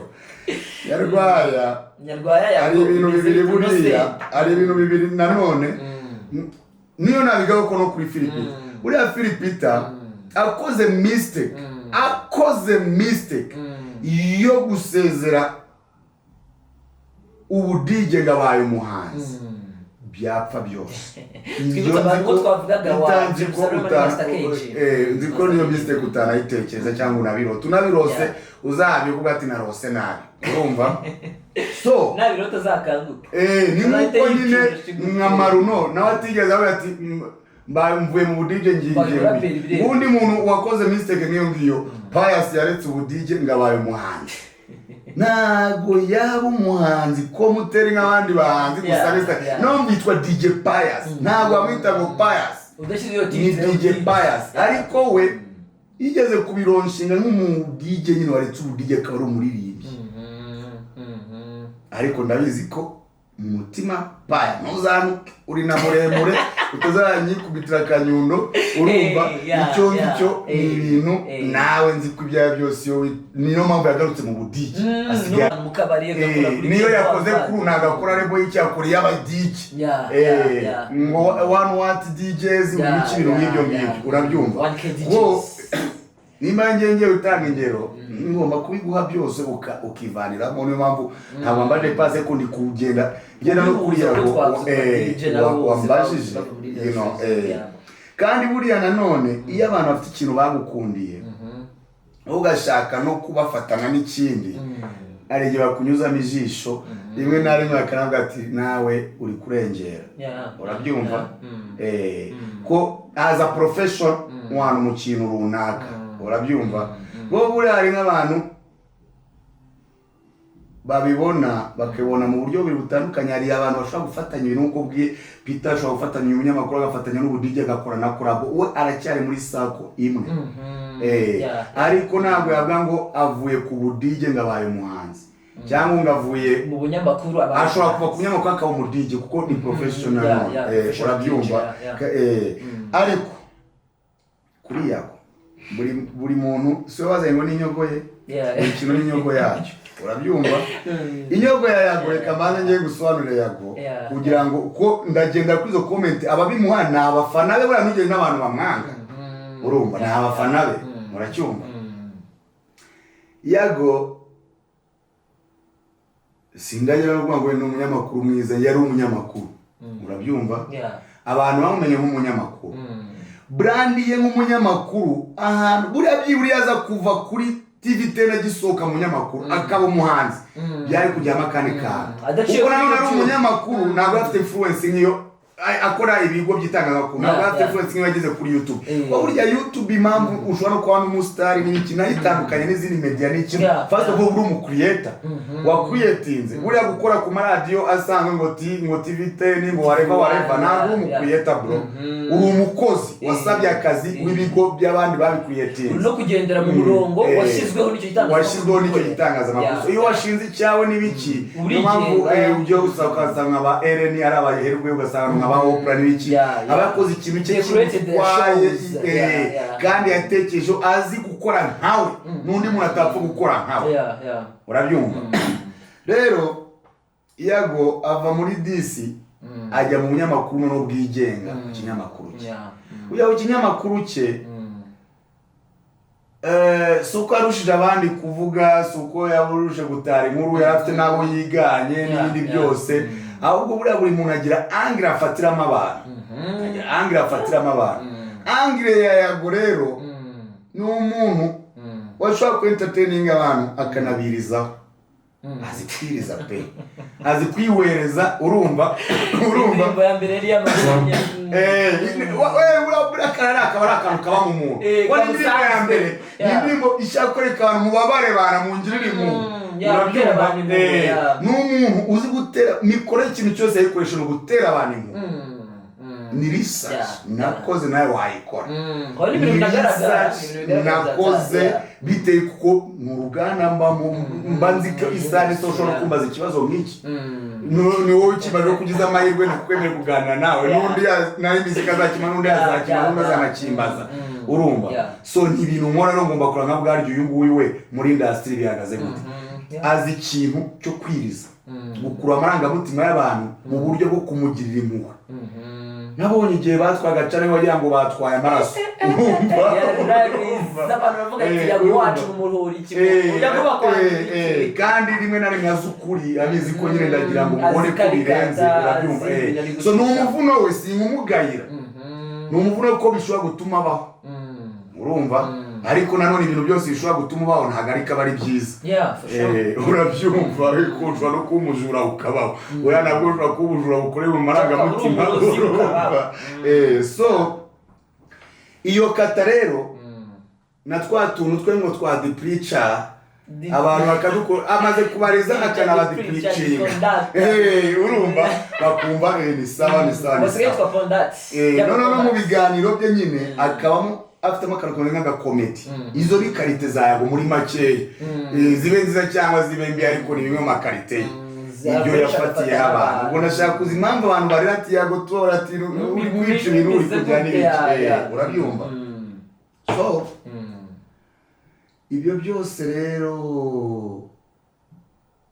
Nyarwaya, Nyarwaya hari ibintu bibiri buriya, hari ibintu bibiri nanone niyo nabigaho ko no kuri Philipita. Buriya Philipita akoze mistake, akoze mistake yo gusezera ubu DJ ngo abaye umuhanzi, byapfa byose. Twibutsa abantu ko twavugaga wa Nzi ko Jerusalem na Master KG. Nzi ko niyo mistake utanayitekereza cyangwa unabirota, unabirose uzabivuga ati narose nabi, urumva? So Nabirota azakanguke. Ni Uzahita nkuko nyine yicuza. Nka Maruno nawe atigeze avuga ati mbaye mvuye mu budije ngiye Mbaye umuraperi birenze." Undi muntu wakoze mistake nk'iyo ngiyo, Pius yaretse ubudije ngo abaye umuhanzi. Ntago yaba umuhanzi ko muteri nk'abandi bahanzi gusa Yeah, bisa. yeah. No, yitwa DJ Pius, ntabwo bamwita ngo Pius. Udashyizeho Ni titre. DJ Pius, ariko we yigeze kubironshinga nk'umu DJ nyine waretse ubu DJ akaba ari umuririmbyi. Ariko ndabizi ko mu mutima, paya, ntuzanuke, uri na muremure, utazanyikubitira akanyundo, urumva? Eh, yeah, Icyo nzi yeah, cyo ni ibintu nawe nzi ko ibyawe byose iyo niyo mpamvu yagarutse mu bu DJ. Asigaye No, mu kabari agakora kuri niyo DJ yakoze Wazadi. kuru ntabwo akora label y'icyakora y'aba DJ. Ngo one what DJs, ibiki, ibintu nk'ibyo ngibyo, urabyumva? 1K DJs. Ko nimba ngiye ngiye gutanga ingero, ngomba kubiguha byose ukivaniramo. Niyo mpamvu ntabwo wambaje pase ko ndi kugenda ngenda no kuriya Uko ngo twavuze DJ nabo bose wambajije. bava muri industry. Kandi buriya nanone iyo abantu bafite ikintu bagukundiye, ugashaka no kubafatana n'ikindi, hari igihe bakunyuzamo ijisho rimwe na rimwe bakanavuga ati: "Nawe uri kurengera." Urabyumva? Yeah. Ko as a profession one mu kintu runaka, urabyumva? Bo buriya hari nk'abantu babibona, bakabibona mu buryo bubiri butandukanye. Hari abantu bashobora gufatanya ibintu nk'uko bwiye Peter ashobora gufatanya umunyamakuru, agafatanya n'ubu DJ, agakora na collabo, we aracyari muri sako imwe. Ariko ntabwo yavuga ngo avuye ku bu DJ ngo abaye umuhanzi, cyangwa ngo avuye mu bunyamakuru ashobora kuva ku munyamakuru akaba umu DJ kuko ni professional. Yeah, professional Urabyumva? DJ, yeah. Ariko kuri Yago, buri muntu si we wazanye ngo n'inyogo ye. Buri kintu n'inyogo yacyo, urabyumva? Inyogo ya Yago, reka mbanze ngiye gusobanurira Yago kugira ngo ko ndagenda kuri izo comment, ababimuha ni abafana be. Buriya ntugende n'abantu bamwanga, urumva, ni abafana be, muracyumva? Yago sindagera no kuvuga ngo ni umunyamakuru mwiza. Yari umunyamakuru, urabyumva? Abantu bamumenye nk'umunyamakuru, brand ye nk'umunyamakuru. Ahantu buriya byibura iyo aza kuva kuri TV 10 agisohoka mu munyamakuru akaba umuhanzi, byari kujyamo akandi kantu. Adaciye Kuko kuri nanone ari YouTube. umunyamakuru, ntabwo afite influence nk'iyo akora ibigo by'itangazamakuru, ntabwo afite influence nk'iyo yageze kuri YouTube. Kuko burya YouTube, impamvu ushobora no kuba n'umusitari n'iki, nayo itandukanye n'izindi media n'iki, first of all uri umu creator wa creatinze. Buriya gukora ku maradiyo asanzwe ngo TV 10, ngo whatever whatever, ntabwo uri umu creator, bro. Uri umukozi wasabye akazi w'ibigo by'abandi babi creatinze. Uri no kugendera mu murongo washyizweho n'icyo gitangazamakuru. Washyizweho n'icyo gitangazamakuru. Iyo washinze icyawe n'ibiki, niyo mpamvu Urigenga. Ujya gusa ugasanga aba Ellen ari abaherwe, ugasanga nka ba Oprah n'ibiki, Yeah. aba yakoze ikintu cye They created their kimutwaye, shows. Yeah. kandi yatekereje, azi gukora nkawe, n'undi muntu atapfa gukora nkawe. Urabyumva? Rero Yago ava muri disi ajya mu binyamakuru noneho bwigenga, ku kinyamakuru cye. Ujya ku kinyamakuru cye, si uko yarushije abandi kuvuga, si uko yaburuje gutara inkuru, yari afite n'abo yiganye n'ibindi byose. Ahubwo buriya buri muntu agira angle afatiramo abantu, agira angle afatiramo abantu. Angle ya Yago rero, ni umuntu washobora ku entertaining abantu akanabirizaho. Azi kwiriza pe, azi kwiwereza, urumva? Urumva? Indirimbo ya mbere yari yamaze. Buriya kariya akaba ari akantu kaba mu muntu. Wa indirimbo ya Kamusanzwe. mbere ni indirimbo ishaka kwereka abantu mubabare, baramungirira impuhwe. Yeah, gutera Urabyumva? abantu impuhwe, yeah. Ni umuntu uzi gutera mikoro, ikintu cyose yayikoresha ni ugutera abantu impuhwe. Ni research nakoze, nawe wayikora. Hari n'ibintu Ni binagaragara, research ibintu bigaragaza, nakoze, bitewe kuko mu ruganda mbamo, mba nzi ko isaha n'isaha ushobora kumbaza ikibazo nk'iki. Ni wowe ukibaje ko ugize amahirwe nakwemerera kuganira nawe. N'undi nawe imiziki azakima, n'undi yazakima, n'undi azanakimbaza, urumva? So ni ibintu nkora no ngomba kuranga bwaryo. Uyu nguyu we muri industry bihagaze gute? Azi ikintu cyo kwiriza, gukurura amarangamutima y'abantu mu buryo bwo kumugirira impuhwe. Nabonye igihe batwaga cane wagira ngo batwaye amaraso, urumva? Yararize, abantu bavuga ati Yago Urumva? wacu umuhora iki, Yago bakwanga iki? Kandi rimwe na rimwe azi ukuri, abizi ko nyine ndagira ngo Azi mubone ko ko ari birenze, kata, urabyumva? azi ibintu ari So ni gucisha. umuvuno we, sink'umugayira, ni umuvuno ko bishobora gutuma abaho, urumva? Ariko nanone ibintu byose bishobora gutuma ubaho ntabwo ariko aba ari byiza. Yeah, for sure. Urabyumva? Ko ushobora no kuba umujura ukabaho, oya, nabwo ushobora kuba ubujura bukorewe mu marangamutima. Ukaba uri umurozi Urumva? ukabaho. So iyo kata rero na twa tuntu twe ngo twa dipurica. Abantu bakadukora, amaze kubariza akanabadipuricinga. Hey, urumva bakumva ni sawa, ni sawa, ni Basigaye sawa. yitwa Pondati. No mu biganiro bye nyine akabamo afitemo akantu kameze nk'agakomedi. Izo ni qualité za Yago muri makeya. Zibe nziza cyangwa zibe mbi, ariko ni bimwe mu ma qualité ye, ibyo yafatiyeho abantu. Ubwo ndashaka kuzi impamvu abantu barira ati: "Yago tubabara," ati: "Uri kwica ibintu, uri kujya n'ibiki." Urabyumva? So ibyo byose rero,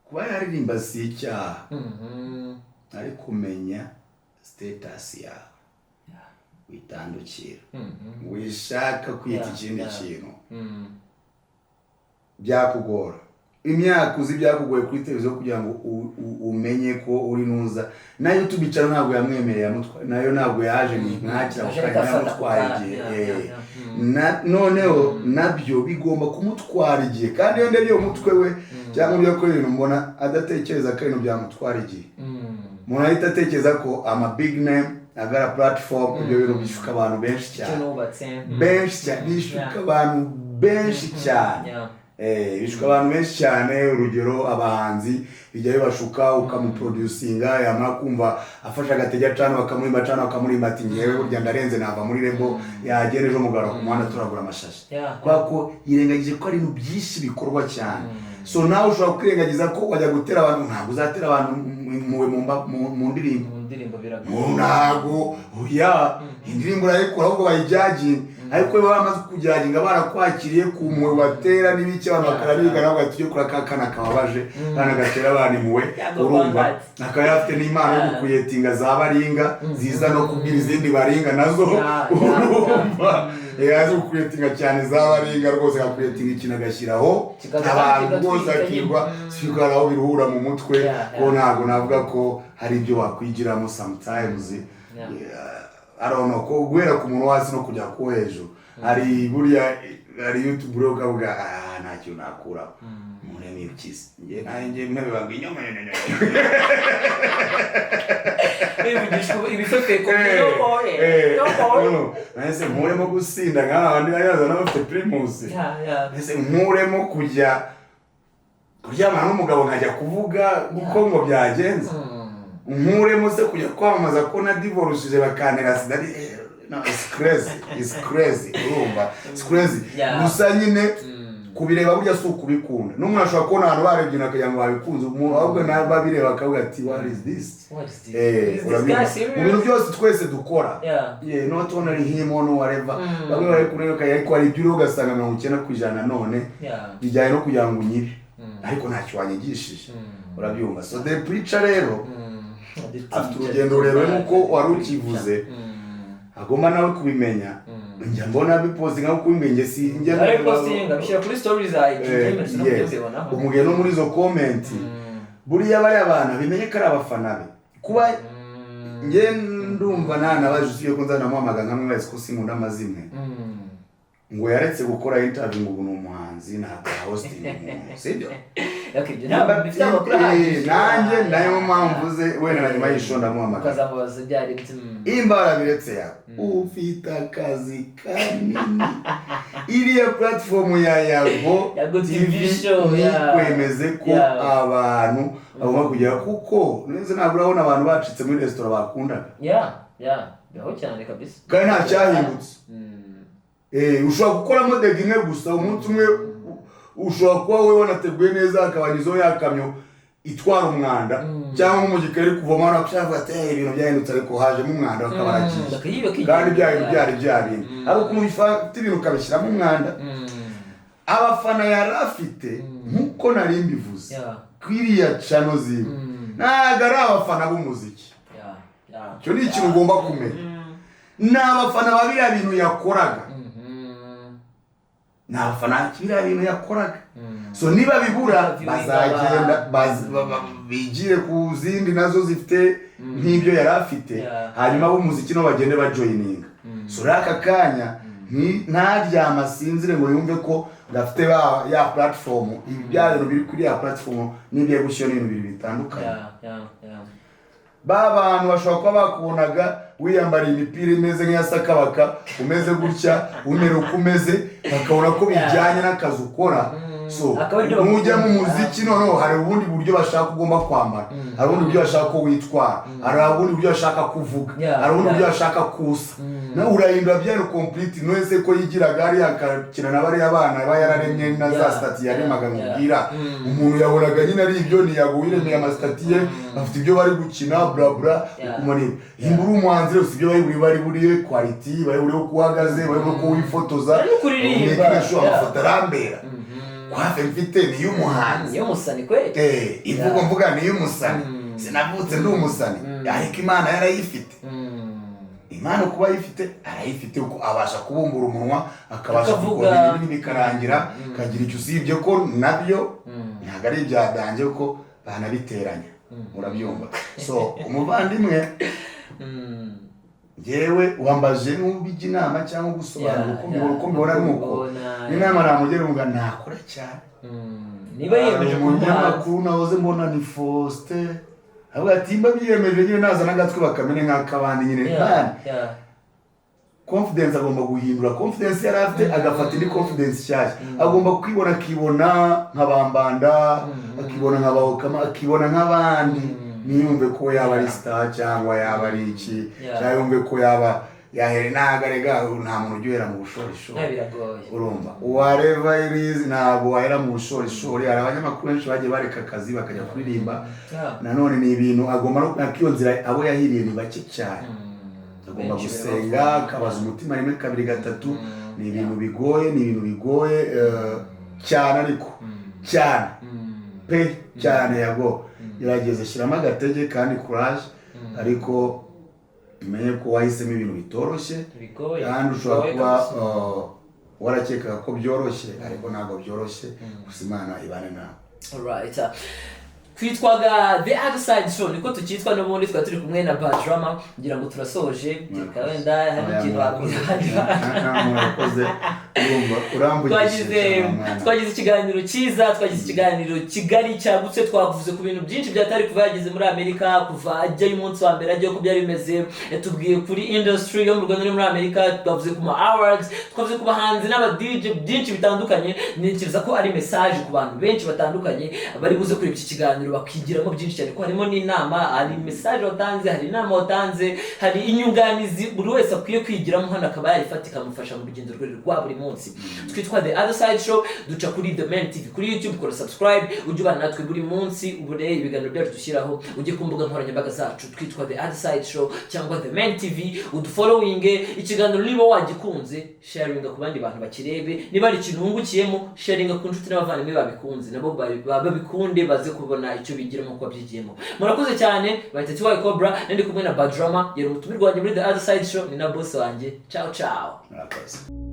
kuba yaririmba si icyaha, ariko umenya status yawe, witandukira, wishaka kwita ikindi kintu, byakugora. Imyaka uzi byakugoye kuri televiziyo kugira ngo umenye ko uri nuza na YouTube channel ntabwo yamwemereye, nayo ntabwo yaje ni mwakira ako Aje kanya, agafata yamutwaye ako igihe. kanya, Noneho nabyo bigomba kumutwara igihe, kandi iyo ndebye umutwe we cyangwa ibyo akora, ibintu mbona adatekereza ko ibintu byamutwara igihe. Umuntu ahita atekereza ko ama big name agara platform, ibyo bintu bishuka abantu benshi Icyo cyane, nubatse. benshi cyane, bishuka abantu benshi cyane. Bishuka abantu benshi cyane. Urugero, abahanzi bijya bibashuka, ukamuproducinga, yamara kumva afashe agatege acana, bakamurimba acana, bakamurimba, ati: "Ngewe burya ndarenze, nava muri label." Yagenda ejo mugara ku muhanda turagura amashashi, kubera ko yirengagije ko ari ibintu byinshi bikorwa cyane. So nawe ushobora kwirengagiza ko wajya gutera abantu, ntabwo uzatera abantu impuhwe mu ndirimbo. Mu ndirimbo biragoye. Mu ntago, oya, indirimbo urayikora ahubwo bayijyaginga, ariko iyo bamaze kujyaginga barakwakiriye ku mpuhwe batera n'ibiki, abantu bakarabigana, bavuga ati: "Tujye kuri aka kana kababaje, kana gatera abantu impuhwe." Yago Urumva, Pondati. akaba yari afite n'impano yo gukuyetinga za baringa ziza no kubwira izindi baringa nazo. Urumva, azi gukuyetinga cyane za baringa rwose, agakuyetinga ikintu agashyiraho Kikaza abantu kigatwika rwose nyine. akirwa sikara aho biruhura mu mutwe. Ko ntabwo navuga ko hari ibyo wakwigiramo sometimes. Yeah, I don't know, ko guhera ku muntu wo hasi no kujya ku hejuru, hari buriya hari YouTube rero ukavuga: "Ah, nta kintu nakuraho mureme impyisi." Njye nanjye intebe banga inyuma. Bivugishwa ibifefeko yokoye yokoye. Nahise nkuremo gusinda nk'aba bandi bazaza bafite Primus. Nahise nkuremo kujya kuryamana n'umugabo nkajya kuvuga uko ngo byagenze, nkuremo se kujya kwamamaza ko na divorce bakantera sida. No, it's crazy, it's crazy. Urumva, it's crazy. Gusa nyine kubireba burya si ukubikunda. N'umuntu ashobora kubona abantu barebye ibintu akagira ngo babikunze umuntu, ahubwo nawe babireba akavuga ati: "What is this?" What is this? Is this Urabizi. guy serious? Mu bintu byose twese dukora, yeah, not only him or whatever, bamwe bari kureba, ariko hari ibyo uriho ugasanga 90% none bijyanye no kugira ngo unyibe, ariko ntacyo wanyigishije. Urabyumva? So the preacher rero afite urugendo rurerure nk'uko wari ukivuze, agomba nawe kubimenya. Njya mbona bipostinga nko kubimenye, si njya Ari postinga, bishyira kuri stories za IG. Yes. Umugeni no muri izo comment, buriya bariya bantu bimenye ko ari abafana be. Kuba njye ndumva nanabaje, usibye ko nzanamuhamagara nkamwibaza ko sinkunda amazimwe, ngo yaretse gukora interview, ngo ubu ni umuhanzi, ntabwo hosting umuntu, sibyo? Ibyo ntabwo bifite amakuru ahagije. Nanjye nayo mpamvu ze, wenda na nyuma y'isho ndamuhamagara. Ukazamubaza byari. Imba warabiretse yawe, ufite akazi kanini. Iriya platform ya Yago Yago TV TV show, yeah. ntikwemeze ko abantu bagomba kugera, kuko neza ntabwo urabona abantu bacitse muri resitora bakundaga. Yeah, bibaho cyane kabisa. Kandi nta cyahindutse. Ushobora gukoramo dégât imwe gusa umunsi umwe, ushobora kuba wowe wanateguye neza, akabanyuzeho ya kamyo itwara umwanda, cyangwa nko mu gikari kuvoma, hano ati: "Eh, ibintu byahindutse, ariko hajemo umwanda," bakaba baragiye. Kandi bya bintu byari bya bintu, hari ukuntu bifata ibintu ukabishyiramo umwanda. Abafana yari afite, nk'uko nari mbivuze, kwiriya channel ziwe, ntabwo ari abafana b'umuziki. Icyo ni ikintu ugomba kumenya. Ni abafana ba biriya bintu yakoraga, ni abafana biriya bintu yakoraga. So niba bibura, bazagenda bigire ku zindi nazo zifite nk'ibyo yari afite, hanyuma ab'umuziki nabo bagende bajoyininga. So rero aka kanya ntaryama asinzire ngo yumve ko gafite ya platform. Ibi bya bintu biri kuri ya platform n'ibyo ari gushyira ni ibintu bibiri bitandukanye. Ba bantu bashobora kuba bakubonaga wiyambariye imipira imeze nk'iya Sakabaka, umeze gutya, umera uko umeze, bakabona ko bijyanye n'akazi ukora. So Akaba aribyo nujya mu bagukundira. muziki noneho hari ubundi buryo bashaka ugomba kwambara, hari ubundi buryo bashaka ko witwara, hari ubundi buryo bashaka kuvuga, hari ubundi buryo bashaka kusa na urahindura byari complete. None ko yigiraga hariya akakina na bariya bana aba yararemye na za status yaremaga mubwira, umuntu yabonaga nyine ari ibyo, ntiyago wiremeye amastatus ye, bafite ibyo bari gukina, bla bla. Ukumva ni nimba uri umuhanzi rero, si ibyo bari buriye quality, bari buriye uko uhagaze, bari buriye uko wifotoza. Bari no kuririmba. Making sure amafoto arambera, coiffe mfite ni iy'umuhanzi. Niyo musani kweli. Imvugo mvuga ni iy'umusani. Sinavutse ndi umusani, ariko Imana yarayifite. Imana kuba ayifite, arayifite kuko abasha kubumbura umunwa, akabasha Akavuga. gukora ibintu bikarangira, akagira icyo, usibye ko nabyo ntabwo ari ibya danger kuko banabiteranya, urabyumva. So umuvandimwe, njyewe wambaje n'ubijya inama cyangwa gusobanura uko mbibona, uko mbibona ni uko Ubibona, inama namugira ngo nakora cyane. Niba yiyemeje Hari kuba umuhanzi. Umunyamakuru nahoze mbona ni Faustin, avuga ati mba biyemeje nyine naza n'agatwe bakamene nk'akabandi nyine. Man, confidence, agomba guhindura confidence yari afite, agafata indi confidence nshyashya. Agomba kwibona, akibona nka bambanda, akibona nka Bakama, akibona nk'abandi, ntiyumve ko yaba ari star cyangwa yaba ari iki, cyangwa yumve ko yaba yahere. Ntabwo arega, nta muntu ujya uhera mu bushorishori. Biragoye. Urumva, whatever it is, ntabwo wahera mu bushorishori. Hari abanyamakuru benshi bagiye bareka akazi bakajya kuririmba. Nanone ni ibintu agomba no iyo nzira, abo yahiriye ni bake cyane. Agomba Benshi gusenga, barabavuga. akabaza umutima rimwe, kabiri, gatatu. Ni ibintu bigoye, ni ibintu bigoye cyane, ariko cyane pe, cyane. Yago, gerageza shyiramo agatege kandi courage, ariko umenye ko wahisemo ibintu bitoroshye. Bigoye. Kandi ushobora Bigoye kuba kabisa. warakekaga ko byoroshye, ariko ntabwo byoroshye. Gusa Imana ibane nawe. Alright. Twitwaga The Other Side Show, niko tukitwa n'ubundi. Twari turi kumwe na Badrama. Ngira ngo turasoje, kereka wenda hari ikintu wabwira abandi bantu. Murakoze, urumva urambugishije. Twagize mwana. Twagize ikiganiro cyiza, twagize ikiganiro kigari cyagutse. Twavuze ku bintu byinshi byatari kuva yageze muri Amerika, kuva ajyayo umunsi wa mbere ajyayo, uko byari bimeze. Yatubwiye kuri industry yo mu Rwanda no muri Amerika, twavuze ku ma awards, twavuze ku bahanzi n'aba DJ, byinshi bitandukanye. Ntekereza ko ari message ku bantu benshi batandukanye bari buze kureba iki kiganiro, bakigiramo byinshi cyane, ko harimo n'inama, hari message watanze, hari inama watanze, hari inyunganizi buri wese akwiye kwigiramo hano, akaba yayifata ikamufasha mu rugendo rwe rwa buri munsi. Twitwa The Other Side Show, duca kuri The Man TV kuri YouTube. Kora subscribe ujye ubana natwe buri munsi, ubure ibiganiro byacu dushyiraho. Ujye ku mbuga nkoranyambaga zacu, twitwa The Other Side Show cyangwa The Man TV, udufollowinge. Ikiganiro niba wagikunze, sharinga ku bandi bantu bakirebe. Niba hari ikintu wungukiyemo, sharinga ku nshuti n'abavandimwe babikunze, nabo babikunde, baze kubona icyo bigiramo kuba byigiyemo. Murakoze cyane. Bahita Tiwayi Cobra, ndi kumwe na Badrama, yari umutumirwa wanjye muri The Other Side Show, ni na boss wanjye. Ciao ciao. Murakoze.